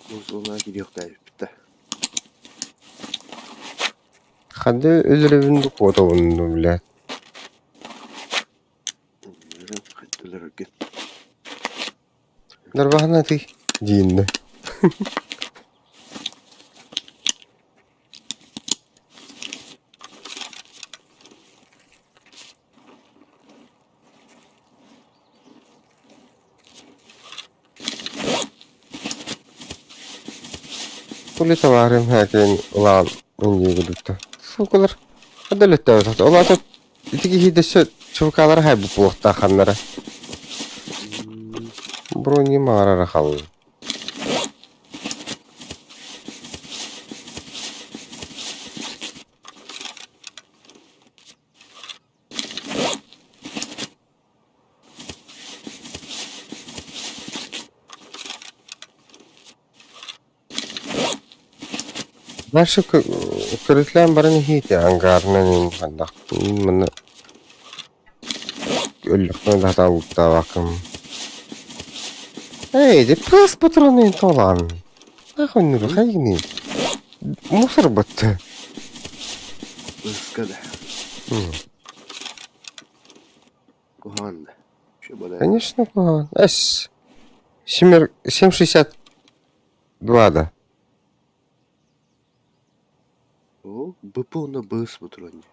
Музыка кириэхтээбиппит да. Ханды өлөрөбүн да куотабын ну, блядь. Өлөрөргүн. Дарбаһана ты дииннэ. Коли товарым хәкин улаан иннигудутта. Сукалар адалеттаа Олаата ити киһи дөссө чувкалар хай буолуохтааханнара. Брони маарара халла. Дальше көрүтлээн баран иһиити ангарынан ханнах манна өллөхпүнэ да сатаабыттаабаккын. Эй, дэ пыс патронын толан. Нахуй хайгни. Мусор батты. Ыска да. Куһаҕан да. Конечно, куһаҕан. Эс. 7,62 да. О, БП уонна БС патрон.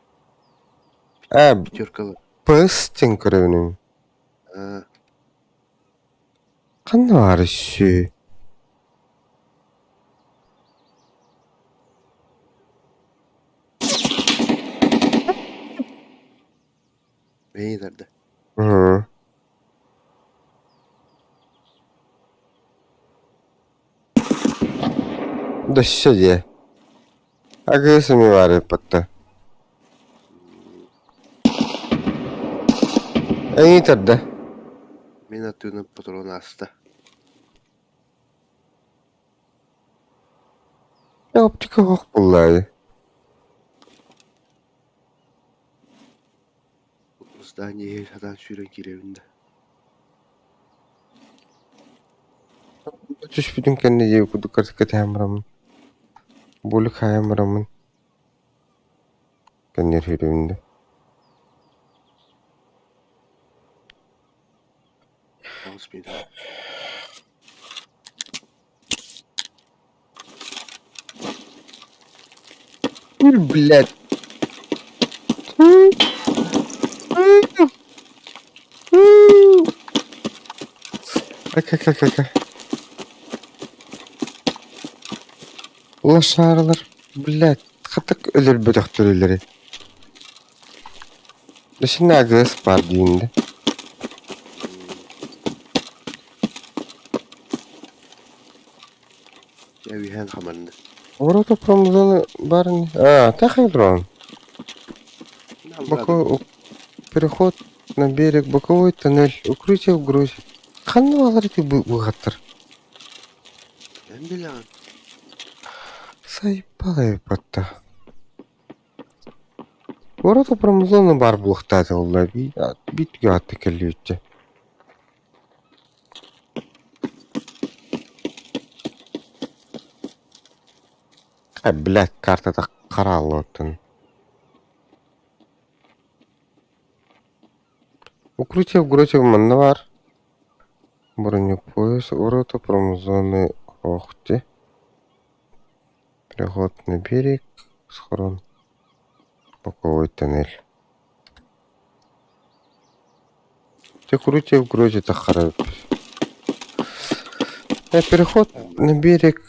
Ээ, Пятеркалар. ПС диэн көрөбүнүм. Аа, Ханна баар үссүү? бэйэлэр да. Мм. Дөссө дии. Агыы сымыылаары ыппатта. Эйиҥ тарда. Мин атыыным патрон ааста. Оптика оһох буллаайы. Здание иһигэр сатаан сүүрэн киирэбин да. Түспүтүн кэннэ дьиэ курдук кэтэһэн бараммын, булик хаайан бараммын, кэннигэр сүүрэбин да. Аҕыс минут. Блядь. Ака-ка-ка-ка. Лошаралар, блядь, хатык өлөрбөтөхтөрүлэри. Исиннэ агыас баар диин да. Дьэ үһээн хаманна. Ворота промзоны барыни. А, тахайдрон. Боко... Переход на берег, боковой тоннель, укрытие в грузе. Ханна балар ити быһаттар? Эн билэҕин. Сайбалай батта. Ворота промзоны баар буолуохтаах буолла биир түгэҕиттэн кэллибит Блядь, картата харааллыбыттан. Укрытие в гроте манна баар. Бронепоезд, ворота промзоны Охти. Переход на берег, схрон, боковой тоннель. Ты крути в грозе тахара. Переход на берег.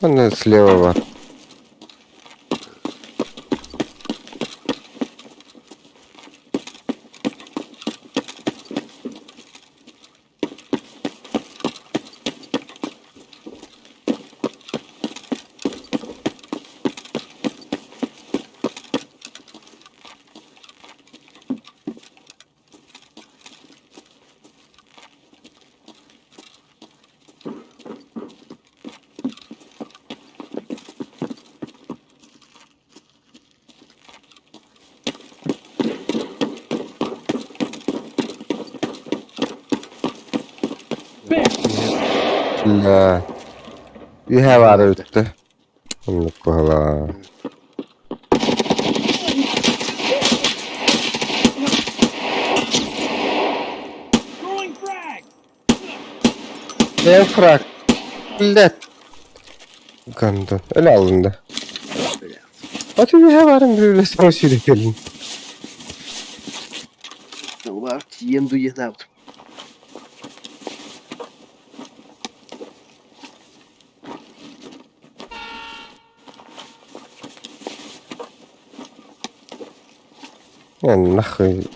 Он слева. Бля. Үһэ баара бүттэ. Оннук быһалаа. Бэйэм фраг. Блядь. Гандон. Өлө алынды. Аты үһэ баарын билэ саҥа сүүрэ кэллин. Бар тиийэн дуйатаабытым. Нахуй.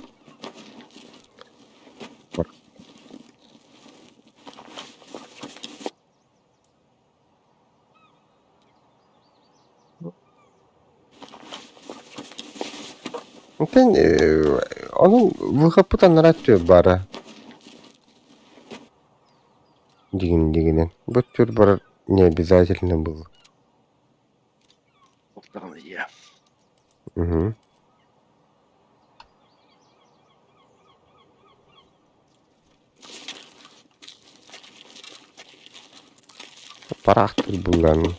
Онтон ону выхоппут анараа өттүгэр баара дигин дигинэн. Бу өттүгэр барар не обязательно было. Ортаҕына ийэ. Угу. Параахтар буллаан.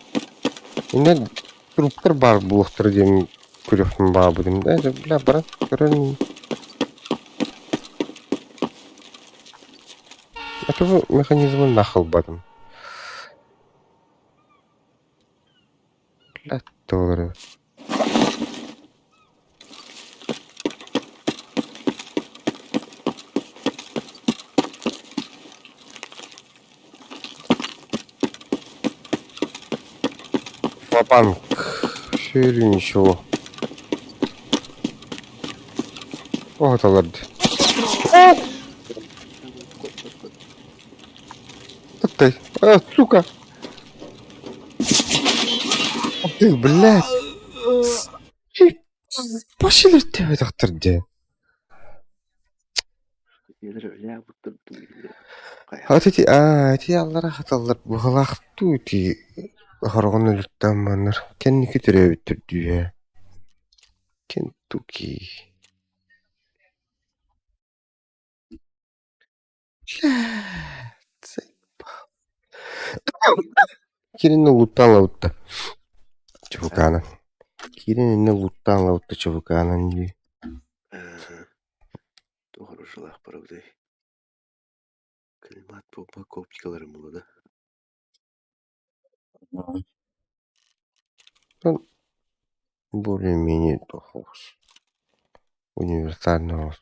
Иннэ труптар баар буолуохтара диэн көрүөхпүн баҕарбытым да, бля, баран көрөн А то бу механизмын нахылбатым. Бля, туолары. Ва-банк. Все или ничего. Оҕотолорду. Туттай. А, сука! Ты, блядь! Пошли дии. Ити аа ити аллара хаталлар быһалаахтуу ити хороҕун өлүттэн маннар кэнники төрөөбүттэр дүү ээ Кентукки Киирин луттаан ылбытта Чубукаанан Киирин иннэ луттаан ылбытта Чубукаанан дии Туох хорошалаах барабытай Климат буолбакка оптикаларын булла да Более-менее туох универсальный оҕус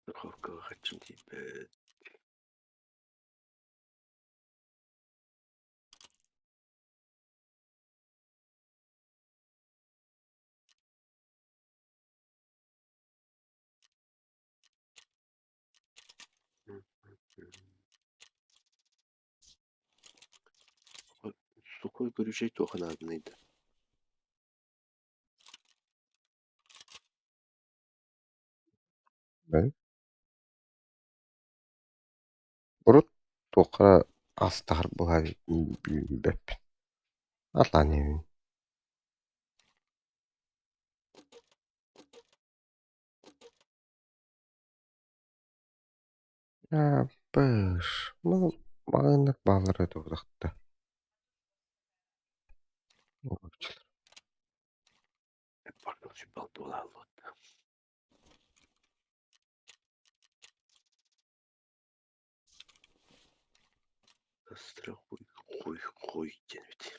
Духовкаҕа хаччым тиийбэт. Сухой горючай туох наадыный да? Урут туохха астаһар буолар билбэппин. Атлаан иһэбин. Быш, маҕаннар бааллара туһулахта. Хуй хуй диэн эбит.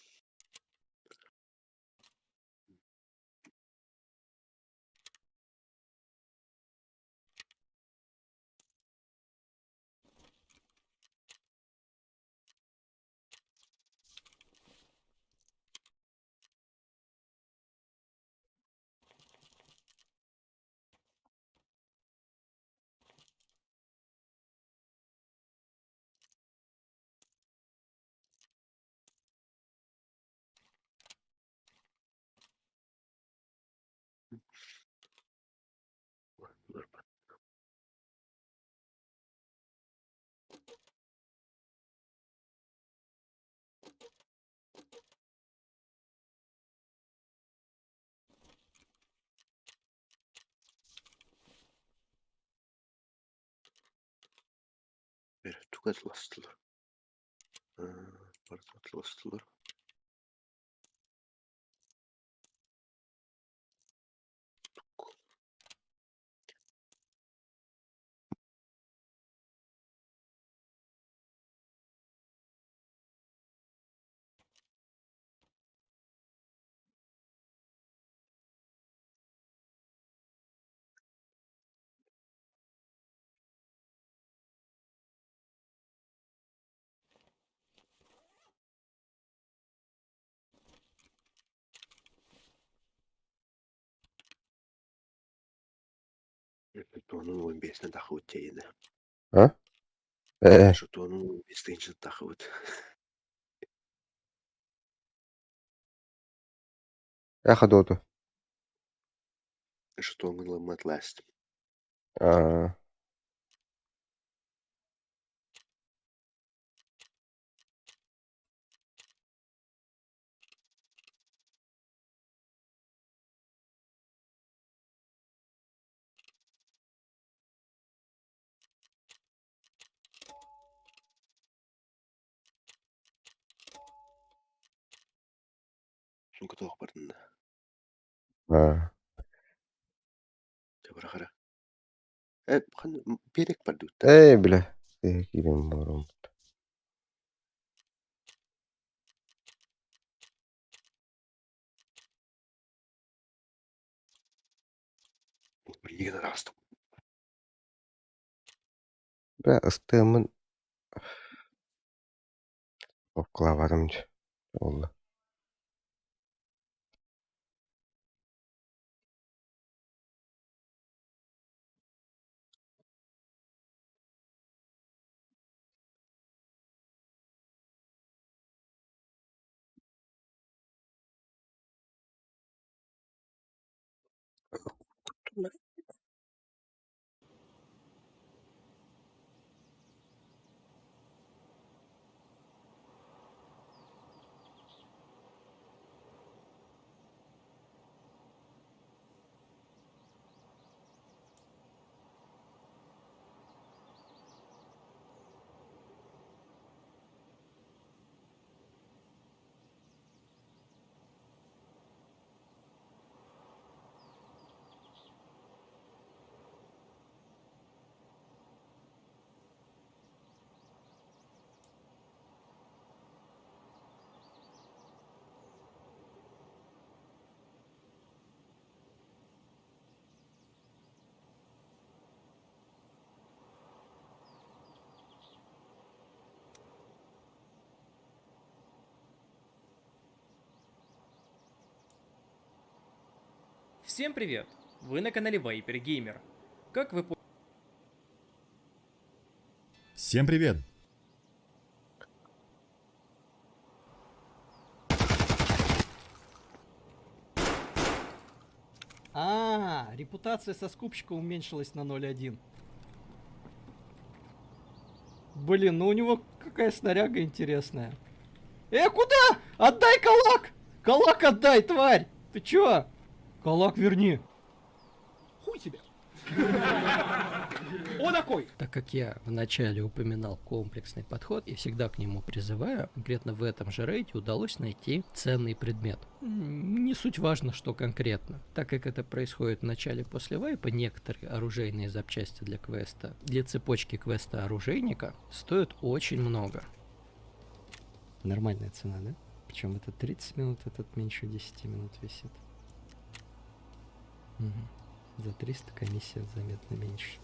Туга атыластылар? Барытын атыластылар. Жетонун уон биэстэн тахыбыт чэйинэ. А? Ээ. Жетонун уон биэстэн тахыбыт. Эхо дуоту. Жетоҥҥун ылыммат last. Аа. Сумка туох бардын да? Аа. Бырахара. Э, ханна биэрэк бардыбыт Ээ, бля. Киирэн барым. Биһиги араастым. Бля, ыстыаммын обкалаабатым дьэ буолла. Всем привет! Вы на канале Viper Gamer. Как вы Всем привет! А, репутация со скупщика уменьшилась на 0,1. Блин, ну у него какая снаряга интересная. Куда? Отдай калак! Калак отдай, тварь! Ты чё? Калак верни. Хуй тебе. Он такой. Так как я вначале упоминал комплексный подход и всегда к нему призываю, конкретно в этом же рейде удалось найти ценный предмет. Не суть важно, что конкретно. Так как это происходит в начале после вайпа, некоторые оружейные запчасти для квеста, для цепочки квеста оружейника стоят очень много. Нормальная цена, да? Причем это 30 минут, этот меньше 10 минут висит. Мгм. За 300 комиссия заметно меньше,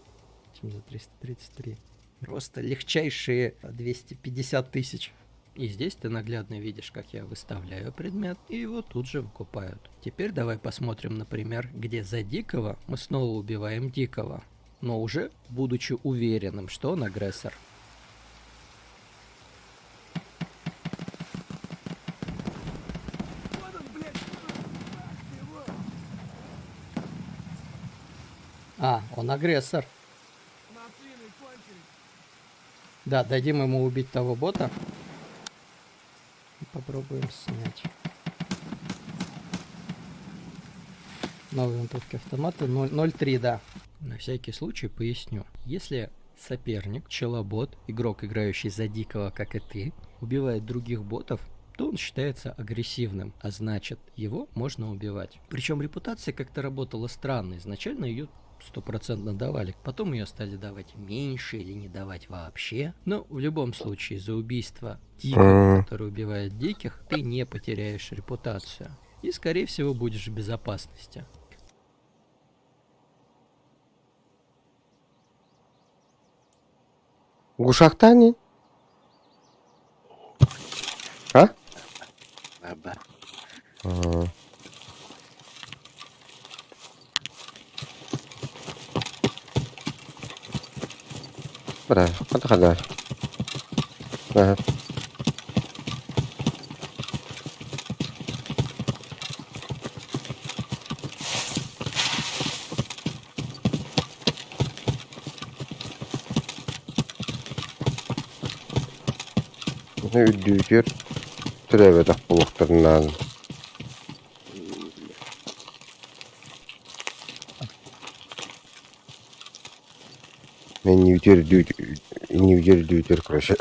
чем за 333. Просто легчайшие 250 тысяч. И здесь ты наглядно видишь, как я выставляю предмет, и его тут же выкупают. Теперь давай посмотрим, например, где за дикого мы снова убиваем дикого, но уже будучи уверенным, что он агрессор. А, он агрессор. Да, дадим ему убить того бота. И попробуем снять. Новые винтовки автоматы 0,3, да. На всякий случай поясню. Если соперник, челобот, игрок, играющий за дикого, как и ты, убивает других ботов, то он считается агрессивным, а значит, его можно убивать. Причем репутация как-то работала странно. Изначально ее стопроцентно давали, потом ее стали давать меньше или не давать вообще. Но в любом случае за убийство дикого, который убивает диких, ты не потеряешь репутацию. И, скорее всего, будешь в безопасности. Глушактани? А? Аба. А. Бра, хада Ага. Үрдүүтүөр төрөөбөтөх буолуохтарынаан Мен ньүүтүөр ньүүтүөр үрдүүтүөр короче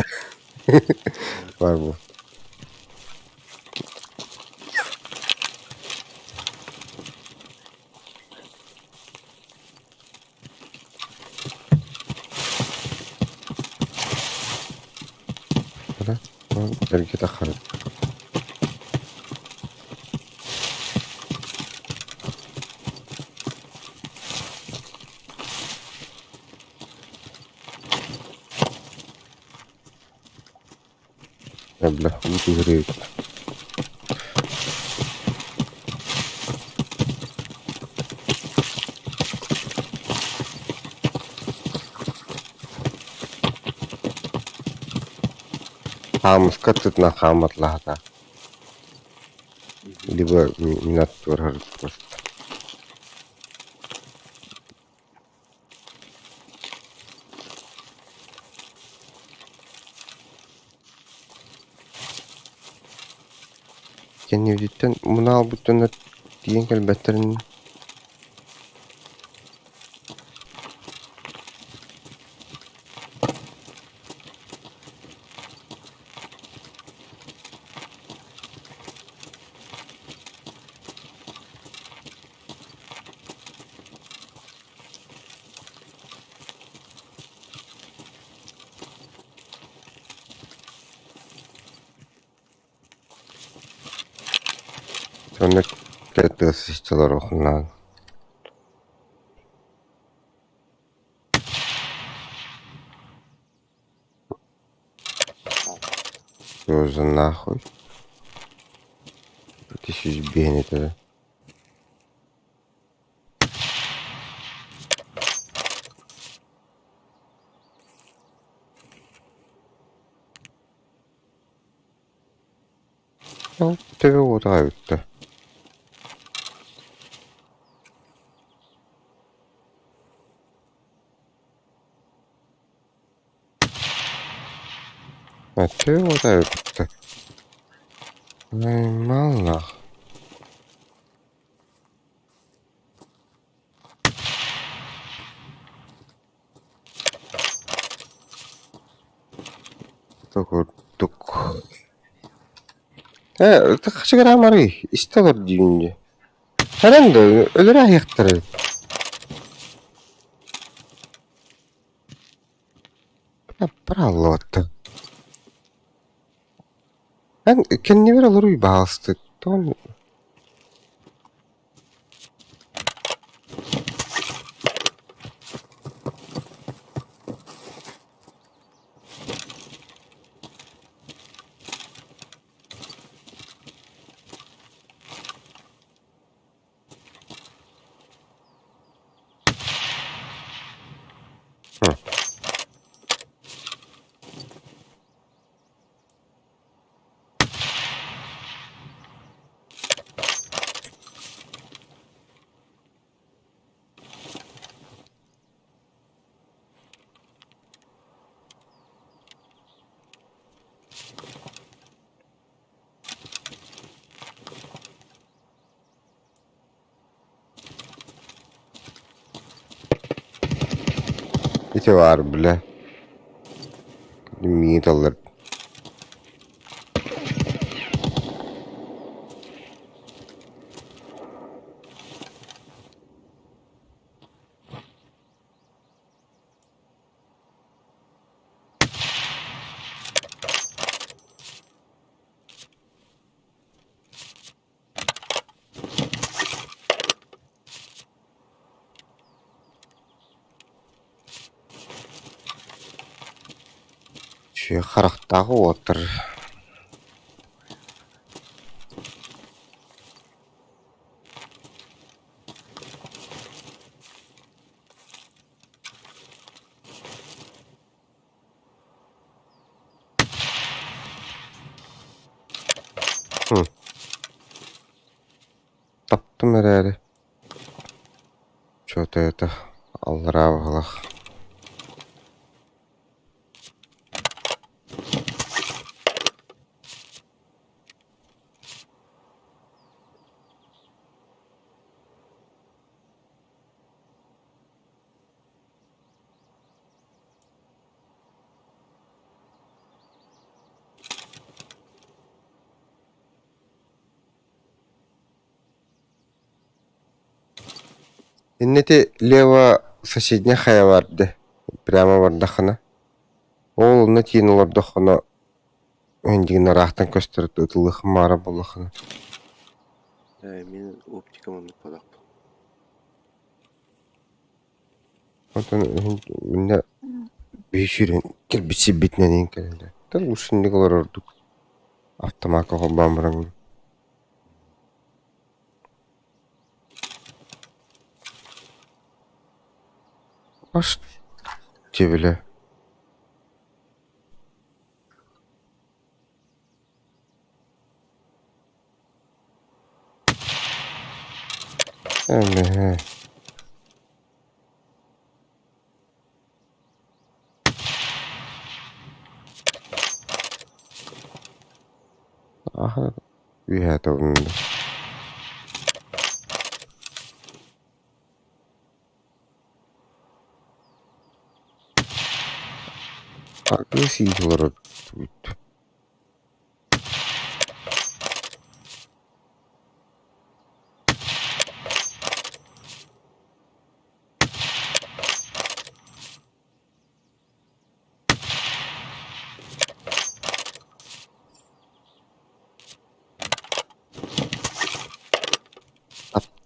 баар буо Эргэ таххар Бля, уу түһэрээбит. Хаамыска аттытынан хаамматлаһата. Либо мин аттыбар просто. Кэннибититтэн муна албыт дьоннор тиийэн кэлбэттэрин Сонно тыас олоруохунаан Тоже нахуй. 305 этэ. Ол төбө уотаҕа бүттэ. Төбө уотаҕа бүттэ. Наймаллах. Курдук. Ээ, хачыгыраамарый, истэ олор диибин дии. Кэлэн да өлөрө аһыахтара эбит. Быраллыбаттан. Эн кэннибэр олоруй баҕастык. Тоҕо Ити баар бля. Миит аллар. Үчүгэй харахтаах уолаттар Таптым эрээри, чё-то это аллараа быһыылаах Иннити лево соседняя хайа барды прямо бардахына ол онно тиийэн олордоххуна эндигин ыраахтан көстөр ытылыах маара буоллаххына Ээ, мин оптикам оннук буолахпын. Онтон иннэ биһи сүүрэн кэлбит сирбитинэн иһин кэлэллэр. Лучше инник олорордук. Автомакка холбоон баран Аш диэбилэ Эмэһэ Аха үөһээ тобулунна. Кыыс иитэ олорор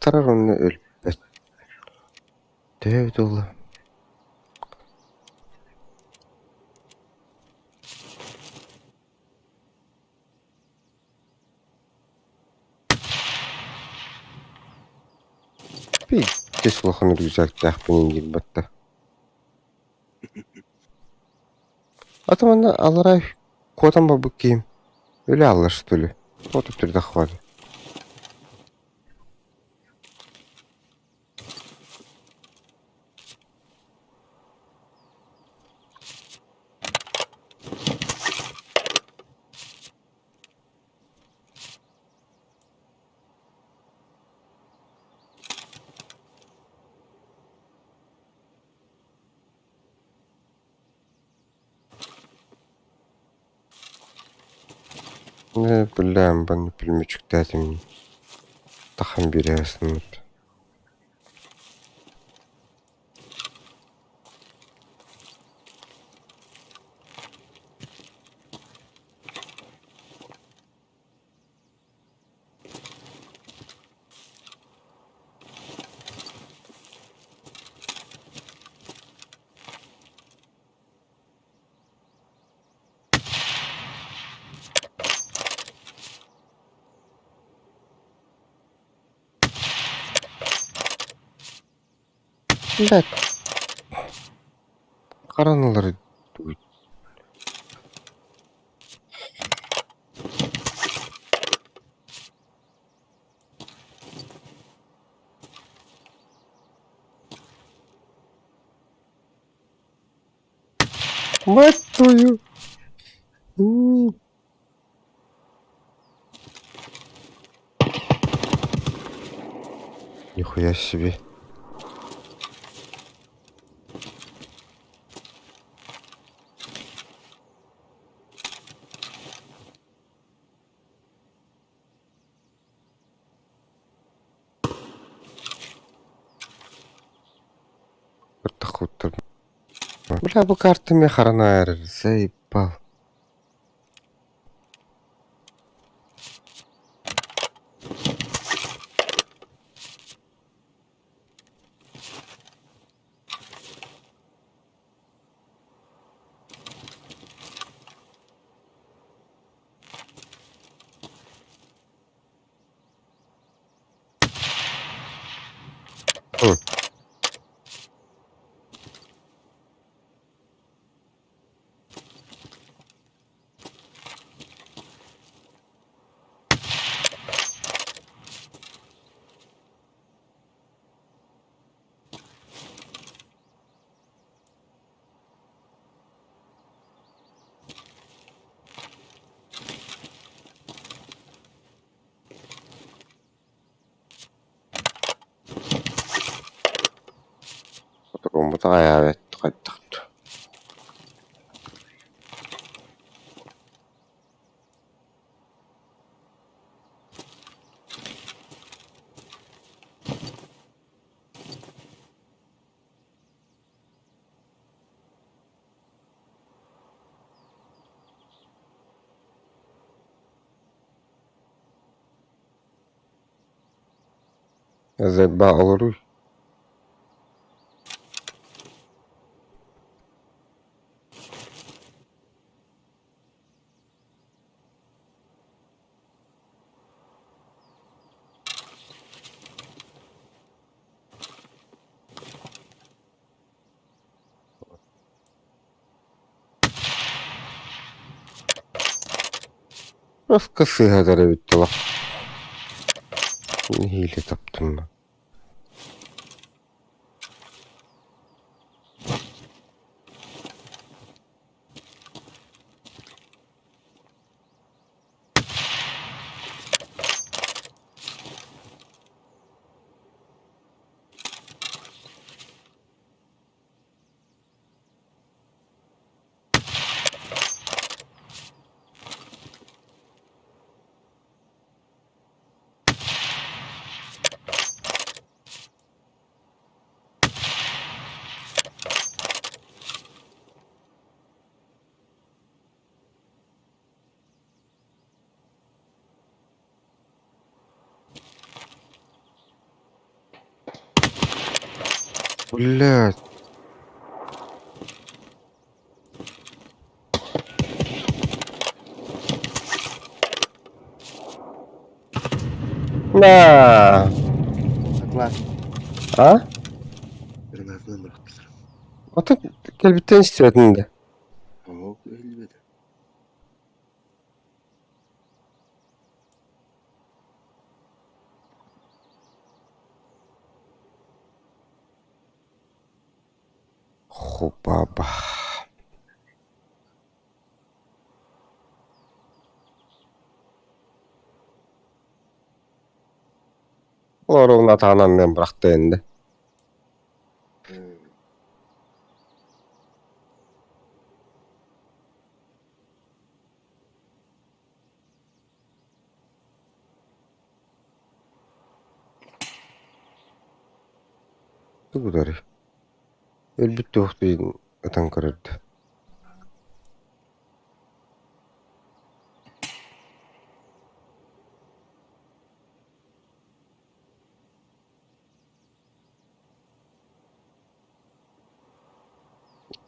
Таптарар уонна өлбөт Төһө эбит буолла Биирдэ улахан рюкзактаахпын диир батта. А то манна аллараа куотан барбыт киһим өлө ааллар что ли? Тоҕо төптөрү хватит. Ээ, биллээн бан пельмечиктээтим тахан биэрээсинмит. Бэт хараҥалары Мать твою! У. Нихуя себе. Бля, бу картами харанаар заебал. Хотугуммут хайдах Заебал олоруй. Роска сыыһа эбит олох. Нэһиилэ таптым. Блядь. На. Аклас. А? Гранатынан бырахтылар. Ото кэлбиттэн истибэтин да. Оо, иһиллибэтэ. Хубаба. Олор атаҕынан мен бырахта энди. Тугударый? Өлбүт туох диэн ытан көрөрдө.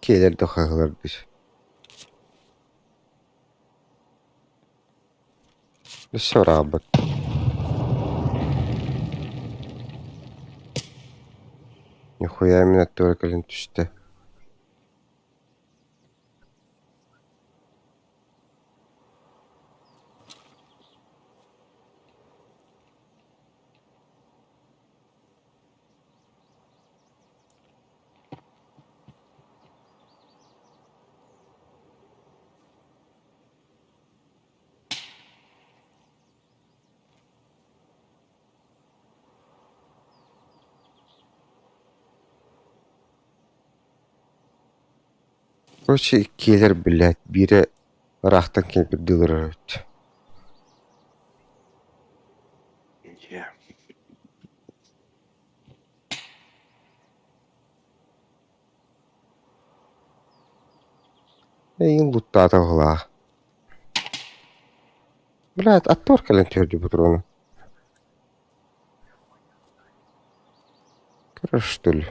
Киэлэр да хаһылар дии. Өссө ыраабыт. Нихуя мин аттыбар кэлэн түстэ. Короче, иккиэлэр блядь, биирэ ыраахтан кэлбит ылырар эбит. Дьэ. Эйигин луттаата быһыылаах. Блядь, аттыбар кэлэн түһэрдии ботуруону. Көрөр что ли?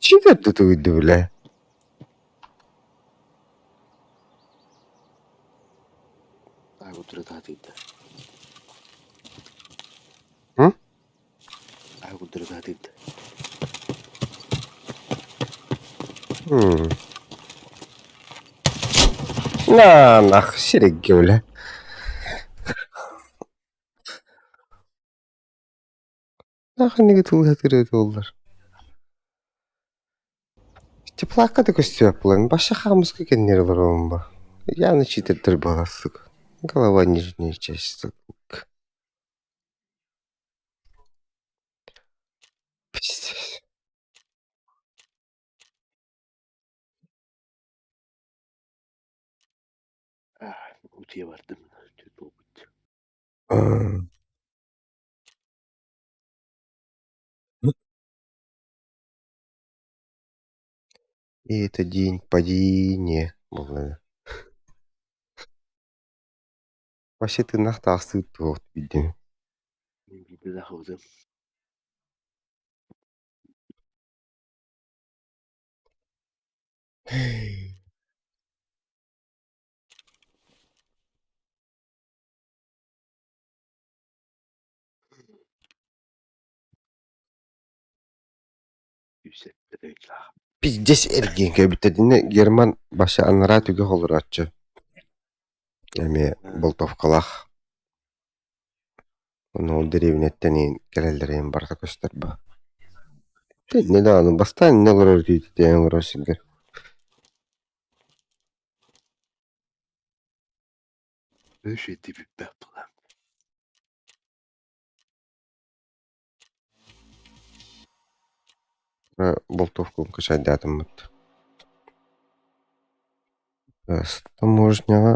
Читерди тугуйду бля? Агутура таатыйда. М? Агутура таатыйда. М. На, нах, сирэйгэ бля. Нахуй тылыһа буоллар. Теплакка да көстүбэт буолан, баша хаамыска кэннигэр олоробун ба. Явно читердэр буолар, сука. Голова нижняя часть затылка. Пиздец. Утуйа бардым. Түт буолбут. М. И это день падения. Буолла Вообще тыыннаах таҕыстыбыт дуо биирдэ Мин биирдэ да аһабытым. Пиздец эргиэн кэлбиттэринэ Герман Баша анараа түгэх олорооччу эмиэ болтовкалаах Ону ол дэриэбинэттэн иһин кэлэллэрин барыта көстөр баа. Иннэ даҕаны бастаан иннэ олорор итиитэ олорор сиргэр Болтовкун качайдаатыммыт. Таможняҕа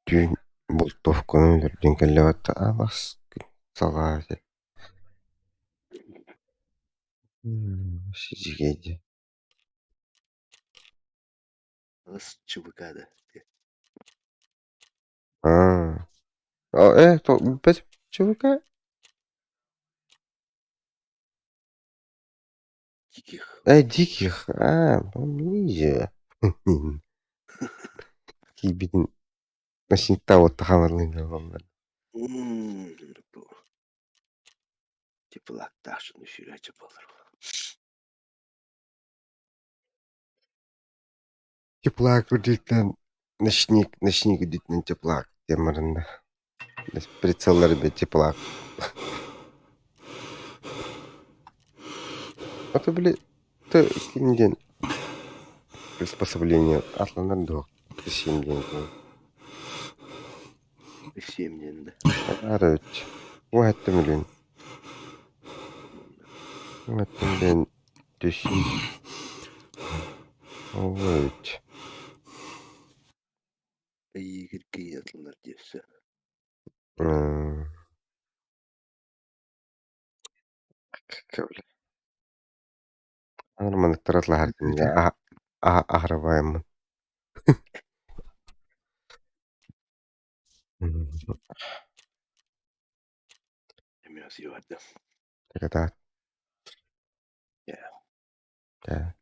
түүн болтовканы өлөрдүн кэллэҕиттэ аҕас салаа этэ. Сидьигэйдии Аа, э, ЧВК? Диких. Э, диких, аа, ниже. Киирбитин Насинтаа хамарлыын Теплакташын үшүрәче болар. Теплак үрдүттэн ночник, ночник үрдүттэн теплак темарында. Прицеллар бе теплак. А то, били, ты ким диэн приспособление атланар дуо? Сим диэн Сим диэн да. Арыч. Уһаттым үлүн. Уһаттым диэн түсүн. Ой. Эйигиргий атланар диэссе. Нормально аһарабайыммын. Таката. Yeah.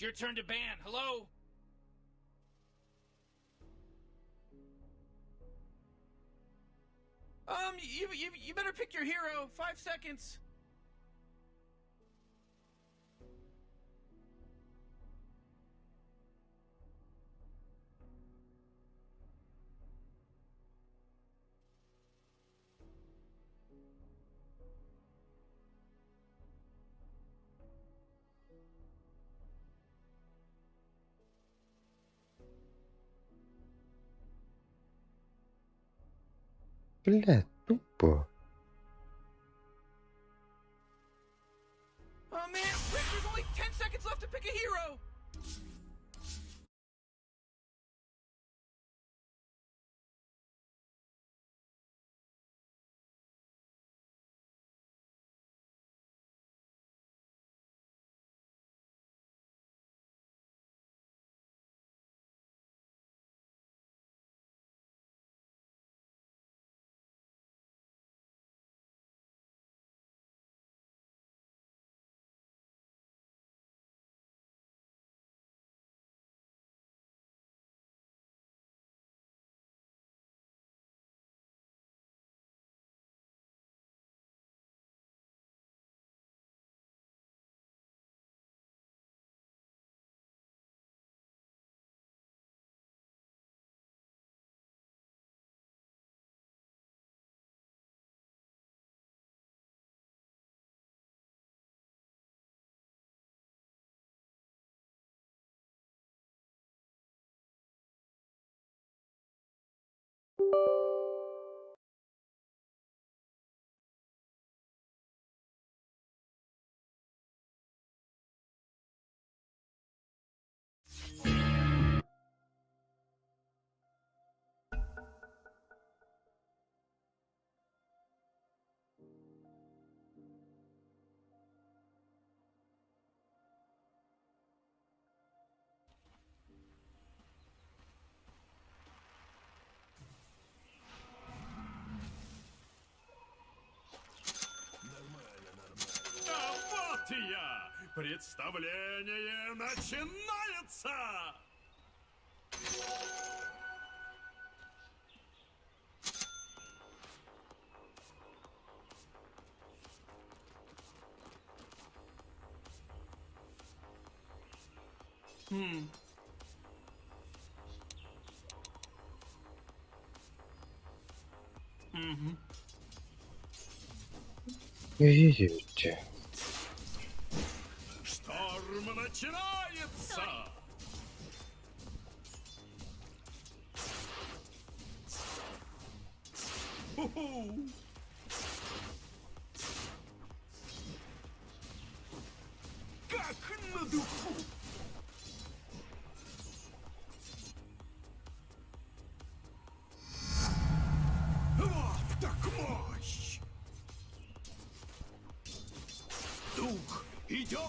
It's your turn to ban. Hello? You better pick your hero. 5 seconds. Бля, тупо. Oh man, quick, there's only 10 seconds left to pick a hero. А вот и я! Представление начинается! Угу. Видите? Шторм начинается! Ху-ху! Как на духу! Вот так мощь! Дух идет!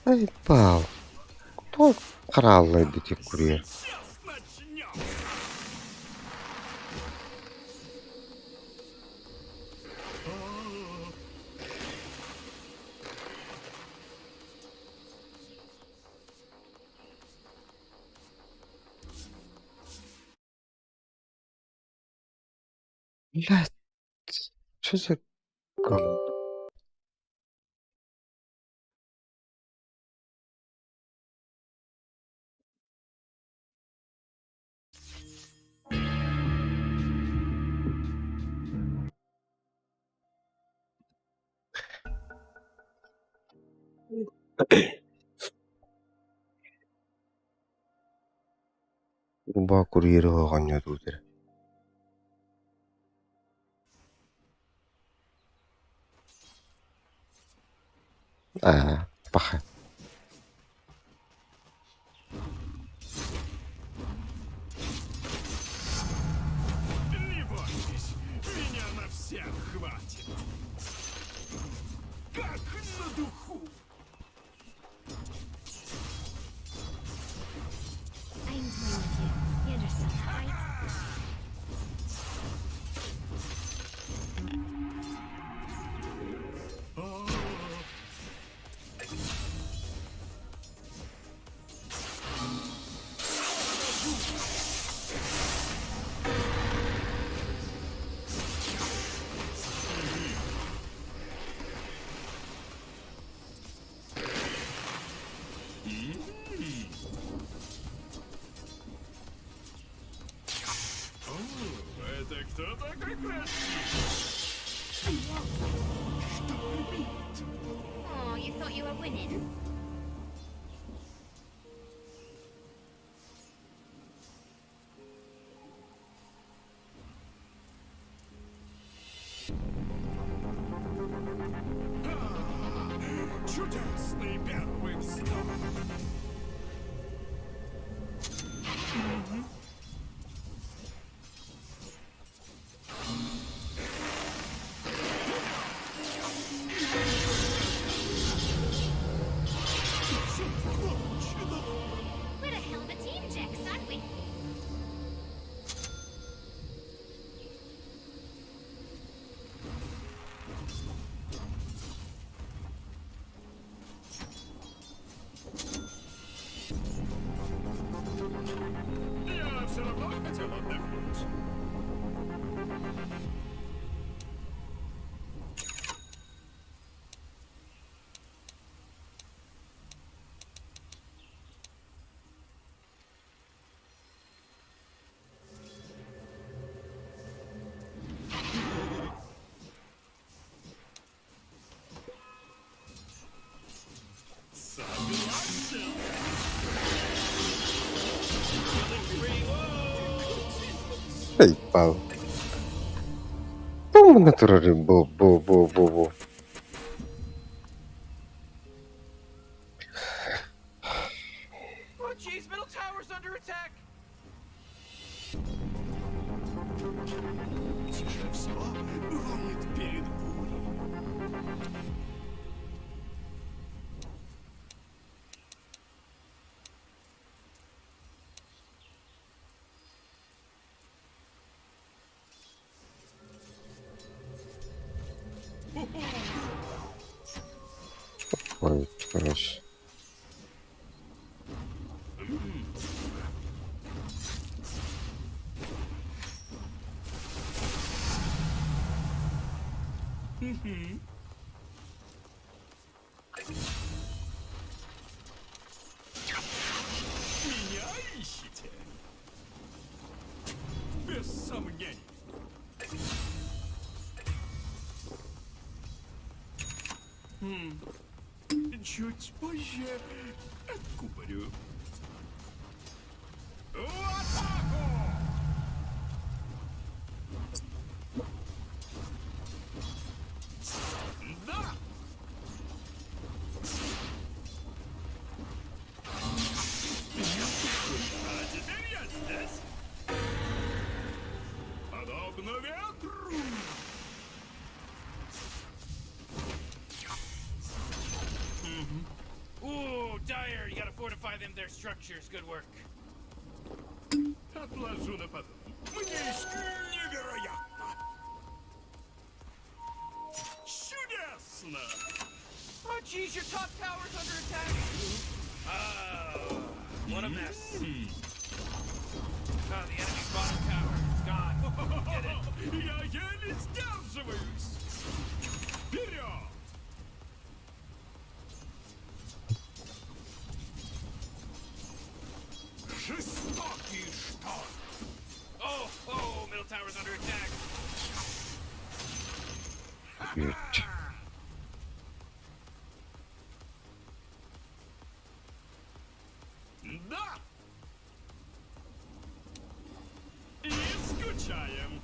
Ай, пал. Кто краллай дити курьер? Сейчас начнем! Блядь, что за говно? Ба курьер оҕонньотуу Аа, паха. Не бойтесь, меня на всех хватит. Как на духу. I'm toying with you. You understand that, right? Кто такой красивый? Штормит. Oh, you thought you were winning? Чудесный первый вздох. Всё кончено. We're a hell of a team, Jax, aren't we? Я все равно хотел отдохнуть. Согласен. Заебал. Ну, натурally, бо-бо-бо-бо-бо. Oh jeez, middle tower's under attack. Тише всего бывает перед бурей. Ой, короче. Меня ищете? Без сомнений. М. Чуть позже откупорю. В атаку! Да! А теперь я здесь. Подобно ветру. Ooh, Dire, you gotta fortify them their structures. Good work. Отложу на потом. Мне еще невероятно. Чудесно! Oh jeez, your top tower's under attack. Oh, what a mess. Oh, the enemy's bottom tower is gone. Did it. Я еле сдерживаюсь. Вперед! Жестокий шторм. Oh, oh, middle tower's under attack. Блядь. Да! И скучаем.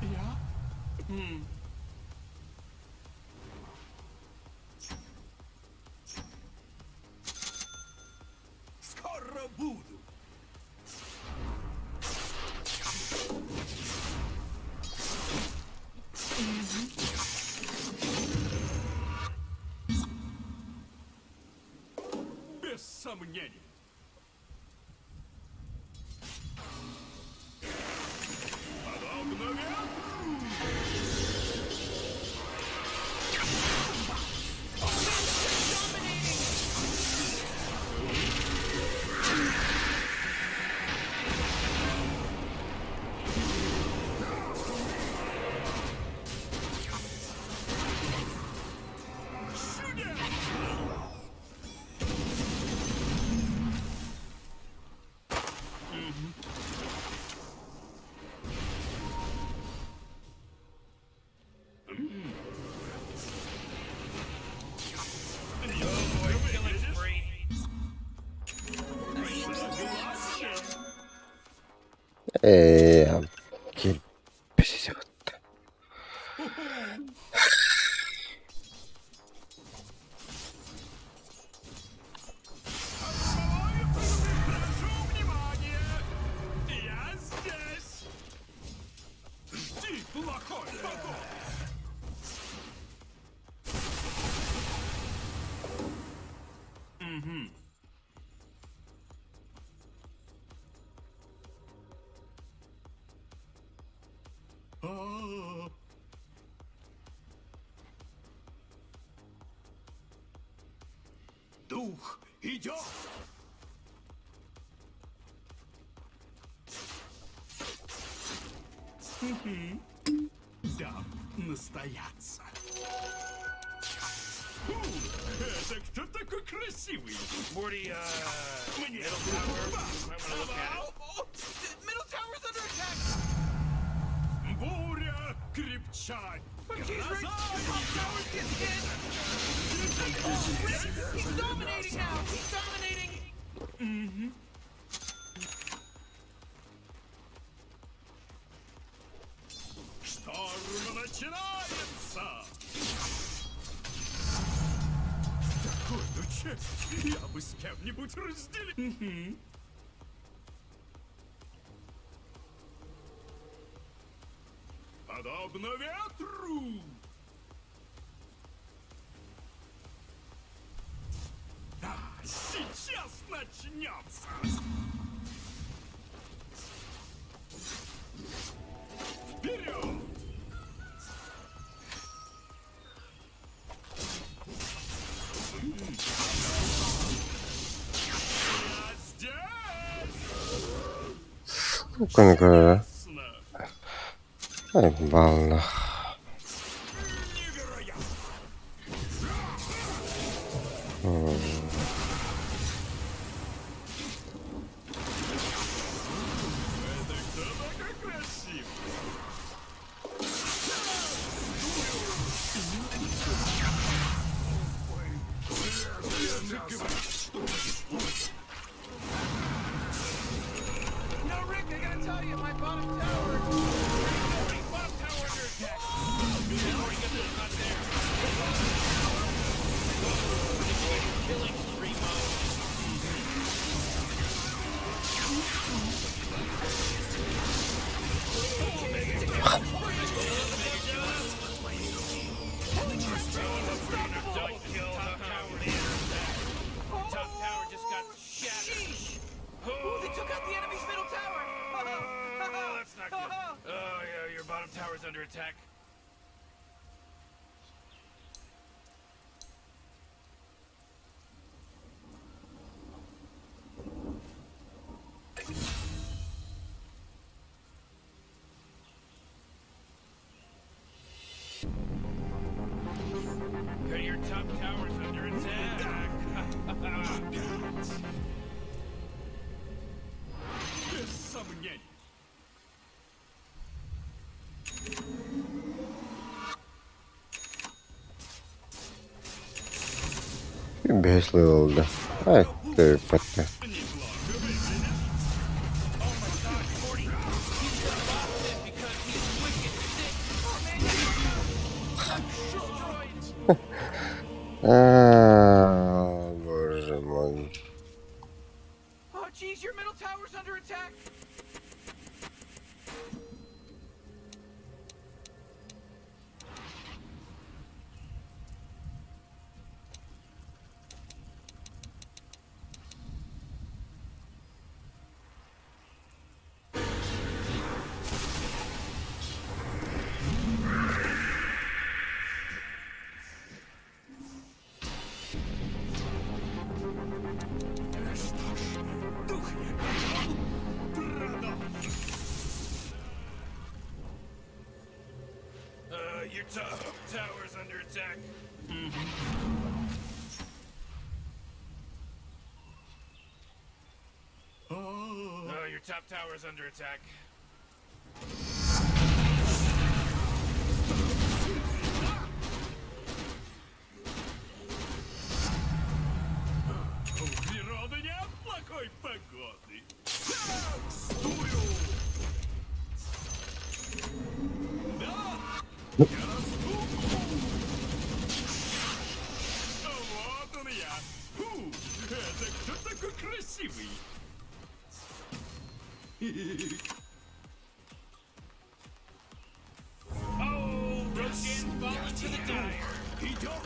Я? М. Скоро буду. Без сомнений. Подобно ветру. Ээ, кирпичи Прошу внимания! Я здесь! Жди плохой погоды! Угу. Дух идет! Дам настояться. Фу, это кто такой красивый? Morty, Мне middle tower. Might wanna look at it. Oh, middle tower's under attack. Буря крепчает. Oh, jeez, Rick, Гроза your top tower's getting hit. Oh, Rick, he's dominating now. He's dominating. Шторм начинается! Такую честь я бы с кем-нибудь разделил. Подобно ветру! Да, сейчас начнется! Вперед! Я здесь! Сука, көрө. Ясно. Ай, баллах. Невероятно! Это кто такой красивый? You know, Rick, I gotta tell you, my bottom tower. Morty, bottom tower under attack. Morty, guess who's not there? Killing spree mode. Don't kill top tower. Top tower just got shattered. Sheesh. Ooh, they took out the enemy's middle tower. Oh, that's not good. Oh yeah, your bottom tower's under attack. Okay, your top tower's under attack. Опять! Без сомнений. Бэс level'da. Ай, төрүппэттэ. Неплохо выглядишь. Morty, he's got busted because he's wicked sick. А, боже мой. Oh, jeez, your middle tower's under attack. Что ж, дух я перевел. Продолжим. Your top tower's under attack. Oh, your top tower's under attack. У природы нет плохой погоды. Так, стую! Я расту! Вот он я! Фу, это кто такой красивый? Oh, Roshan's fallen to the Dire. Идет!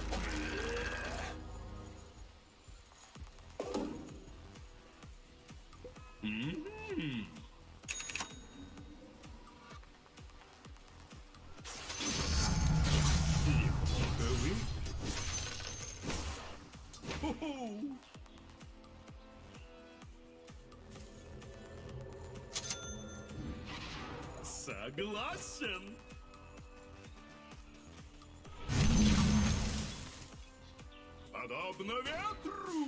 Неплохо выглядит. Хо-хо! Согласен. Подобно ветру.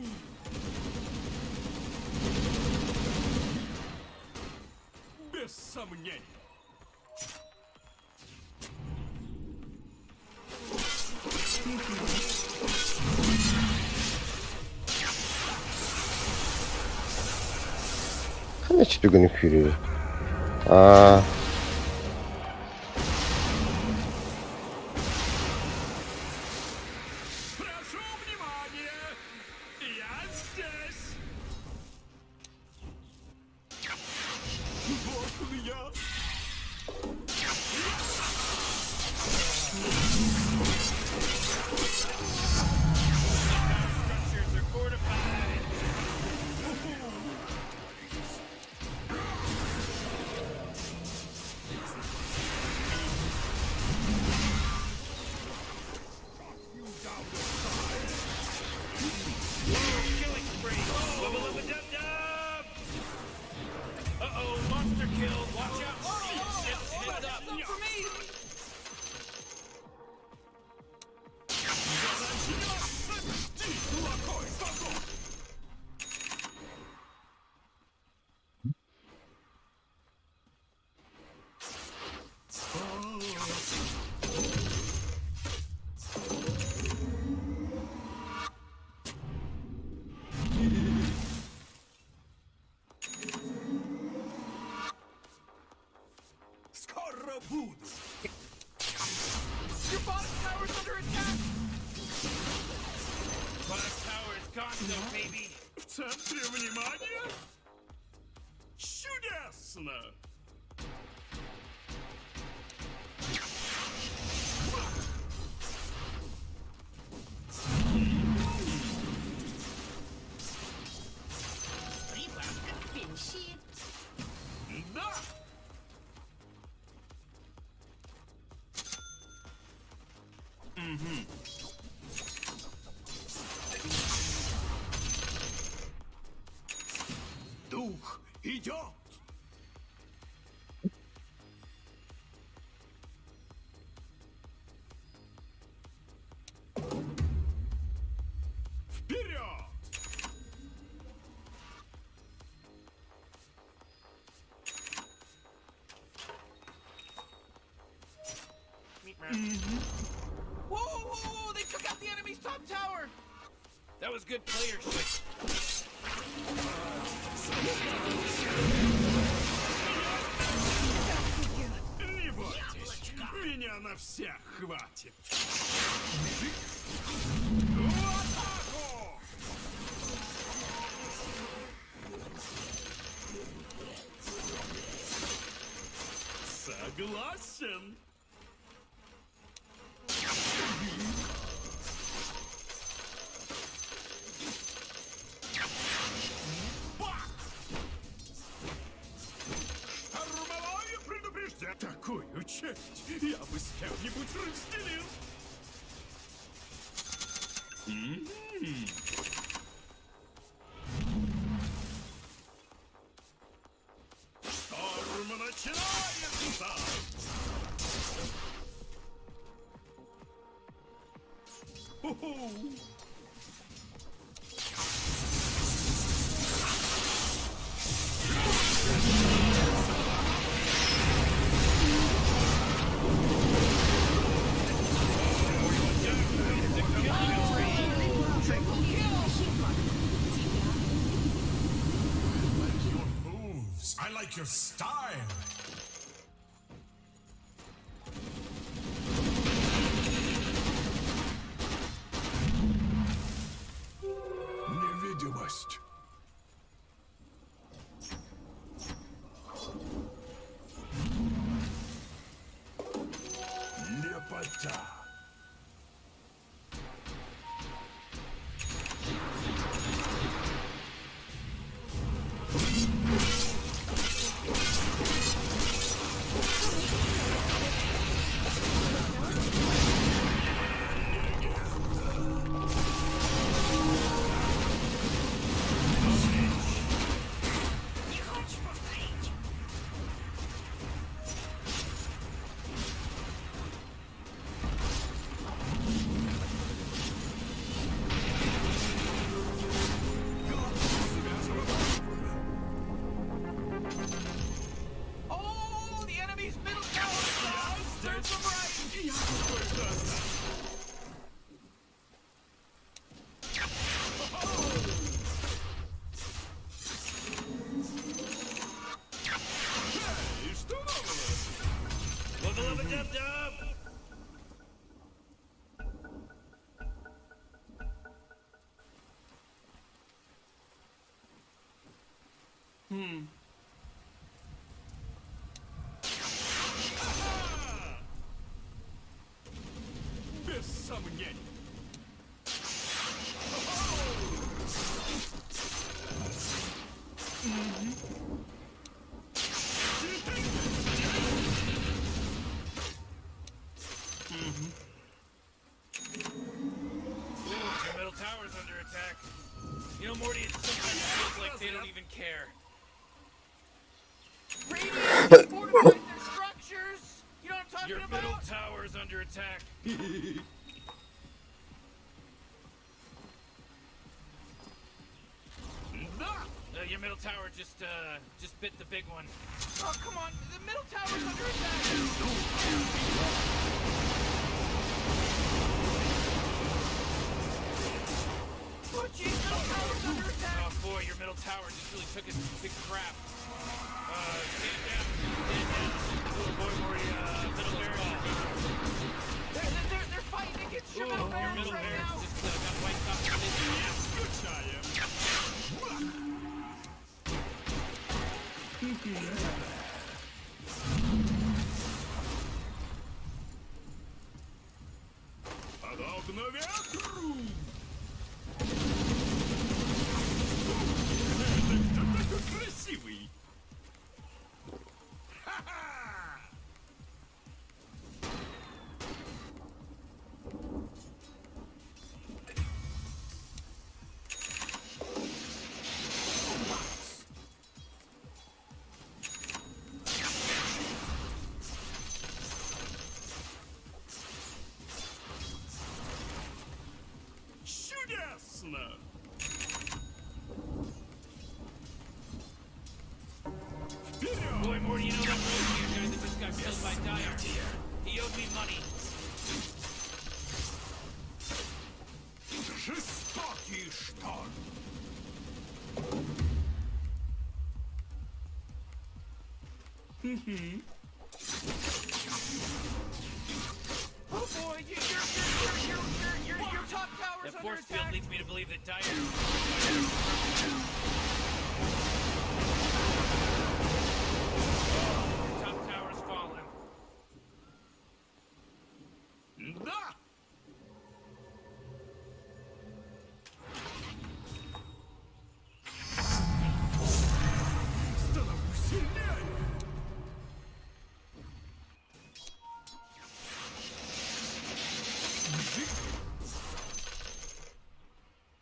Без сомнений. Ханна түгэн күүрүү. Аа, Прошу внимания! Я здесь! Вот он я! Structures are fortified. Killing spree. Wubba lubba dub dub. Uh-oh, monster kill. Watch out. Heads, heads up. Some for me. Ты плохой богов! Скоро буду! Your bottom tower's under attack. Bottom tower is gone, though, baby. В центре внимания? Чудесно! Да! Дух идет! Вперед! Whoa, whoa, whoa, whoa! They took out the enemy's top tower. That was good player shit. Не бойтесь, меня на всех хватит. В атаку! Согласен. Бах! Штормовое предупреждение. Такую честь я бы с кем-нибудь разделил. Шторм начинается! Ху-ху! Moves. I like your style. Радость. Лепота. Не хочешь повторить? Oh, the enemy's middle tower is down. Serves them right. Я тут кое-что оставил. Эй, что нового? Wubba lubba dub dub! Без сомнений. Your middle tower's under attack. You know, Morty, it sometimes feels like they don't even care. Radiant has fortified their structures. You know what I'm talking Your middle about? tower's under attack. Да! Your middle tower just bit the big one. Oh, come on. The middle tower's under attack. Oh, jeez, middle tower's under attack. Oh boy, your middle tower just really took a big crap. Stand down, stand down. Oh boy, Morty, middle barracks. They're fighting against your Ooh, middle your barracks middle right barracks now. just got wiped off the map. Скучаем. Подобно ветру! Это кто такой красивый? Ха-ха! Чудесно! Вперед! Boy, Morty, you know that Roseanne guy that just got killed by Dire? He owed me money. Жестокий шторм! Oh boy, your top tower's That under force field attack. leads me to believe that Dire. Oh, your top tower's fallen. Да! Становлюсь сильнее!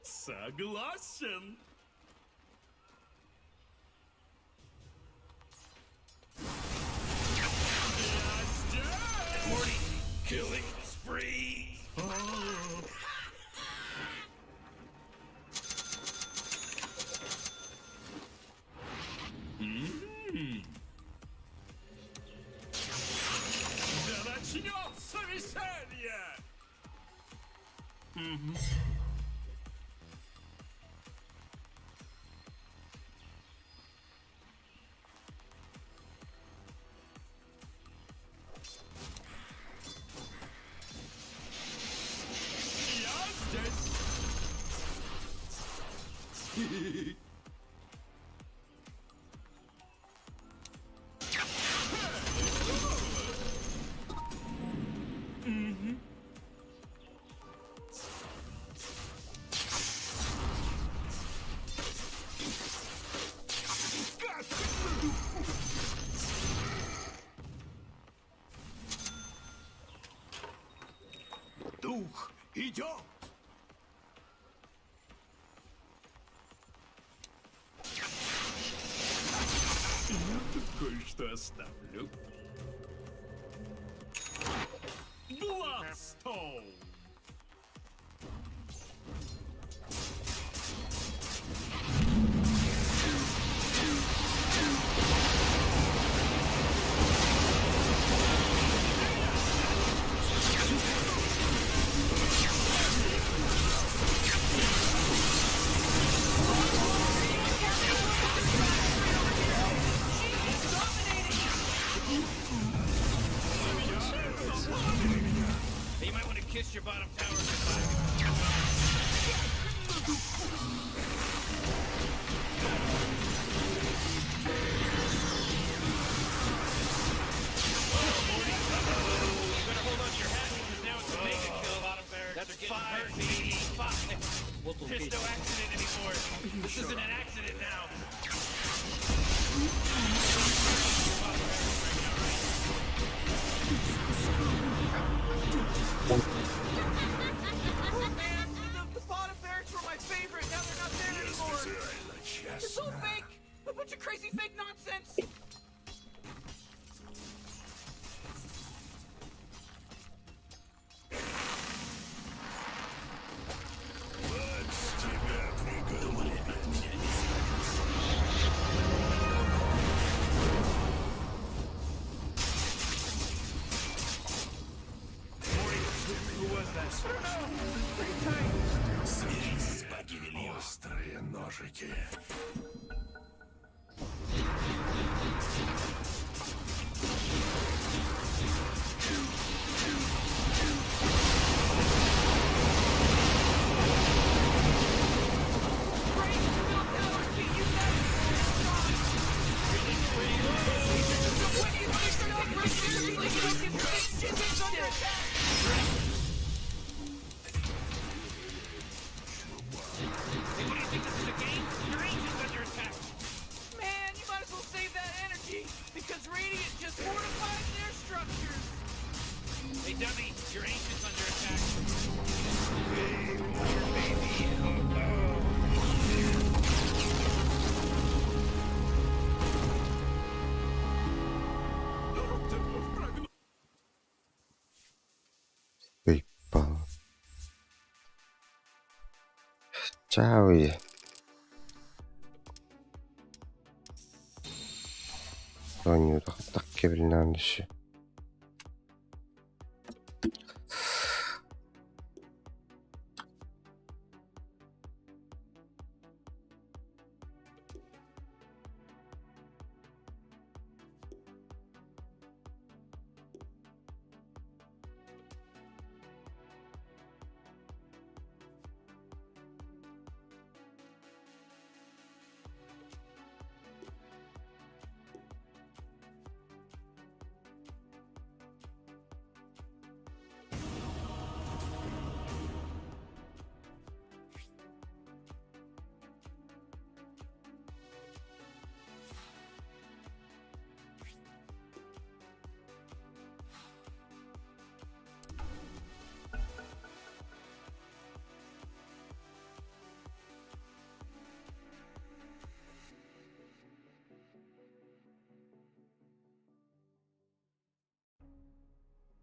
Согласен! Я здесь! Morty, killing spree. М. Да начнется веселье! Я здесь! Кое-что оставлю. Бладстоун! Hey, you might want to kiss your bottom tower goodbye. You better hold on to your hat because now it's a mega kill. Bottom barracks That's five, baby. Five. Вот он There's песня. no accident anymore. This isn't an accident now. Oh man, the bottom barracks were my favorite. Now they're not there anymore. It's all fake. A bunch of crazy fake nonsense. Who was that? I don't know. It's pretty tight. Острые ножики. Great, the middle tower can't use that anymore. It's gone. When do you think they're taking this seriously? You don't get six chickens under attack. Hey, what do you think this is a game? Your angel's under attack. Man, you might as well save that energy because Radiant just fortified their structures. Hey, dummy, your ancient's under attack. Ыйпал. Чау. Оонньуу так кэбилинээн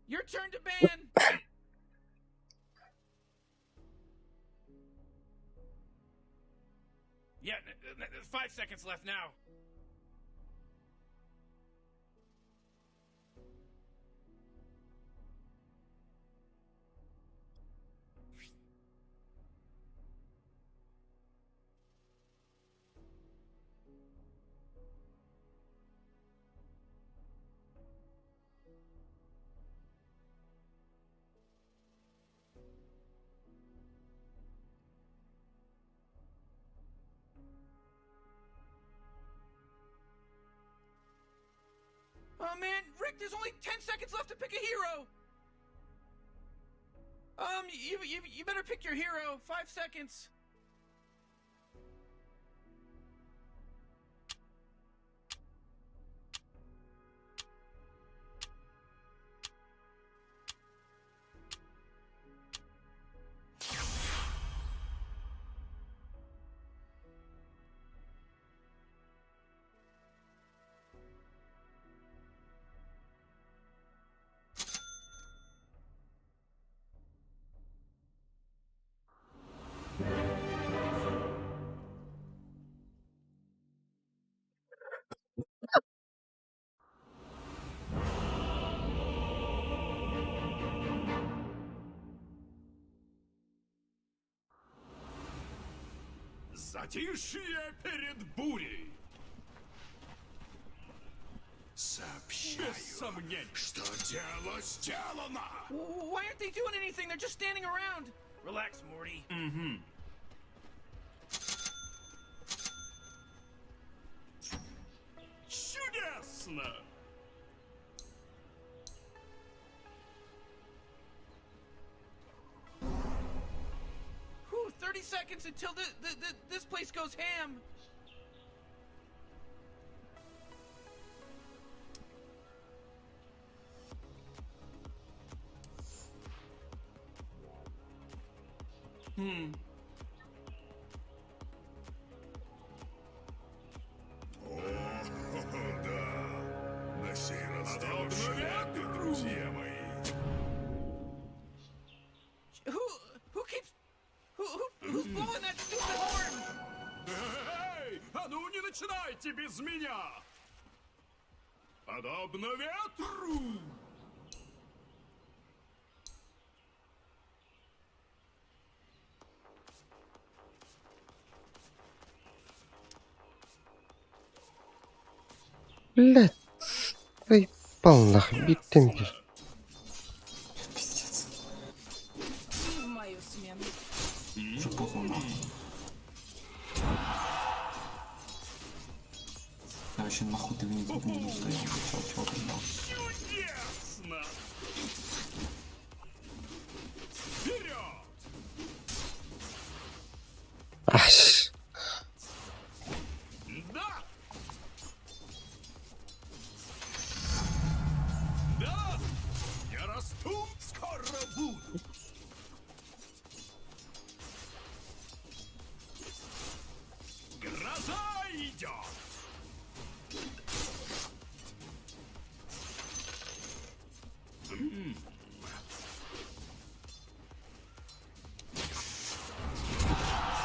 Your turn to ban. Yeah, 5 seconds left now. Oh man, Rick, there's only 10 seconds left to pick a hero. You better pick your hero. 5 seconds. Затишье перед бурей. Сообщаю, Без сомнений, что дело сделано. Why aren't they doing anything? They're just standing around. Relax, Morty. Mm-hmm. Чудесно! Whew, 30 seconds until this place goes ham. О, да. На сей раз дело в шляпе, друзья мои. Who who keeps who, who who's blowing that stupid horn? Эй, а ну не начинайте без меня! Подобно ветру! Блядь. Заебал нахуй, биттем бир. Пиздец. В мою смену. Уже похуй нахуй. Я вообще нахуй ты в ней не стоял, чего, чего ты ждал? Чудесно! Вперед! Аш. Да! Да! Я расту, скоро буду! Гроза идет!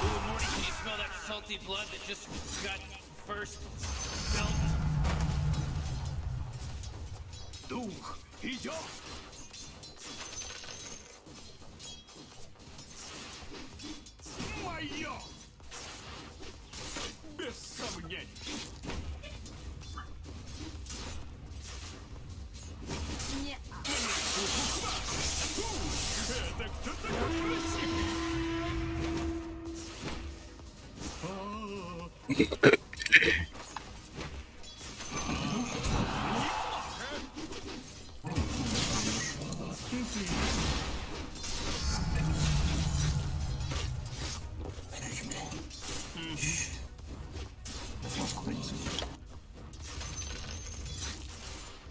Ooh, Morty, can you smell that salty blood that just got first spilt? Дух идет! Мое! Без сомнений! Не. Это кто такой красивый? А, Короче, блядь. Я флажку принесу тебе.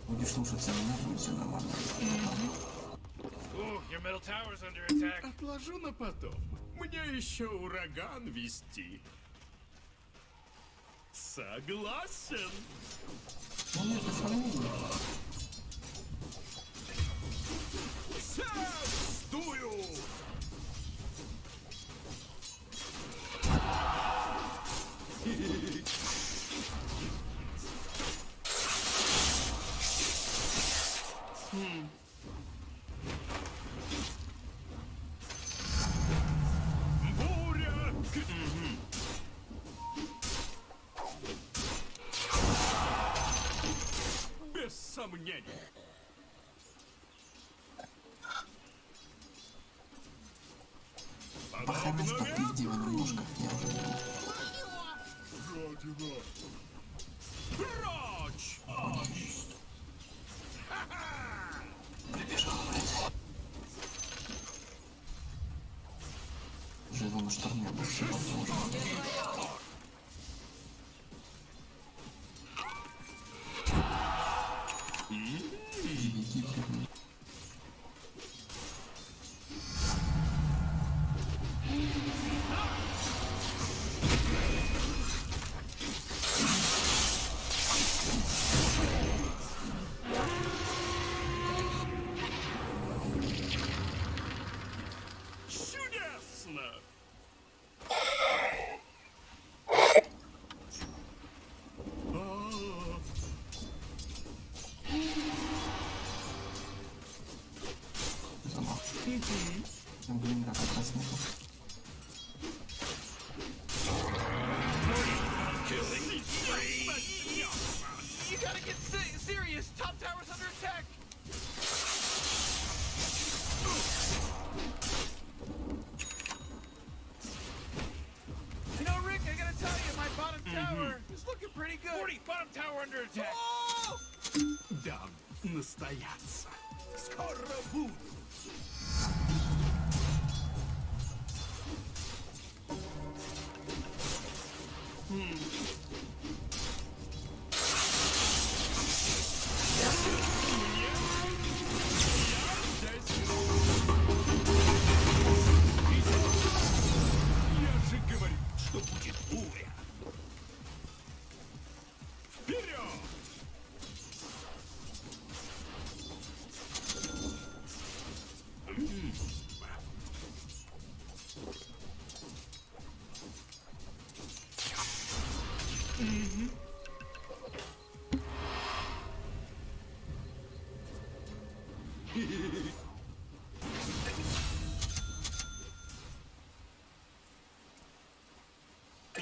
Будешь слушаться меня, будет все нормально. Ooh, your middle tower's under attack. Отложу на потом. Мне еще ураган вести. Согласен. Ну нет, это. Всех сдую! Буря! Мгм. Без сомнений. Похамишь, попизди его немножко. Я уже иду. Гадина! Прочь! Прибежал, блядь. Живу на шторме, больше возможно. Беги, блядь. Чудесно! А, Замах. Там блин, как раз нету. You gotta get serious. Top tower's under attack. You know, Rick, I gotta tell you, my bottom tower is looking pretty good. 40, bottom tower under attack. Oh! Дам настояться. Скоро буду. Я же говорю, что будет буря. Вперед!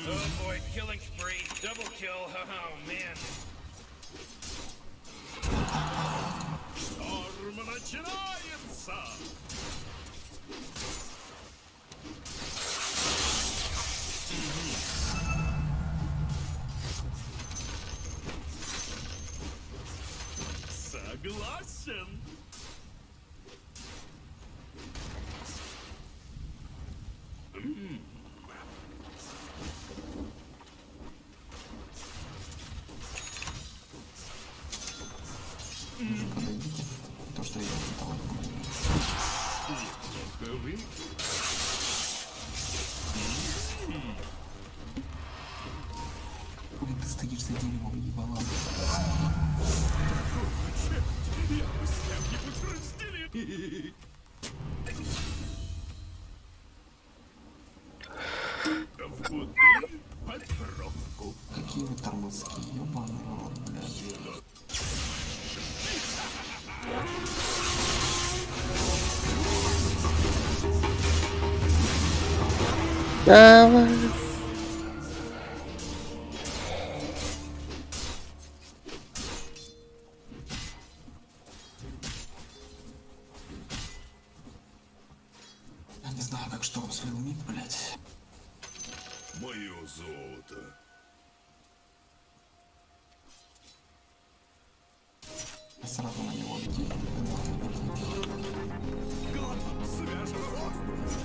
Oh boy, killing spree, double kill. Oh man. Шторм начинается! Согласен. Уже подойдите. То, что я давать буду. Неплохо вы. Хули ты стоишь за деревом, ебала. Такую честь я бы с кем-нибудь разделил. В бутыль под пробку. Какие вы тормозки, ебаный в рот, блядь. Давай. Я не знаю, как шторм слил мид, блядь. Мое золото. Я сразу на него летел. Нахуй летит. Глоток свежего воздуха.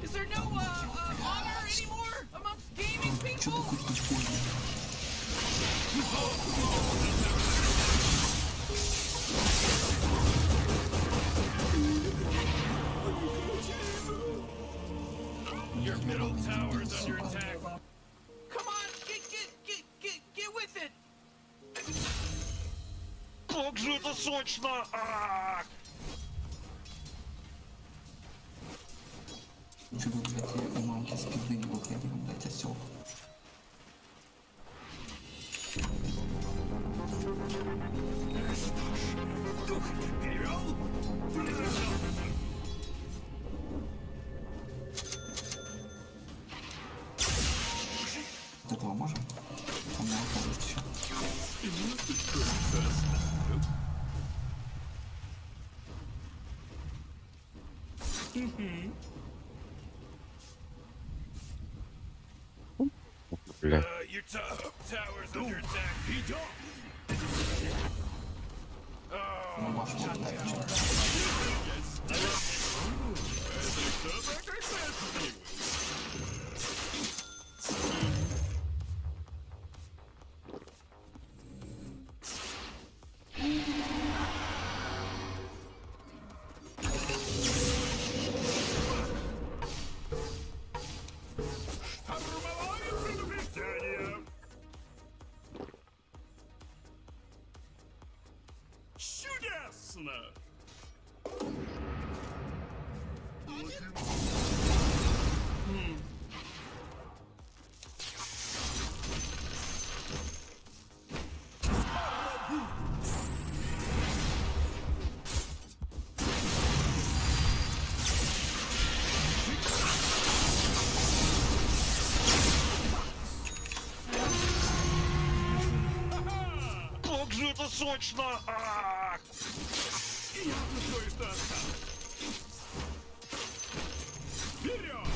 Is there no honor anymore amongst gaming Чё people? такой тупой, блядь? Your middle tower's under Сука. attack. Come on, get get get get get with it. Как же это сочно! А! Чё вы, блядь, я у мамки с пизды не выходил, блядь, осёл. Что ж, дух не перевел? Продолжим. От этого можем? У меня ульта есть ещё. Бля. Your top tower's under attack. Идем! Ну, вашу мать, да, чё? Это кто такой красивый? Штормовое предупреждение! Чудесно! сочно! А! Я тут кое-что оставил. Вперед!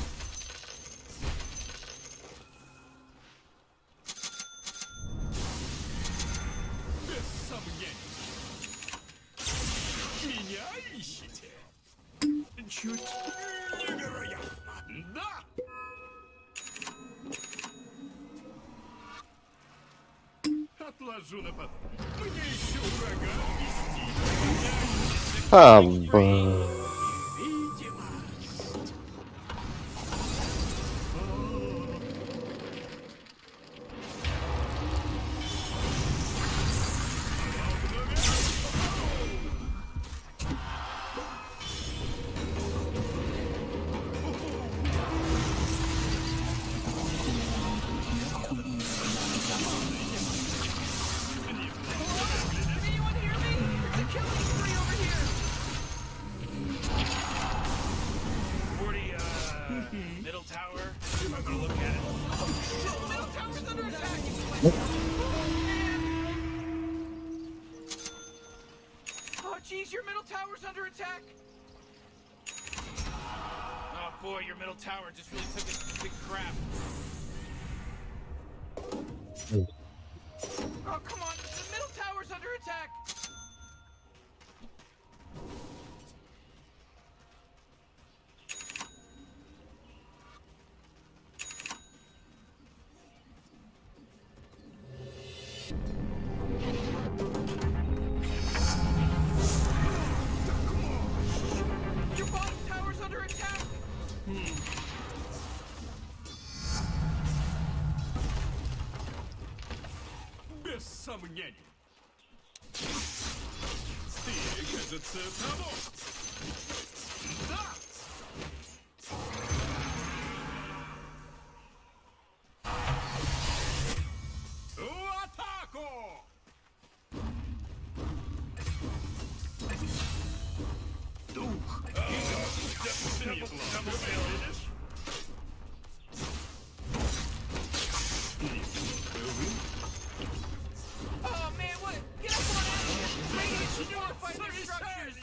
Без сомнений. Меня ищете? Чуть невероятно. Да! Отложу на потом. Мне еще ураган нести. А, блин. Видимость. Can anyone hear me? It's a killing spree over here. Morty, middle tower. I'm gonna look at it. Oh shit! Middle tower's under attack. Oh man! Oh jeez, your middle tower's under attack. Oh boy, your middle tower just really took a big crap. Oh come on, the middle tower's under attack. Your bottom tower's under attack. Без сомнений. Ты, кажется, того. Да! В атаку! Дух! Неплохо выглядишь. Неплохо выглядишь. Oh man, what? Get up on out of here! Radiant should fortify their structures.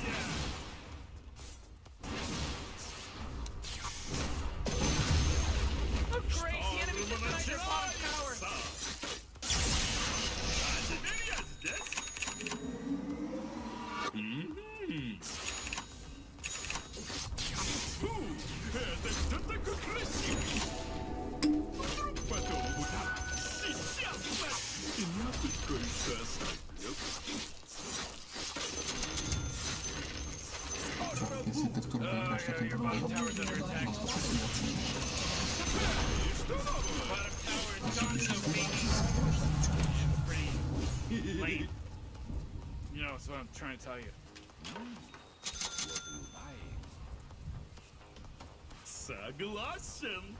Oh great, the enemy just denied their bottom tower. А теперь я здесь. М. Фу, это кто такой красивый? Вдруг потом будет. Сейчас, я тут кое-что оставлю. Чувак, если ты в турбо играешь, то ты долбоёб. Просто что смеяться. Если ты шестой, Pretty lame. That's what I'm trying to tell you. Согласен.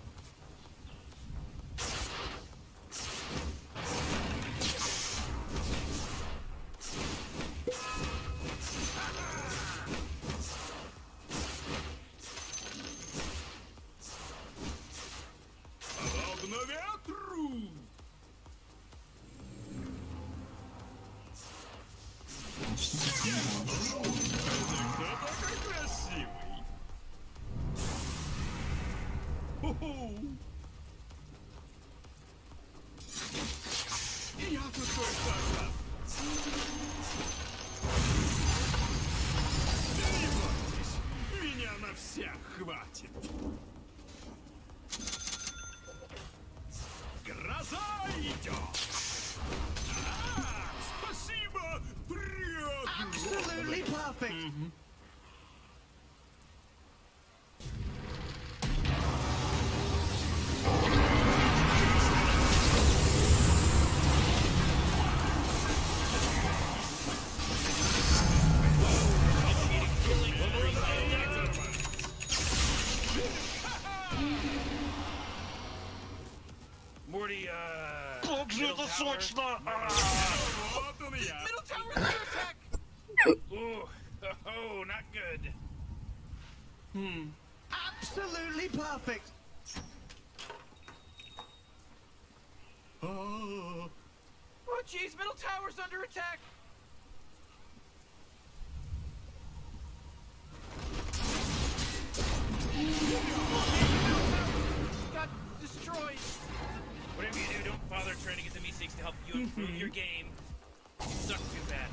Подобно ветру. Начни в школе. Кто такой красивый? Ху-ху. Я тут кое-что оставлю. Не бойтесь, меня на всех хватит. Гроза идет! А, спасибо, Absolutely perfect. Morty, Как же middle это tower. сочно! А! Вот он я. Middle tower's under attack. Ooh, oh, not good. Absolutely perfect. А, Oh jeez, middle tower's under attack. destroyed. Whatever you do, don't bother trying to get the Meeseeks to help you improve your game. You suck too bad.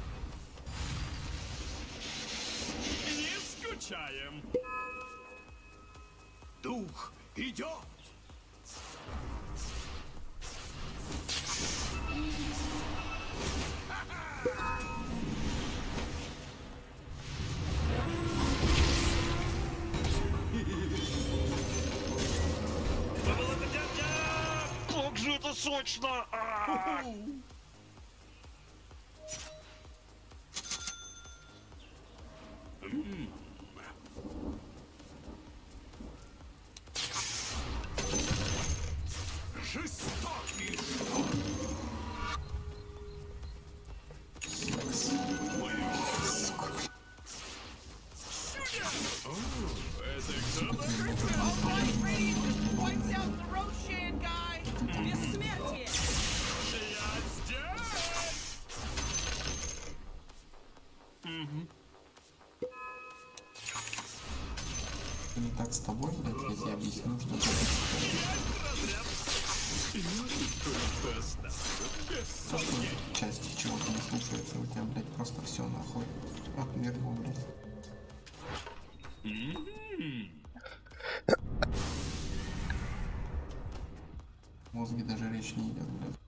Не скучаем. Дух идет. Как же это сочно! А! Жестокий шторм. Сюда! О, это кто-то All right, Radiant just wiped out the Roshan guy. Бессмертие! Я здесь! Не так с тобой, блядь, я тебе объясню, что ты Кое-что оставлю, без сомнений. части чего-то не слушается, у тебя, блядь, просто все нахуй. Отмерло, блядь. В мозге даже речь не идет, блядь.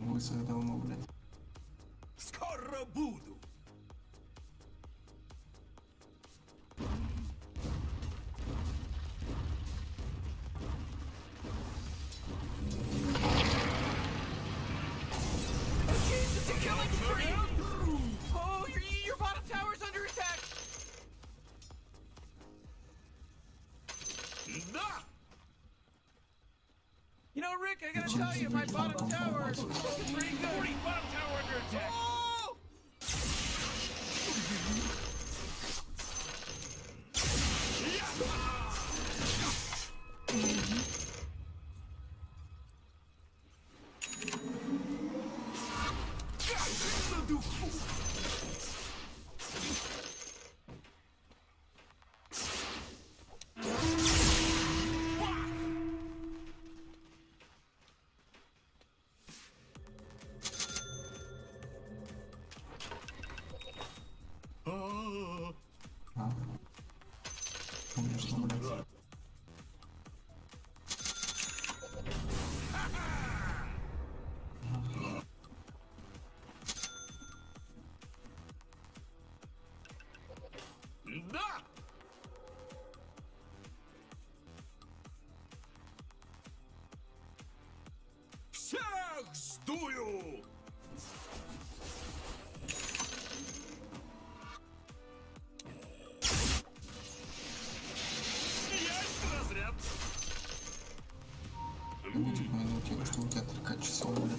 Высох давно, блядь. Скоро буду. Oh, jeez, it's a killing spree. Oh, your bottom tower's under attack. Да! You know, Rick, I gotta tell you, my bottom tower is looking pretty good. 40 bottom tower under attack. Oh! Как на духу! А-а-а. А? Конечно, блядь. Да! Всех сдую! Есть разряд! Люди упомянуть, что у тебя 3 часов, блядь.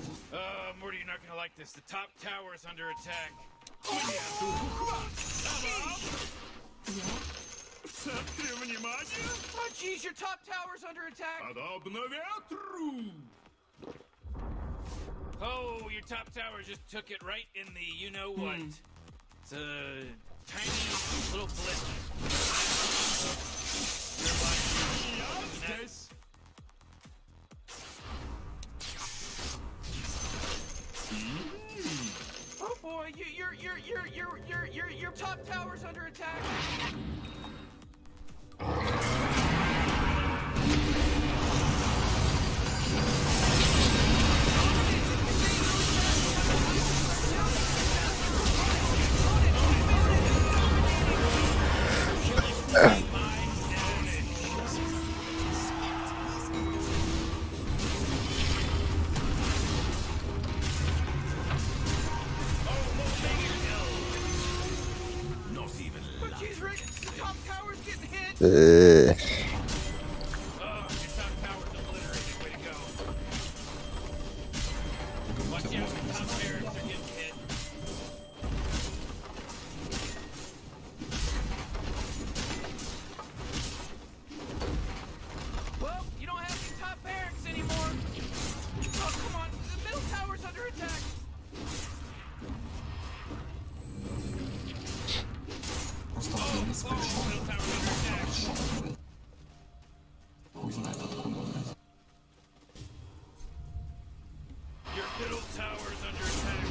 Morty, you're not gonna like this. The top tower is under attack. Мне духу хватит! В центре внимания! Oh, jeez, your top tower's under attack. Подобно ветру! Oh, your top tower just took it right in the you know what. It's a tiny little blip. Your body. Я здесь! Oh boy, you, your top tower's under attack. Not even Oh jeez, Rick, the top tower's getting hit. Э, Oh, your top tower's obliterated. Way to go. Watch out, the top barracks are getting hit. Well, you don't have any top barracks anymore. Oh, come on, the middle tower's under attack. Просто в лес пришел, Middle tower's under attack. пришел, блядь. Хуй знает откуда, блядь. Middle tower's under attack.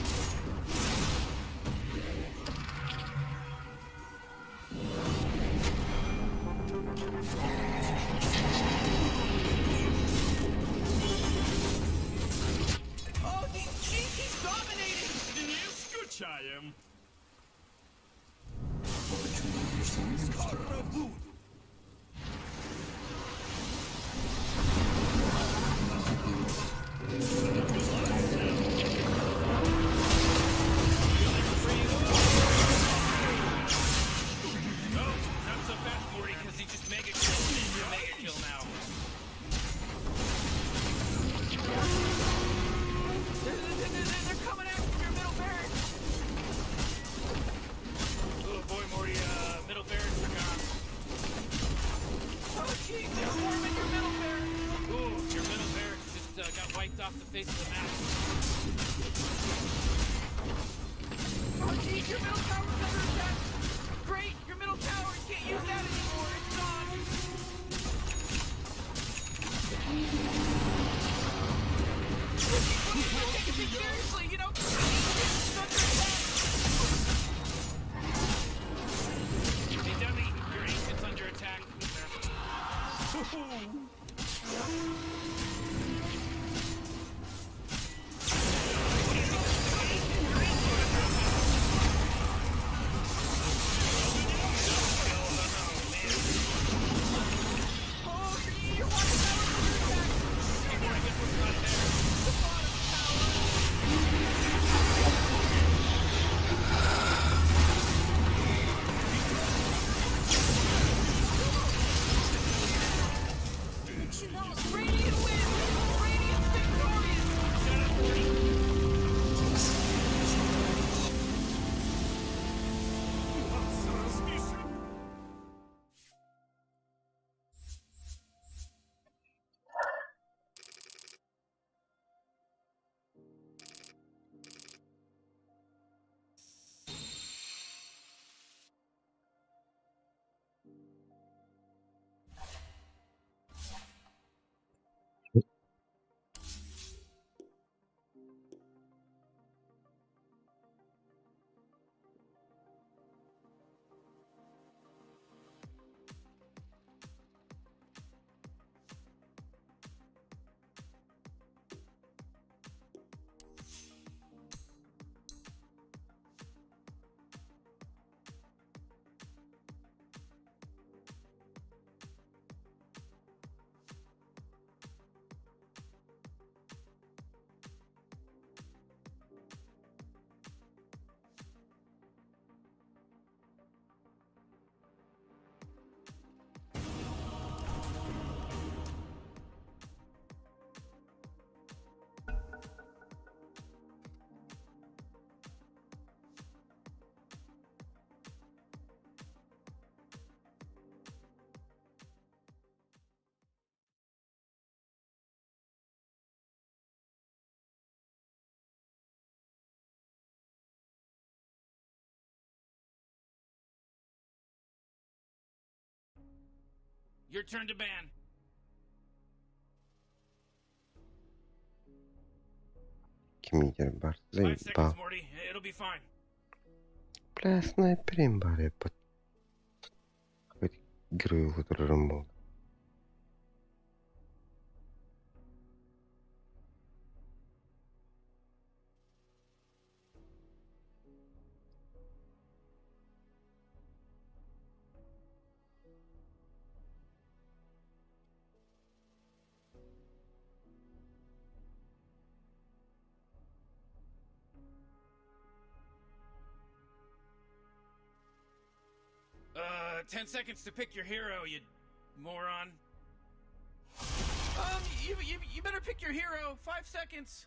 Oh, jeez, he's dominating! Не скучаем. Вот ты что, не видишь, что ли? Скоро буду. Я просто Oh, not so fast, Morty, because he just mega killed. He's a mega kill now. They're coming after your middle barracks! Oh boy, Morty, middle barracks are gone. Oh, jeez, they're warming your middle barracks! Ooh, your middle barracks just got wiped off the face of the map. Oh, jeez, your middle tower's under attack! Great, your middle tower, you can't use that anymore, it's gone! Take it seriously, you know, it's under attack! Hey, Debbie, your ancient's under attack. Oh, your water tower's under attack! Hey, Morty, guess what's not there? The bottom tower! Radiant wins! Radiant's victorious! Shut up, Morty. Вас разнесет. Your turn to ban. Ким иер бар? 5 seconds, Заебал. Morty. It'll be fine. Бля, снайперим бар, ебать. Какой-то герой который был. 10 seconds to pick your hero, you moron. You better pick your hero. 5 seconds.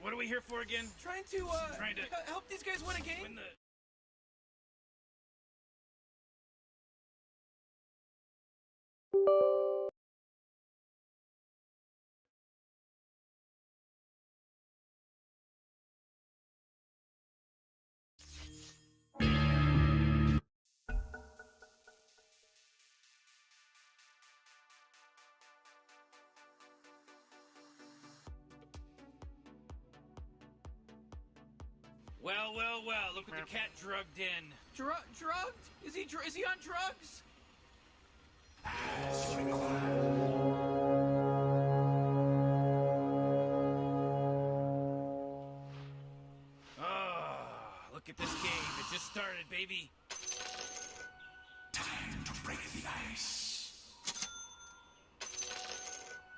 What are we here for again? Trying to, uh, Trying to help these guys win a game? win the Well, well, well, look what the cat drugged in. Drugged? Is he on drugs? Ah, look at this game. It just started, baby. Time to break the ice.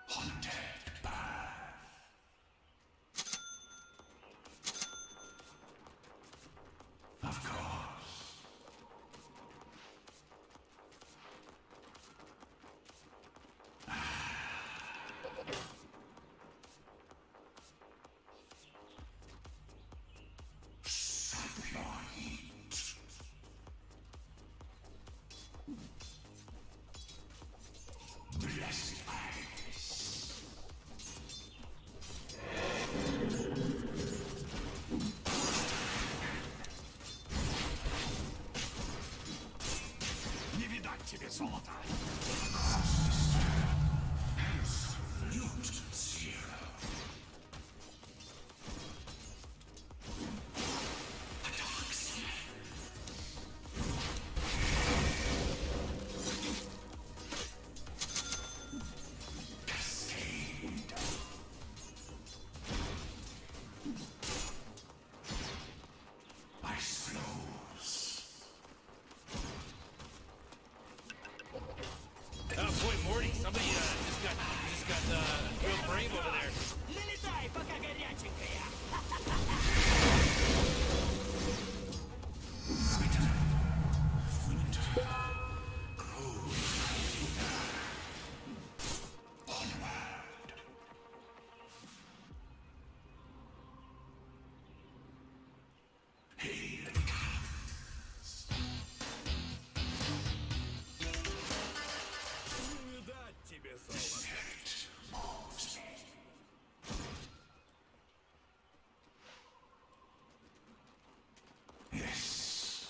Haunted path. Of course. Suck your heat. Blessed ice. Не видать тебе золота. Absolute zero. A dark sea. Cascade. Ice flows. Oh boy, Morty, somebody just got real brave over there. Налетай, пока горяченькая! Winter. Winter. Grows Onward. Here it comes. The spirit moves me. Yes.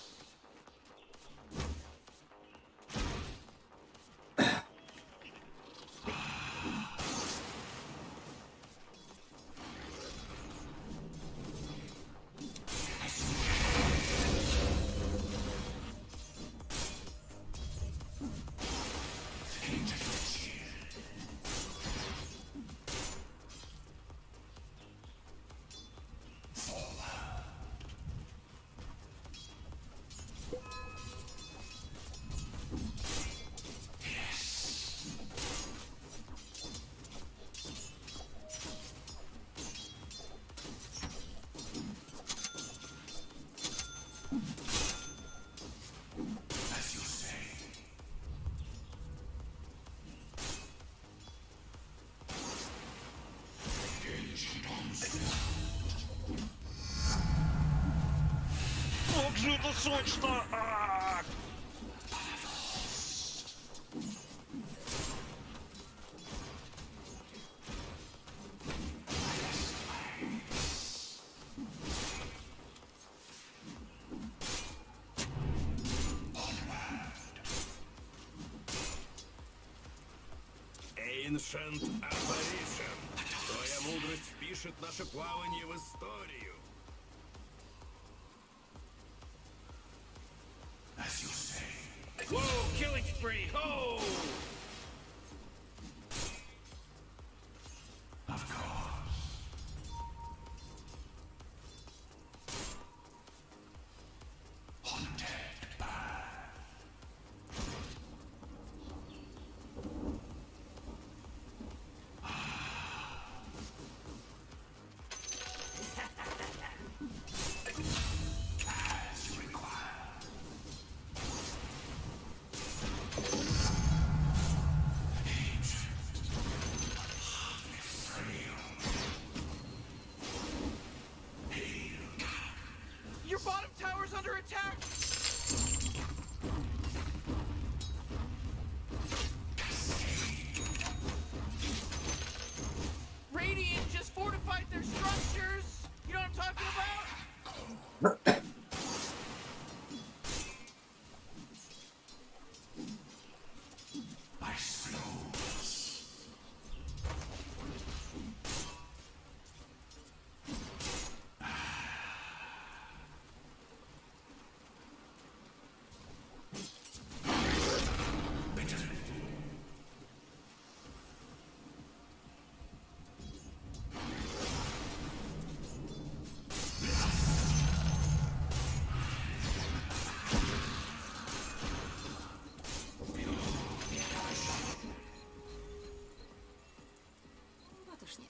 As you say. Ancient onslaught. Как же это сочно! А! Ancient Apparition. Твоя мудрость впишет наше плавание в историю. As you say. Whoa, killing spree! Oh! Of course. Haunted path. As you require. уж нет.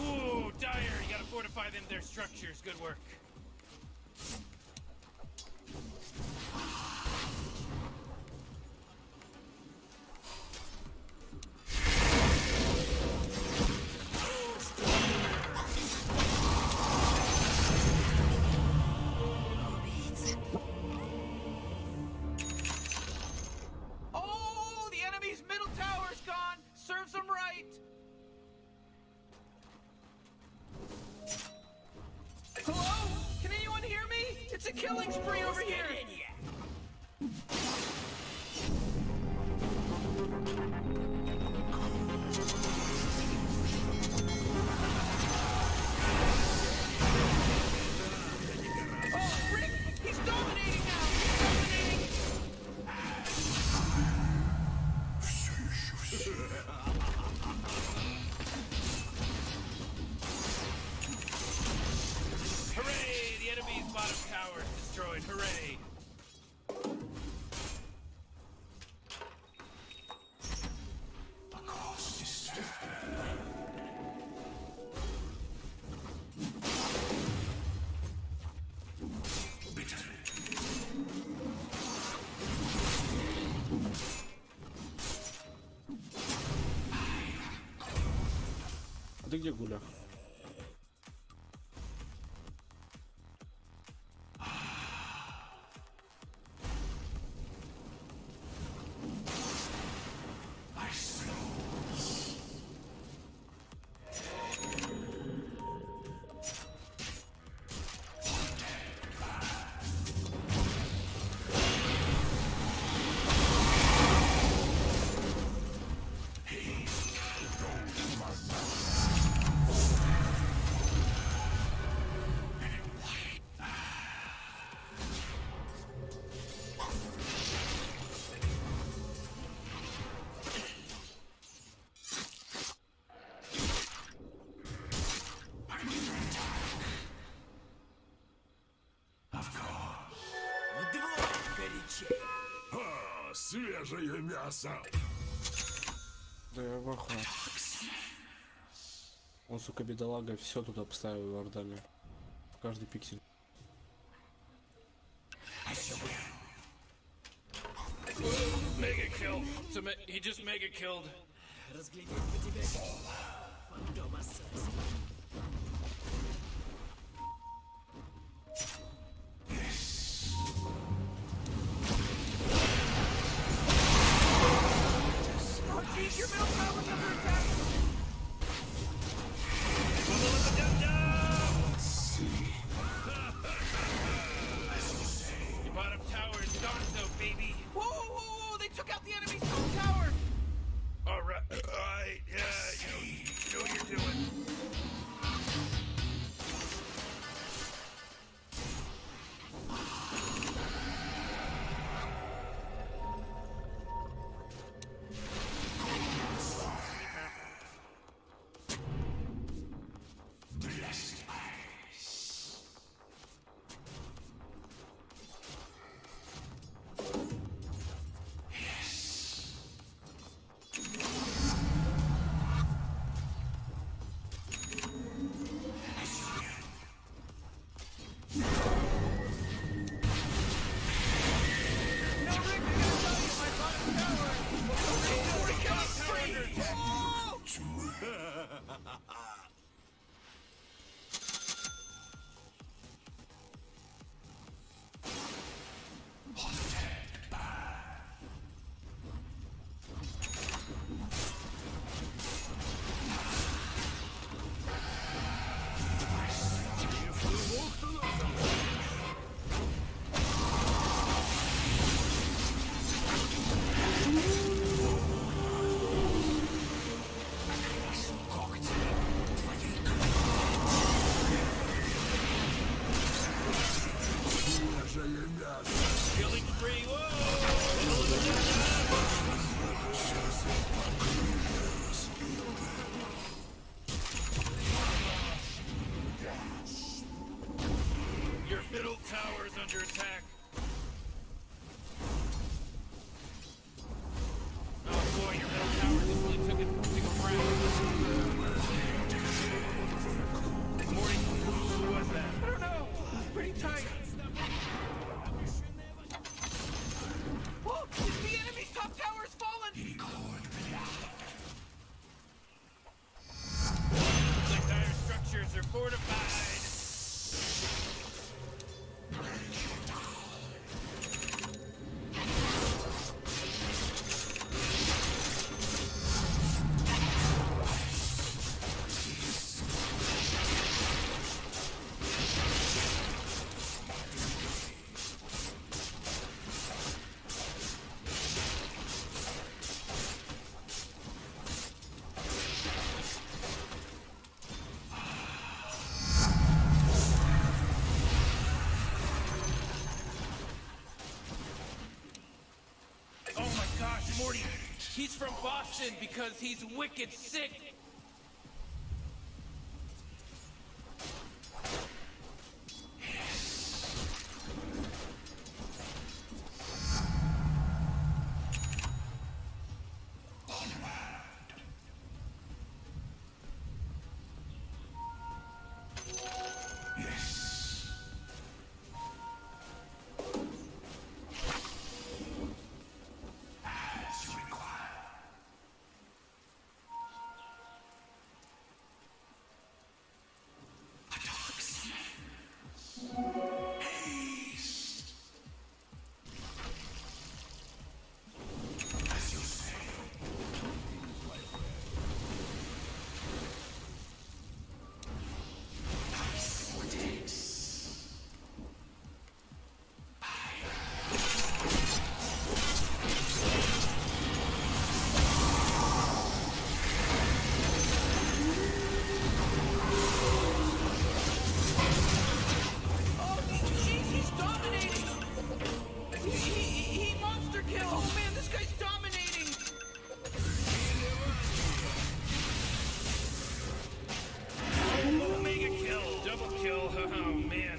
Ooh, Dire, you gotta fortify them their structures. Good work. Oh, the enemy's middle tower's gone. Serves them right. Hello? Can anyone hear me? It's a killing spree over here. Oh, Rick, he's dominating now. He's dominating. Hooray! The enemy's bottom tower is destroyed. Hooray! А ты где, Гуля? А, свежее мясо! Да я в ахуе. Он, сука, бедолага, все туда обставил вардами. В каждый пиксель. Mega kill. He just mega killed. Разглядеть бы тебя. Фантом Ассасин. Oh, jeez, your middle tower's under attack. Your bottom tower is gonzo, baby. Whoa, whoa, whoa, whoa! They took out the enemy's top tower. All right, all right, yeah, you know what you're doing. Killing spree. Whoa! Your middle tower is under attack. Oh boy, your middle tower just really took a, took a round. Morty, who was that? I don't know. It was pretty tight. Whoa! The enemy's top tower has fallen! Looks like dire structures are fortified. Oh my gosh, Morty! He's from Boston because he's wicked sick! Oh, jeez, he's dominating! He, he, he monster kill! Oh man, this guy's dominating! Oh, mega kill! Double kill! Oh man.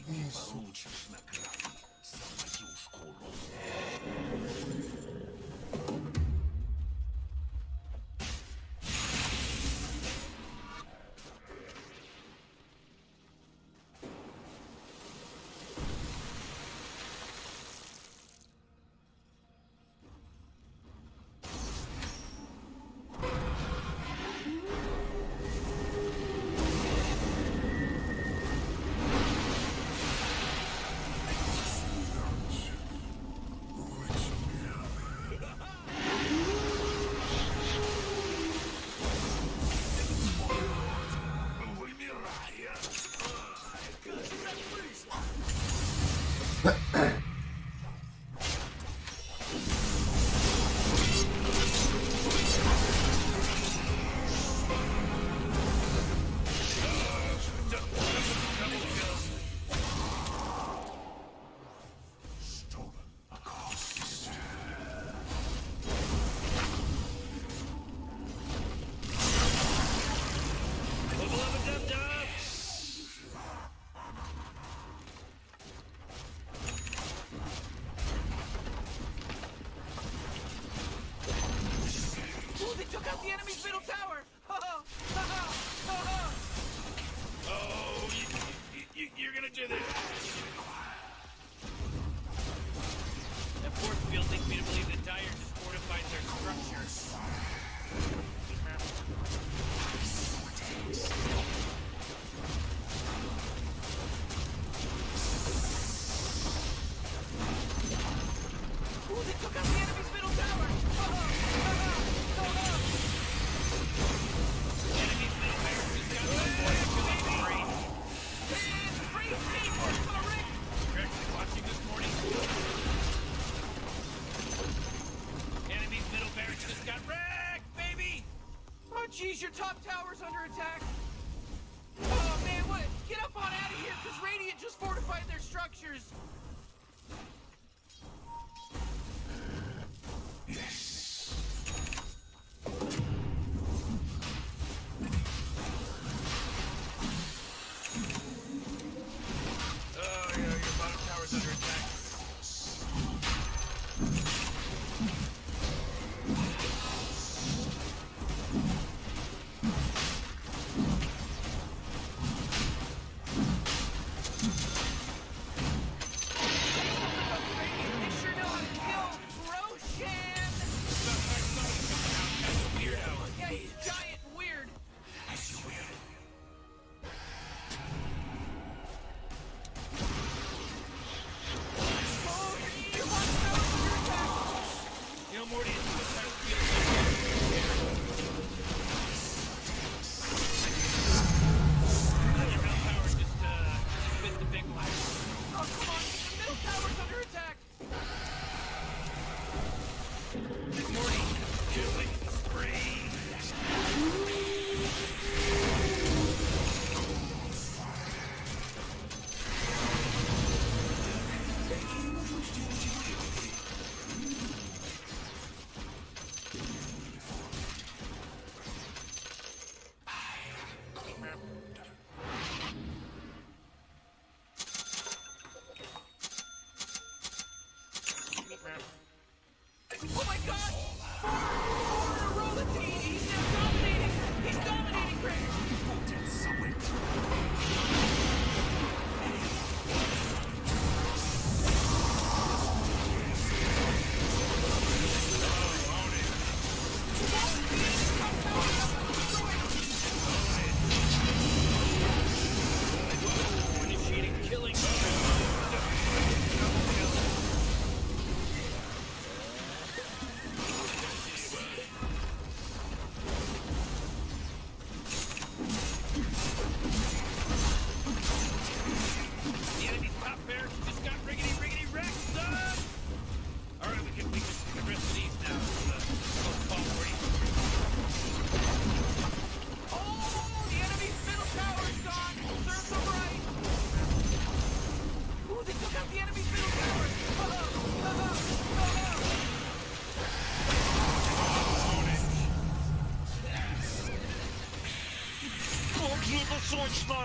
Ой, сука. Получишь награду за мою шкуру. Вымирает. Как же так вышло? Level up a dub dub! Ooh, they took out the enemy's middle tower! Ha ha! Ha ha! Ha ha! Oh, you're gonna do this. That force field leads me to believe that Dire just fortified their structures. Ooh, they took out the enemy's middle tower! Ha ha! Ha ha! Ha ha! Enemy's middle barracks just got one more killing spree. Man, great teamwork, Rick! You're actually watching this morning? Enemy's middle barracks just got wrecked, baby! Oh, jeez, your top tower's under attack! Oh, man, what? Get up on out of here, because Radiant just fortified their structures! Oh, yeah, your bottom tower's under attack. Radiant, they sure know how to kill Roshan! About time somebody took out that weirdo. Yeah, he's giant and weird. As you will. Oh, your bottom tower's under attack! You know, Morty, it sometimes feels like your middle tower just bit the big one. Oh, come on, the middle tower's under attack! Morty, killing spree. Oh my god! Four in a row! That's he's now dominating! He's dominating, Greg! Initiating killing. Double kill. The enemy's top barracks just got riggedy riggedy wrecked, son! Alright, we can rest at ease now. Let's call Morty. Oh, the enemy's middle tower's gone! Serves them right! Ooh, they took out the enemy's middle tower! Ha ha! Ha ha! Ha ha! Как же это сочно!